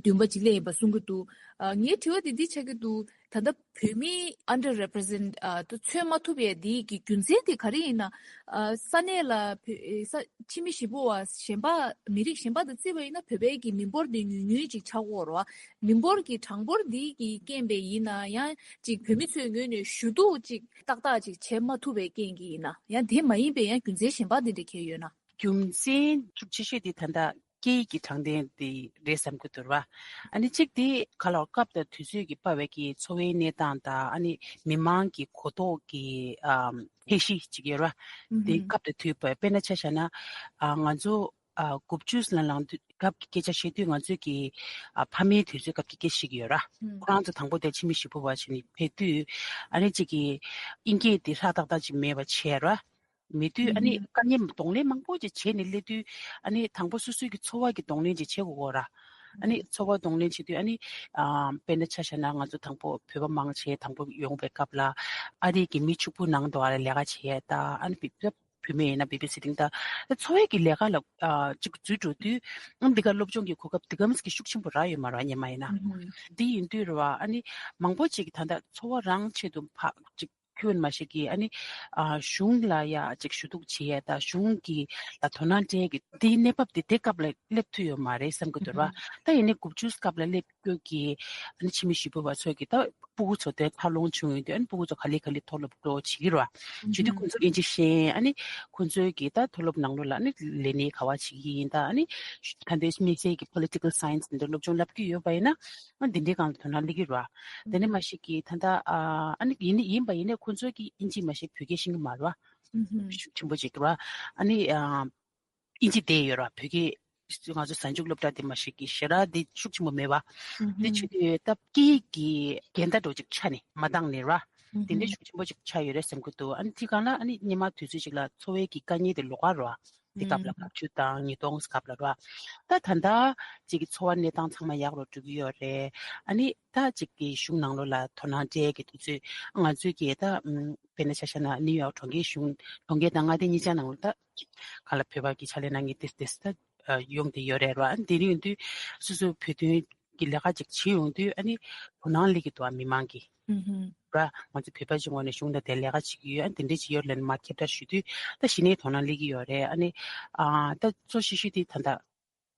འདུན་པ་ཅིག་སླེབས་ཡིན་པ་གསུང་གི་འདུག་ཨ་ངའི་དྲི་བ་དེ་འདི་ཆགས་ཀྱི་འདུག་ད་ལྟ་བོད་མི་underrepresent ཨ་ད་མཚོན་མ་ཐུབ་ཡས་འདི་གི་རྒྱུ་མཚན་དེ་ག་རེ་ཡིན་ན། ཨ་ས་གནས་ལ་བོད་ས་ཕྱི་མི་ཞི་གཡོག་བ་གཞན་པ་མི་རིགས་གཞན་པ་དང་བརྩིས་པ་ཡིན་ན་བོད་པའི་གི་མི་འབོར་དེ་ཉུང་ཉུང་ཅིག་ཆགས་ཀྱི་ཡོད་རེད་བ། མི་འབོར་གྱི་གྲངས་འབོར་འདི་གི་རྐྱེན་པས་ཡིན་ན་ཡང་ཅིག་བོད་མི་ཚོའི་ངོས་ནས་ཞུ་གཏུག་ཅིག་ཏག་ཏག་ཅིག་བྱེད་མ་ཐུབ་པའི་རྐྱེན་གྱིས་ཡིན་ན། ཡང་དེ་མ་ཡིན་པའི་ཡང་རྒྱུ་མཚན་གཞན་པ་དེ་འདྲ་གང་ཡང་ཡོད་ན། རྒྱུ་མཚན་གཙོ་ཆེ་ཤོས་དེ་ད་ལྟ་སྐད་ཡིག་གི་དྲང་བདེན་དེ་རེད་བསམ་གྱི་འདུག་ར། ཨ་ནི་གཅིག་དེ་ག་ལ་སྐབས་དང་དུས་ཚོད་ཀྱིས་སྤར་བའི་གི་འཚོ་བའི་གནས་སྟངས་དང་ཨ་ནི་མི་མང་གི་གོ་རྟོགས་ཀྱི་ཨམ་ཁྱད་གཞི་ཅིག་ཡོད་ར། དེ་སྐབས་དང་དུས་བབ་དཔེར་ན་ཆ་བཞག་ན་ཨ་ང་ཚོ་ཨ་དགུ་བཅུ་ལ་ལངས་དུས་སྐབས་ཀྱི་སྐད་ཆ་བཤད་དུས་ང་ཚོས་ཀྱི་ཨ་ཕ་མའི་དུས་ཚོད་སྐབས་ཀྱི་སྐད་ཆ་ཞིག་ཡོད་ར། ཁོ་རང་ཚོ་དང་པོ་དེ་ཕྱི་མི་ཞི་གཡོག་བ་བྱས་ནས་ཕེབས་དུས་ཨ་ནི་གཅིག་གི་ཨིན་སྐད་དེ་ཧྲག་ཏག་ཏག་ཅིག་མེད་པ་བྱས་ར། མེད་དུས་ཨ་ནི་དཀའ་ངལ་གདོང་ལེན་མང་པོ་ཅིག་བྱས་ནས་སླེབས་དུས་ཨ་ནི་དང་པོ་སོ་སོའི་གི་འཚོ་བ་གི་གདོང་ལེན་ཅིག་བྱེད་དགོས་ཀྱི་ཡོད་ར། ཨ་ནི་འཚོ་བ་གདོང་ལེན་བྱེད་དུས་ཨ་ནི་ཨ་དཔེར་ན་ཆ་བཞག་ན་ང་ཚོ་དང་པོ་བོད་པ་མང་ཆེ་དང་པོ་ཡོང་བའི་སྐབས་ལ་ཨ་རི་གི་མི་ཕྱུག་པོ་ནང་དུ་ཨ་ལས་ཀ་བྱེད་ཡས་ད་ཨ་ནི་བི་བོད་མི་ཡིན་ན་བེ་བི་སི་ཊིང་ད་འཚོ་བའི་གི་ལས་ཀ་ལ་ཨ་ཅིག་འཛུལ་འགྲོ་དུས་ཨ་འདི་ག་སློབ་སྦྱོང་གི་གོ་སྐབས་འདི་ག་མིས་ཀྱི་ཤུགས་ཆེན་པོ་རག་ཡོད་མ་རེད་སྔོན་མ་ཡིན་ན། འདི་ཡིན་དུས་རེད་བ། ཨ་ནི་མང་པོ་ཅིག་ད་ལྟ་འཚོ་བ་རང་ཆེད་དུ་ཕ་ཅིག་ཁྱོད་མ་ཞིག་གིས་ཨ་ནི་ཨ་གཞུང་ལ་ཡ་ཅིག་ཞུ་གཏུག་བྱེད་ཡ་དང་གཞུང་གི་ལ་དོ་སྣང་སྤྲད་ཀྱི་དེའི་གནས་བབ་དེ་དེ་སྐབས་ལ་སླེབས་ཐུབ་ཡོད་མ་རེད་བསམ་གྱི་འདུག་ར། ད་ཡིན་ནའི་དགུ་བཅུ་སྐབས་ལ་སླེབས་སྐྱོད་ཀྱི་ཨ་ནི་ཕྱི་མི་ཞི་གཡོག་བ་ཚོས་ཀྱི་ད་སྤུ་གུ་ཚོ་དེ་འཚར་ལོངས་བྱུང་ཡོང་དུས་ཨ་ནི་སྤུ་གུ་ཚོ་ག་ལེ་ག་ལེ་མཐོ་སློབ་འགྲོ་བྱེད་ཀྱི་ར། བྱེད་དུས་ཁོང་ཚོ་ཨིན་ཇི་ཤེས། ཨ་ནི་ཁོང་ཚོའི་གི་ད་མཐོ་སློབ་ནང་ལོགས་ལ་ཨ་ནི་ལས་གནས་ག་བ་བྱེད་ཀྱི་ཡིན་ད། ཨ་ནི་ད་ལྟའི་དམིགས་བསལ་གྱི་political science་འདི་འདྲ་སློབ་སྦྱོང་བསླབ་ཀྱི་ཡོད་པ་ཡིན་ན་ཨ་འདི་འདྲའི་སྒང་ལ་དོ་སྣང་སླེབས་ཀྱི་ར། དེ་ནས་མ་གཞི་གི་ད་ལྟ་ཨ་ནི་ཡིན་ནི་ཡིན་པ་ཡིན་ནའི་ཁོང་ཚོའི་གི་ཨིན་ཇི་མ་གཞི་བོད་སྐད་ཤེས་ཀྱི་མ་རེད་བ། ཤུགས་ཆེན་པོ་ཅིག་ར། ཨ་ནི་ཨ་ཨིན་ཇི་བསྡད་ཡོད་ར། བོད་སྐད་ ང་ཚོ་གཟའ་མཇུག་སློབ་གྲྭ་དེ་མ་ཞིག་གི་ཞེ་དྲག་དེ་ཤུགས་ཆེན་པོ་མེད་པ། དེ་བྱེད་དུས་ད་སྐད་ཡིག་གི་འགལ་ཟླ་འདྲ་བོ་ཅིག་ཆགས་ནས་མ་འདང་ནས་ར། དེ་འདྲའི་ཤུགས་ཆེན་པོ་ཅིག་ཆགས་ཡོད་རེད་བསམ་གྱི་འདུག་ཨ་ནི་དེ་གང་ལ་ཨ་ནི་སྔོན་མ་དུས་ཚོད་ཅིག་ལ་འཚོ་བའི་གི་དཀའ་ངལ་དེ་ལོགས་ཀ་ར། དེ་སྐབས་ལ་བཀའ་བཀྱོན་དང་ཉིས་སྟོང་སྐབས་ལ་ར། ད་ད་ལྟ་ཅིག་གི་འཚོ་བ་གནས་སྟངས་ཚང་མ་ཡག་རུ་འགྲོ་གི་ཡོད་རེད། ཨ་ནི་ད་ཅིག་གི་གཞུང་ནང་ལོགས་ལ་དོ་སྣང་སྤྲད་ཀྱི་དུས་ཚོད་ང་ཚོས་ཀྱི་ད་དཔེར་ན་ཆ་བཞག་ན་ནིའུ་ཡོག་གྲོང་ཁྱེར་གཞུང་གྲོང་ཁྱེར་དང་མངའ་སྡེ་གཉིས་ཆ་ནང་ལ་ད་ག་ལ་བོད་པ་གི་ཕྱག་ལས་གནང་མཁན་ཏིས་ཏིས་ད་ཡོང་དེ་ཡོད་རེད་ར། ཨ་ནི་དེ་རིང་དུས་སོ་སོའི་བོད་དོན་གྱི་ལས་ཀ་ཅིག་བྱེད་ཡོང་དུས་ཨ་ནི་དོ་སྣང་སླེབས་ཀྱི་འདུག་ཨ་མི་མང་གི་ར། ང་ཚོ་བོད་པ་ཅིག་ངོས་ནས་གཞུང་དང་དེ་ལས་ཀ་བྱེད་ཀྱི་ཡོད། ཨ་ནི་དེ་འདྲས་ཅིག་ཡོད་ལབ་ནས་མར་ཁྱབ་བསྒྲགས་ཞུ་དུས་ད་གཞི་ནས་དོ་སྣང་སླེབས་ཀྱི་ཡོད་རེད། ཨ་ནི་ཨ་ད་གཙོ་ཆེ་ཤོས་དེ་ད་ལྟ་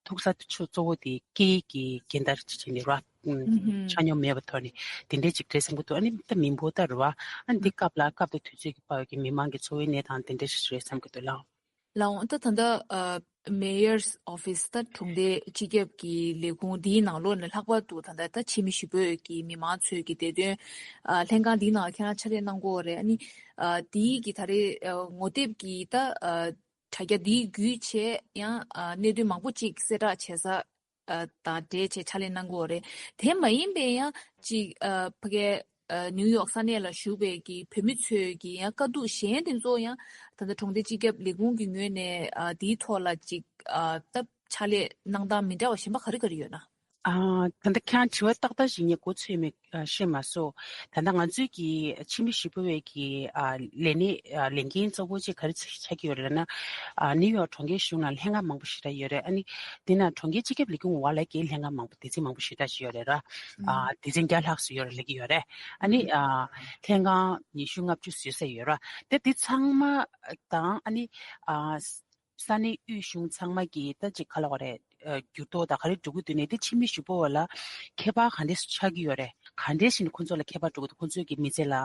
ཐུག་ས་ཆུ་གཙོ་བོ་དེ་སྐད་ཡིག་གི་འགལ་ཟླ་ཅིག་བྱས་ནས་ར། ཆ་སྙོམས་མེད་པ་ཐོག་ནས་དེ་འདྲས་ཅིག་རེད་བསམ་གྱི་འདུག་ཨ་ནི་ད་མི་འབོར་ད་རེད་བ། ཨ་ནི་འདི་སྐབས་ལ་སྐབས་དང་དུས་ཚོད་ཀྱི་བར་གྱི་མི་མང་གི་འཚོ་བའི་གནས་སྟངས་དེ་འདྲས་ཞིག་རེད་བསམ་གྱི་འདུག་ལགས། ལགས་འོང་། ད་ད་ལྟ་ཨ་Mayor's Office ད་གྲོང་སྡེ་སྤྱི་ཁྱབ་ཀྱི་ལས་ཁུངས་འདིའི་ནང་ལོགས་ནས་ལྷག་པར་དུ་ད་ལྟ་ད་ཕྱི་མི་ཞི་གྲོས་ཀྱི་མི་མང་ཚོས་ཀྱི་བདེ་དོན་ཨ་ལྷན་ཁང་འདིའི་ནང་ཁྱེད་རང་ཕྱག་ལས་གནང་གི་ཡོད་རེད། ཨ་ནི་ཨ་འདིའི་གི་ད་རེས་ཨ་ངོ་དེབ་ཀྱི་ད་ཨ་དྲ་རྒྱ་འདིའི་བརྒྱུད་བྱས་ཡང་ཨ་གནད་དོན་མང་པོ་ཅིག་གསལ་བསྒྲགས་བྱེད་ས་ཨ་དང་འབྲེལ་བྱས་ཕྱག་ལས་གནང་གི་ཡོད་རེད། དེ་མ་ཡིན་པའི་ཡང་ཅིག་ཨ་ཕ་གའི་ཨ་ནིའུ་ཡོག་ས་གནས་ལ་བཞུགས་པའི་གི་བོད་མི་ཚོས་ཀྱི་ཡང་དཀའ་སྡུག་གཞན་དེ་ཚོ་ཡང་ད་ལྟ་གྲོང་སྡེ་སྤྱི་ཁྱབ་ལས་ཁུངས་ཀྱི་ངོས་ནས་ཨ་དེའི་ཐོག་ལ་ཅིག་ཨ་ད་ཕྱག་ལས་གནང་སྟངས་མི་འདྲ་བ་གཞན་པ་ག་རེ་ག་རེ་ཡོད་ན། ཨ་ད་ལྟ་ཁྱེད་རང་དྲི་བ་ཏག་ཏག་ཞིག་ངས་མགོ་ཚོས་མེད་ཨ་ཤེས་མ་སོང་། ད་ལྟ་ང་ཚོའི་གི་ཕྱི་མི་ཞི་གྲོས་ཀྱི་ཨ་ལས་གནས་ཨ་ལས་འགན་གཙོ་བོ་ཅིག་ག་རེ་ཆགས་ཀྱི་ཡོད་རེད་ན། ཨ་ནིའུ་ཡོག་གྲོང་ཁྱེར་གཞུང་ནང་ལྷན་ཁང་མང་པོ་ཞེ་དྲག་ཡོད་རེད། ཨ་ནི་དེ་ན་གྲོང་ཁྱེར་སྤྱི་ཁྱབ་ལས་ཁུངས་འོག་ལ་གི་ལྷན་ཁང་མང་པོ་སྡེ་ཚན་མང་པོ་ཞེ་དྲག་ཞིག་ཡོད་རེད་ར། ཨ་སྡེ་ཚན་བརྒྱ་ལྷག་ཙམ་ཡོད་རེད་ལབ་ཀྱི་ཡོད་རེད། ཨ་ནི་ཨ་ལྷན་ཁང་ཉི་ཤུ་ལྔ་བཅུ་བཟོས་ས་ཡོད་ར། དེ་དེ་ཚང་མ་དང་ཨ་ནི་ཨ་ས་གནས་དབུས་གཞུང་ཚང་མ་གི་ད་ཅིག་ག་ལབ་དགོས་རེད། ཨ་འགྱུར་ལྡོག་དང་ག་རེ་འགྲོ་གི་འདུག་ནས་དེ་ཕྱི་མི་ཞི་གྲོས་བ་ལ་ཁྱད་པར་ག་འདྲས་སུ་ཆགས་ཀྱི་ཡོད་རེད། ག་འདྲས་ཞིག་ནས་ཁོང་ཚོ་ལ་ཁྱད་པར་འགྲོ་གི་འདུག་ཁོང་ཚོས་ཀྱི་མི་ཚེ་ལ་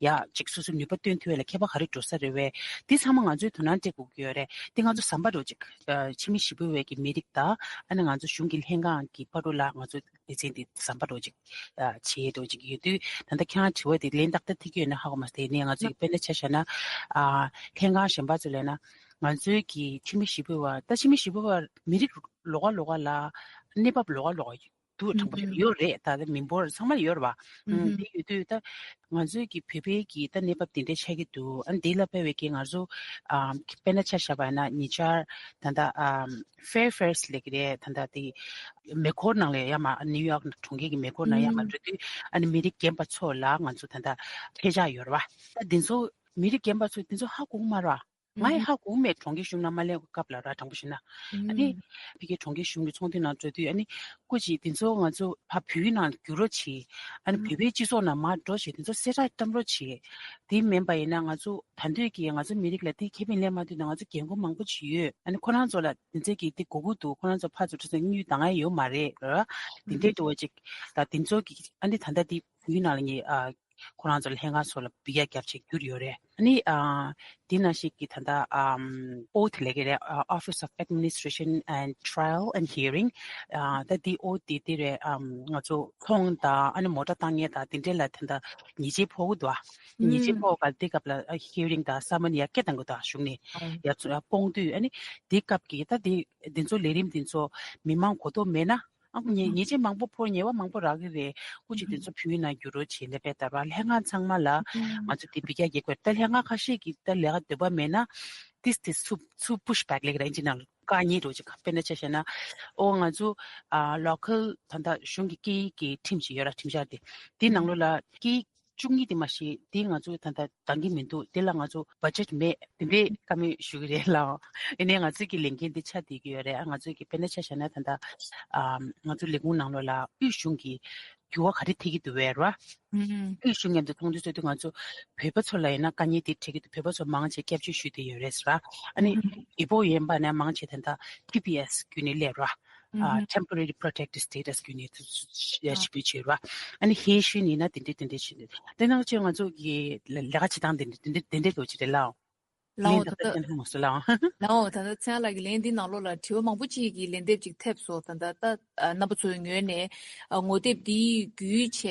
ཡ་ཅིག་སོ་སོའི་ནུས་པ་བཏོན་ཐུབ་ཡ་ལ་ཁྱད་པར་ག་རེ་འགྲོ་ས་རེད་བས། དེ་ཚང་མ་ང་ཚོས་དོ་སྣང་སྤྲད་དགོས་ཀྱི་ཡོད་རེད། དེ་ང་ཚོ་ཟམ་པ་འདྲ་ཅིག་ཨ་ཕྱི་མི་ཞི་གྲོས་བའི་གི་མི་རིགས་དང་ཨ་ནི་ང་ཚོ་གཞུང་གི་ལྷན་ཁང་གི་བར་དུ་ལ་ང་ཚོ་སྡེ་ཚན་དེ་ཟམ་པ་འདྲ་ཅིག་ཨ་བྱེད་འདྲ་ཅིག་ཡོད་དུས་ད་ལྟ་ཁྱེད་རང་དྲི་བ་དེ་ལན་ཏག་ཏག་ཐེབས་ཀྱི་ཡོད་ན་ཧ་གོ་མ་སོང་། དེ་ནས་ང་ཚོ་ཡི་དཔེར་ན་ཆ་བཞག་ན་ཨ་ལྷན་ཁང་གཞན་པ་ཚོ་ལབ་ན་ང་ཚོའི་གི་ཕྱི་མི་ཞི་གྲོས་བ་ད་ཕྱི་མི་ཞི་གྲོས་བ་མི་རིགས་ལོགས་ཀ་ལོགས་ཀ་ལ་གནས་བབ་ལོགས་ཀ་ལོགས་ཀ་འདུག་དྲང་པོ་ཞིག་ཡོད་རེད། ད་ལྟ་མི་འབོར་ཚང་མ་ཡོད་རེད་བ། ཨུམ། དེ་ཡོད་དུས་ད་ང་ཚོའི་གི་བོད་པའི་གི་ད་གནས་བབ་དེ་འདྲ་ཆགས་ཀྱི་འདུག་ཨ་ནི་དེ་ལ་དཔག་པའི་གི་ང་ཚོ་ཨ་དཔེར་ན་ཆ་བཞག་པ་ཡིན་ན་ཉེ་ཆར་ད་ལྟ་ཨ་Fairfax ལབ་ཀྱི་རེད། ད་ལྟ་དེ་མེ་འཁོར་ནང་ལ་ཡར་མར་ནིའུ་ཡོག་གྲོང་ཁྱེར་གི་མེ་འཁོར་ནང་ཡར་མར་འགྲོ་དུས་ཨ་ནི་མི་རིགས་རྒན་པ་ཚོ་ལ་ང་ཚོ་ད་ལྟ་ཐལ་ཆ་ཡོད་རེད་བ། ད་དེ་ཚོ་མི་རིགས་རྒན་པ་ཚོ་དེ་ཚོ་ཧ་གོ་གི་མ་རེད་བ། ང་ཡི་ཧ་གོ་མེད། གྲོང་ཁྱེར་གཞུང་ནང་མ་སླེབས་སྐབས་ལ་ར། དྲང་པོ་བཤད་ན་ཨ་ནི་ཕ་གི་གྲོང་ཁྱེར་གཞུང་གི་ཚོགས་འདུ་ནང་འགྲོ་དུས་ཨ་ནི་སྐུ་མཁྱེན་དེ་ཚོ་ང་ཚོ་ཕ་བོད་ནང་བསྒྱུར་རོགས་བྱེད། ཨ་ནི་བོད་པའི་སྤྱི་ཚོགས་ནང་མར་འགྲོ་བྱེད། དེ་ཚོ་གསལ་བསྒྲགས་བཏང་རོགས་བྱེད། དེ་མིན་པ་ཡིན་ན་ང་ཚོ་ད་འདོད་ཀྱི་ང་ཚོ་མི་རིགས་ལ་དེ་ཁེ་ཕན་ལེན་མ་ཐུབ་ན་ང་ཚོ་རྒན་རྒོན་མང་པོ་ཅིག་ཡོད། ཨ་ནི་ཁོ་རང་ཚོ་ལ་དེ་ཚོ་གི་དེ་དགོས་ཀྱི་འདུག་ཁོ་རང་ཚོ་ཕར་ཚུར་ཁྲིད་ཚོ་དངུལ་འདང་ཡ་ཡོད་མ་རེད་ར། དེ་འདྲའི་འདུག་བ་ཅིག་ད་དེ་ཚོ་གི་ཨ་ནི་ད་ལྟ་དེ་བོད་ནང་ལ་ངས་ཨ། ཁོ་རང་ཚོ་ལ་ལྷན་ཁང་སོགས་ལ་འབུལ་ཡ་རྒྱབ་བྱས་བསྒྱུར་ཡོད་རེད། ཨ་ནི་ཨ་དེ་ནང་བཞིན་གྱི་ད་ལྟ་ཨམ་ཨོ་དེ་ལས་ཀྱི་རེད། ཨ་Office of Administration and Trial and Hearing ཨ་ད་དེ་ཨོ་དེ་དེ་རེད། ཨམ་ང་ཚོ་ཚོང་དང་ཨ་ནི་མོ་ཊ་བཏང་མཁན་དང་དེ་འདྲས་ལ་ད་ལྟ་ཉེས་ཆད་ཕོག་གི་འདུག་ཨ་ཉེས་ཆད་ཕོག་ག་དེ་སྐབས་ལ་ཨ་hearing དང་summon ཡ་སྐད་བཏང་གི་འདུག་གཞུང་ནས་ཡ་ཚོ་ཡ་སྤོང་དུས་ཨ་ནི་དེ་སྐབས་ཀྱི་ད་དེ་དེ་ཚོ་ལས་རིམ་དེ་ཚོ་མི་མང་གོ་རྟོགས་མེད་ན། ཨ་ཁུ་ཉེ་ཉེས་ཆད་མང་པོ་ཕོག་ཉེས་པ་མང་པོ་རག་གི་རེད། སྐུ་མཁྱེན་དེ་ཚོ་བོད་ཡིག་ནང་བསྒྱུར་རོགས་བྱེད་ལབ་པའི་ལྟར་བ་ལྷན་ཁང་ཚང་མ་ལ་ང་ཚོ་དེ་འབུལ་རྒྱག་རྒྱག་དགོས། ད་ལྷན་ཁང་ཁ་ཤས་ཀྱིས་ད་ལས་ཀ་འདོད་པ་མེད་ན་ཏིས་ཏིས་ཚུར་ཚུར་push back ལབ་ཀྱི་རེད། ཨིན་ཇི་ནང་ལ་བཀག་ཉེས་འདྲ་བོ་ཅིག་དཔེར་ན་ཆ་བཞག་ན་ཨོ་ང་ཚོ་ཨ་local ད་ལྟ་གཞུང་གི་སྐད་ཡིག་གི་ཁྲིམས་ཤིག་ཡོད་ར། ཁྲིམས་འཆར་དེ་དེ་ནང་ལོགས་ལ་སྐད་ཡིག་བཅུ་གཉིས་དེ་མ་གཞི་དེ་ང་ཚོ་ད་ལྟ་འདང་གི་མི་འདུག་དེ་ལ་ང་ཚོ་budget མེད། དེ་འདྲའི་བཀའ་མོལ་ཞུ་གི་རེད་ལགས། ཡིན་ནའི་ང་ཚོའི་གི་ལས་འགན་དེ་ཆགས་བསྡད་ཀྱི་ཡོད་རེད། ང་ཚོའི་གི་དཔེར་ན་ཆ་བཞག་ན་ད་ལྟ་ཨམ་ང་ཚོ་ལས་ཁུངས་ནང་ལོགས་ལ་དབུས་གཞུང་གི་འགྱུར་བ་ག་རེ་ཐེབས་ཀྱི་འདུག་བས་ར། དབུས་གཞུང་མཉམ་དུ་ཚོགས་འདུ་ཚོགས་དུས་ང་ཚོ་བོད་པ་ཚོ་ལ་ཡིན་ན་དཀའ་ངལ་དེ་འཕྲད་ཀྱི་འདུག་བོད་པ་ཚོ་མང་ཆེ་སྐྱབས་བཅོལ་ཞུས་བསྡད་ཡོད་རེད་ཟེར་ར། ཨ་ནི་ཡི་བོ་ཡན་པ་ནས་མང་ཆེ་ད་ལྟ་ཊི་པི་ཨེས་བརྒྱུད་ནས་སླེབས་ར། ཨ་temporary protected status བརྒྱུད་ནས་ཞིབ་འཇུག་བྱས་ར། ཨ་ནི་ཧེ་ཤུན་ཡིན་ན་དེ་འདྲས་དེ་འདྲས་བྱས་འདུག་དེ་ནང་ཆེ་ང་ཚོ་གི་ལས་ཀ་བྱེད་སྟངས་དེ་འདྲས་དེ་འདྲས་དེ་འདྲས་འདྲ་བོ་ཅིག་རེད་ལགས། ལའོ་ལན་ད་ལྟ་ད་ཅན་ཧ་མ་སུ་ལའོ། ལའོ་ད་ལྟ་ཚན་ལགས་ཀྱི་ལན་འདི་ནང་ལོགས་ལ་དྲི་བ་མང་པོ་ཅིག་གི་ལན་འདེབས་ཅིག་ཐེབས་སོང་། ད་ལྟ་ད་ཨ་རྣམ་པ་ཚོའི་ངོས་ནས་ཨ་ངོ་དེབ་འདི་བརྒྱུད་བྱས་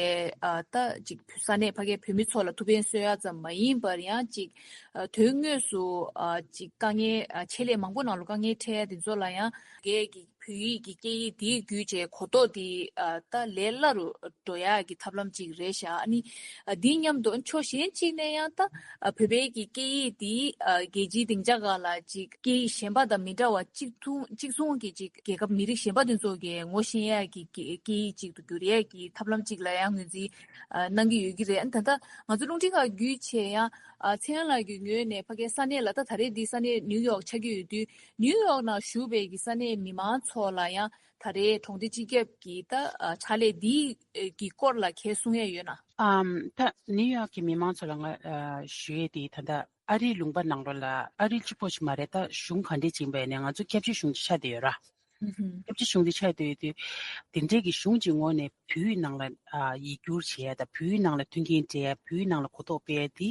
ཨ་ད་ཅིག་ས་གནས་ཕ་གའི་བོད་མི་ཚོ་ལ་ཐུགས་ཕན་གསོས་ཡ་ཙམ་མ་ཡིན་པར་ཡང་ཅིག་ཨ་དོན་དངོས་སུ་ཨ་ཅིག་དཀའ་ངལ་ཨ་ཆེད་ལས་མང་པོ་ནང་ལ་དཀའ་ངལ་འཕྲད་ཡ་དེ་ཚོ་ལ་ཡང་ངས་ཀྱི་ བོད་ཡིག་གི་སྐད་ཡིག་དེའི་བརྒྱུད་བྱས་གོ་རྟོགས་དེ་ཨ་ད་ལས་སླ་རུ་འགྲོ་ཡག་གི་ཐབས་ལམ་ཅིག་རེད་ཤག་ཨ་ནི་ཨ་དེའི་མཉམ་དུ་ཕྱོགས་གཞན་གཅིག་ནས་ཡང་ད་ཨ་བོད་པའི་གི་སྐད་ཡིག་དེ་ཨ་རྒྱལ་སྤྱིའི་སྡིངས་ཆ་སྒང་ལ་ཅིག་སྐད་ཡིག་གཞན་པ་དང་མི་འདྲ་བ་གཅིག་མཚུངས་གཅིག་མཚུངས་ཀྱི་ཅིག་རྒྱལ་ཁབ་མི་རིགས་གཞན་པ་དེ་ཚོ་གིས་ངོ་ཤེས་ཡག་གི་སྐད་སྐད་ཡིག་ཅིག་ཏུ་འགྱུར་ཡག་གི་ཐབས་ལམ་ཅིག་ལ་ཡང་ངོས་འཛིན་ཨ་གནང་གི་ཡོད་ཀྱི་རེད། ཨ་ནི་ད་ལྟ་ང་ཚོ་རླུང་འཕྲིན་ཁང་བརྒྱུད་བྱས་ཡང་ཨ་ཚེ་དབྱངས་ལགས་ཀྱི་ངོས་ནས་ཕ་གིའི་ས་གནས་ལ་ད་ད་རེས་འདི་ས་གནས་ནིའུ་ཡོག་ཆགས་ཀྱི་ཡོད་དུས། ནིའུ་ཡོག་ནང་བཞུགས་པའི་གི་ས་གནས་མི་མང་ཚོ་ལ་ཡང་ད་རེས་གྲོང་སྡེ་སྤྱི་ཁྱབ་ཀྱི་ད་ཨ་ཕྱག་ལས་འདི་གི་སྐོར་ལ་གང་གསུང་ཡས་ཡོད་ན། ཨམ། ད་ནིའུ་ཡོག་གི་མི་མང་ཚོ་ལ་ང་ཨ་ཞུ་ཡས་དེ་ད་ལྟ་ཨ་རིའི་ལུང་པ་ནང་ལོགས་ལ་ཨ་རི་གཅིག་པོ་ཞིག་མ་རེད། ད་གཞུང་ག་འདྲས་ཅིག་ཡིན་པ་ཡིན་ནའི་ང་ཚོ་ཁྱབ་ཆེ་གཞུང་ཅིག་ཆགས་བསྡད་ཡོད་ར། ཨུ་ཧུམ། ཁྱབ་ཆེ་གཞུང་དེ་ཆགས་བསྡད་ཡོད་དུས། དེ་འདྲས་ཀྱི་གཞུང་ཅིག་ངོས་ནས་བོད་ཡིག་ནང་ལ་ཨ་ཡིག་སྒྱུར་བྱེད་ཡ་དང་བོད་ཡིག་ནང་ལ་མཐུན་རྐྱེན་སྤྲད་ཡ། བོད་ཡིག་ནང་ལ་གོ་རྟོགས་སྤེལ་ཡ་དེ་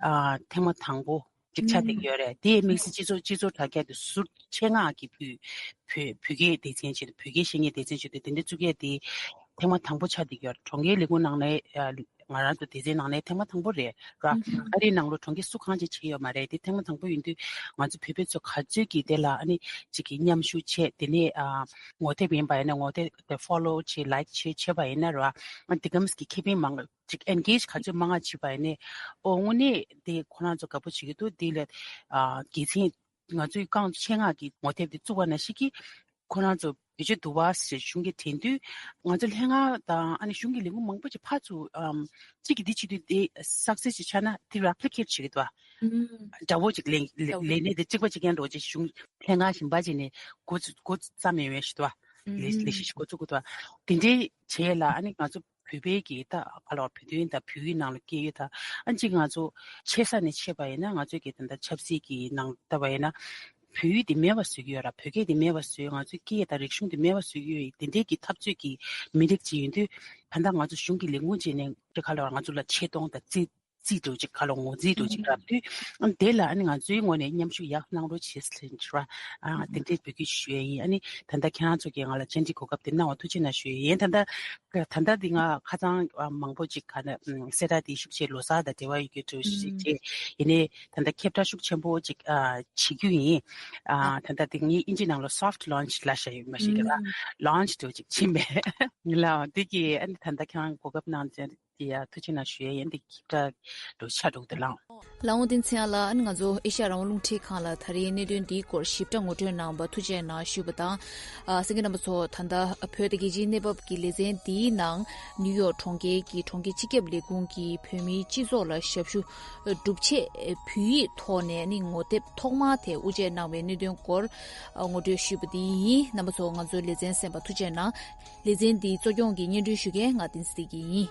ཨ་ཐེངས་མ་དང་པོ་ཅིག་ཆགས་བསྡད་ཀྱི་ཡོད་རེད། དེ་དམིགས་བསལ་སྤྱི་ཚོགས་སྤྱི་ཚོགས་དྲ་རྒྱ་དེ་ཟུར་ཆེད་མངགས་ཀྱི་བོད་བོད་བོད་སྐད་སྡེ་ཚན་ཆེད་དུ་བོད་སྐད་ཤེས་མཁན་སྡེ་ཚན་ཆེད་དུ་དེ་འདྲ་བཙུགས་ཡ་དེ་ཐེངས་མ་དང་པོ་ཆགས་བསྡད་ཀྱི་ཡོད་རེད། གྲོང་ཁྱེར་ལས་ཁུངས་ནང་ནས་ཨ་ང་རང་ཚོ་སྡེ་ཚན་ནང་ནས་ཐེངས་མ་དང་པོ་རེད་ར། ཨ་རིའི་ནང་ལོགས་གྲོང་ཁྱེར་སུ་གང་ཅིག་བྱས་ཡོད་མ་རེད། དེ་ཐེངས་མ་དང་པོ་ཡིན་དུས་ང་ཚོ་བོད་པ་ཚོ་ག་ཚོད་ཀྱིས་དེ་ལ་ཨ་ནི་ཅིག་གི་མཉམ་ཞུགས་བྱས། དེ་ནས་ཨ་ངོ་དེབ་ཡིན་པ་ཡིན་ན་ངོ་དེབ་དེ་ཕོ་ལོ་བྱས། ལའིཀ་བྱས་བྱས་པ་ཡིན་ན་ར། ཨ་དེ་གམ་གྱི་ཁེ་ཕན་མང་ཅིག་ཨེན་གེཇ་ག་ཚོད་མང་ང་བྱས་པ་ཡིན་ནའི་ཨོ་དངོས་གནས་དེ་ཁོ་རང་ཚོ་དགའ་པོ་བྱེད་ཀྱི་འདུག་དེ་ལ་ཨ་དགེ་མཚན་ང་ཚོའི་རྐང་ཆེད་མངགས་ཀྱི་ངོ་དེབ་དེ་བཙུགས་པ་ནང་བཞིན་གྱི་ཁོ་རང་ཚོ་བེད་སྤྱོད་འདུག་པ་ཞེས་གཞུང་གིས་དྲན་དུས། ང་ཚོ་ལྷན་ཁང་དང་ཨ་ནི་གཞུང་གི་ལས་ཁུངས་མང་པོ་ཅིག་ཕར་ཚུར་ཨམ་གཅིག་གིས་འདི་བྱེད་དུས་དེ་སག་སེ་སི་ཅིག་ཆགས་ན་དེ་རེབ་ལི་ཀེཊ་བྱེད་ཀྱི་འདུག་པ། ཨུམ། འདྲ་བོ་ཅིག་ལས་ལས་ལས་གནས་དེ་གཅིག་པ་གཅིག་རྐྱང་འགྲོ་ཅིག་གཞུང་ལྷན་ཁང་གཞན་པ་ཅིག་ནས་འགོ་ཚུགས་འགོ་བརྩམས་ཡོད་པ་ཞིག་འདུག་པ། ལས་ལས་གཞི་ཞིག་འགོ་བཙུགས་ཀྱི་འདུག་པ། དེ་འདྲའི་བྱས་ལ་ཨ་ནི་ང་ཚོ་བོད་པའི་གི་ད་ག་ལ་བ་བོད་དོན་དང་བོད་ཡིག་ནང་ལ་སྐད་ཡིག་དང་ཨ་ཅིག་ང་ཚོ་ཆེ་ས་ནས་ཆེ་བ་ཡིན་ན་ང་ཚོའི་གི་ད་ལྟ་ཆབ་སྲིད་ཀྱི་ནང་ལྟ་བ་ཡིན་ན་བོད་ཡིག་དེ་མེད་པ་བཟོ་གི་ཡོད་ར། བོད་སྐད་དེ་མེད་པ་བཟོས། ང་ཚོའི་སྐད་དང་རིག་གཞུང་དེ་མེད་པ་བཟོ་གི་ཡོད། དེ་འདྲའི་གི་འཐབ་རྩོད་ཀྱི་མི་རིགས་ཅིག་ཡིན་དུས་ད་ལྟ་ང་ཚོ་གཞུང་གི་ལས་ཁུངས་ཅིག་ནས་དེ་ག་ལ་བ་ང་ཚོ་ལ་ཆེ་མཐོང་དང་རྩིས་རྩིས་འདྲ་ཅིག་ག་ལ་ངོ་རྩིས་འདྲ་ཅིག་རག་དུས་ཨ་དེ་ལ་ཨ་ནི་ང་ཚོའི་ངོས་ནས་མཉམ་ཞུགས་ཡག་གནང་རོགས་བྱེད་ཟེར་ཞུ་བ། ཨ་དེ་འདྲའི་འབོད་སྐུལ་ཞུ་ཡས་ཡིན། ཨ་ནི་ད་ལྟ་ཁྱེད་རང་ཚོ་གིས་ང་ལ་བཅར་འདྲི་གོ་སྐབས་དེ་གནང་བ་ཐུགས་རྗེ་གནང་ཞུ་ཡས་ཡིན། ད་ལྟ་ད་ལྟ་འདི་ང་ཁ་སང་མང་པོ་ཅིག་ག་ན་གསལ་བསྒྲགས་དེ་ཤུགས་ཆེ་ལོ་གསར་དང་འབྲེལ་བ་ཡོད་རྒྱུ་འདྲ་ཞིག་བྱས། ཡིན་ནའི་ད་ལྟ་ཁྱབ་བསྒྲགས་ཤུགས་ཆེན་པོ་ཅིག་བྱེད་རྒྱུ་ཡིན། ཨ་ད་ལྟ་འདི་ངའི་ཨིན་ཇི་ནང་ལ་soft launch་ལབ་བཞག་ཡོད་མ་ཤེས་ཀྱི་ལ་launch་འདྲ་ཅིག་ཕྱིན་པས་ལ་འདི་གི་ཨ་ནི་ད་ལྟ་ཁྱེད་རང་གོ་སྐབས་གནང་བྱས། དེ་ཡ་ཐུགས་རྗེ་གནང་ཞུ་ཡས་ཡིན། འདི་ཁྱེད་ཅག་ལོ་ཆ་འགྲོ་གི་འདུག་ལགས། ལགས་འོང་། བསྟན་འཛིན་ཚེ་དབྱངས་ལགས། ཨ་ནི་ང་ཚོ་ཨེ་ཤ་ཡ་རང་དབང་རླུང་འཕྲིན་ཁང་ལ་ད་རེས་གནད་དོན་འདིའི་སྐོར་ཞིབ་ཕྲ་ངོ་སྤྲོད་གནང་བར་ཐུགས་རྗེ་གནང་ཞུས་པ་དང་། ཨ་གསན་མཁན་རྣམ་པ་ཚོ། ད་ལྟ་བོད་དང་རྒྱལ་སྤྱིའི་གནས་བབ་ཀྱི་ལེ་ཚན་འདིའི་ནང་ནིའུ་ཡོག་གྲོང་ཁྱེར་གྱི་གྲོང་ཁྱེར་སྤྱི་ཁྱབ་ལས་ཁུངས་ཀྱིས་བོད་མིའི་སྤྱི་ཚོགས་ལ་ཞབས་ཞུ་སྒྲུབ་ཆེད་བོད་ཡིག་ཐོག་ནས་ནི་ངོ་དེབ་ཐོག་མ་དེ་དབུ་འབྱེད་གནང་བའི་གནད་དོན་སྐོར་ངོ་སྤྲོད་ཞུས་པ་འདི་ཡིན། རྣམ་པ་ཚོ་ང་ཚོའི་ལེ་ཚན་གསན་པར་ཐུགས་རྗེ་གནང་། ལེ་ཚན་འདིའི་གཙོ་སྐྱོང་གི་སྙན་སྒྲོན་ཞུ་མཁན་ང་བསྟན་འཛིན་བདེ་སྐྱིད་ཡིན།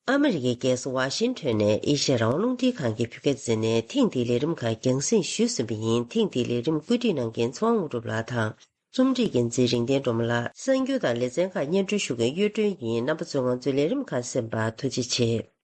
ཨ་མི་རི་ཀའི་རྒྱལ་ས་ཝ་ཤིང་ཊོན་ནས་ཨེ་ཤ་ཡ་རང་དབང་རླུང་འཕྲིན་ཁང་གི་བོད་སྐད་སྡེ་ཚན་ནས་ཐེངས་འདིའི་ལས་རིམ་ཁག་རྒྱང་སྲིང་ཞུས་ཟིན་པ་ཡིན། ཐེངས་འདིའི་ལས་རིམ་བཀོད་སྒྲིག་གནང་མཁན་ཚེ་དབང་དངོས་གྲུབ་ལགས་དང་། རྩོམ་སྒྲིག་འགན་འཛིན་རིག་ལྡན་སྒྲོལ་མ་ལགས། གསར་འགྱུར་དང་ལེ་ཚན་ཁག་སྙན་སྒྲོན་ཞུ་མཁན་གཡུ་སྒྲོན་ཡིན། རྣམ་པ་ཚོས་ང་ཚོའི་ལས་རིམ་ཁག་གསན་པར་ཐུགས་རྗེ་ཆེ།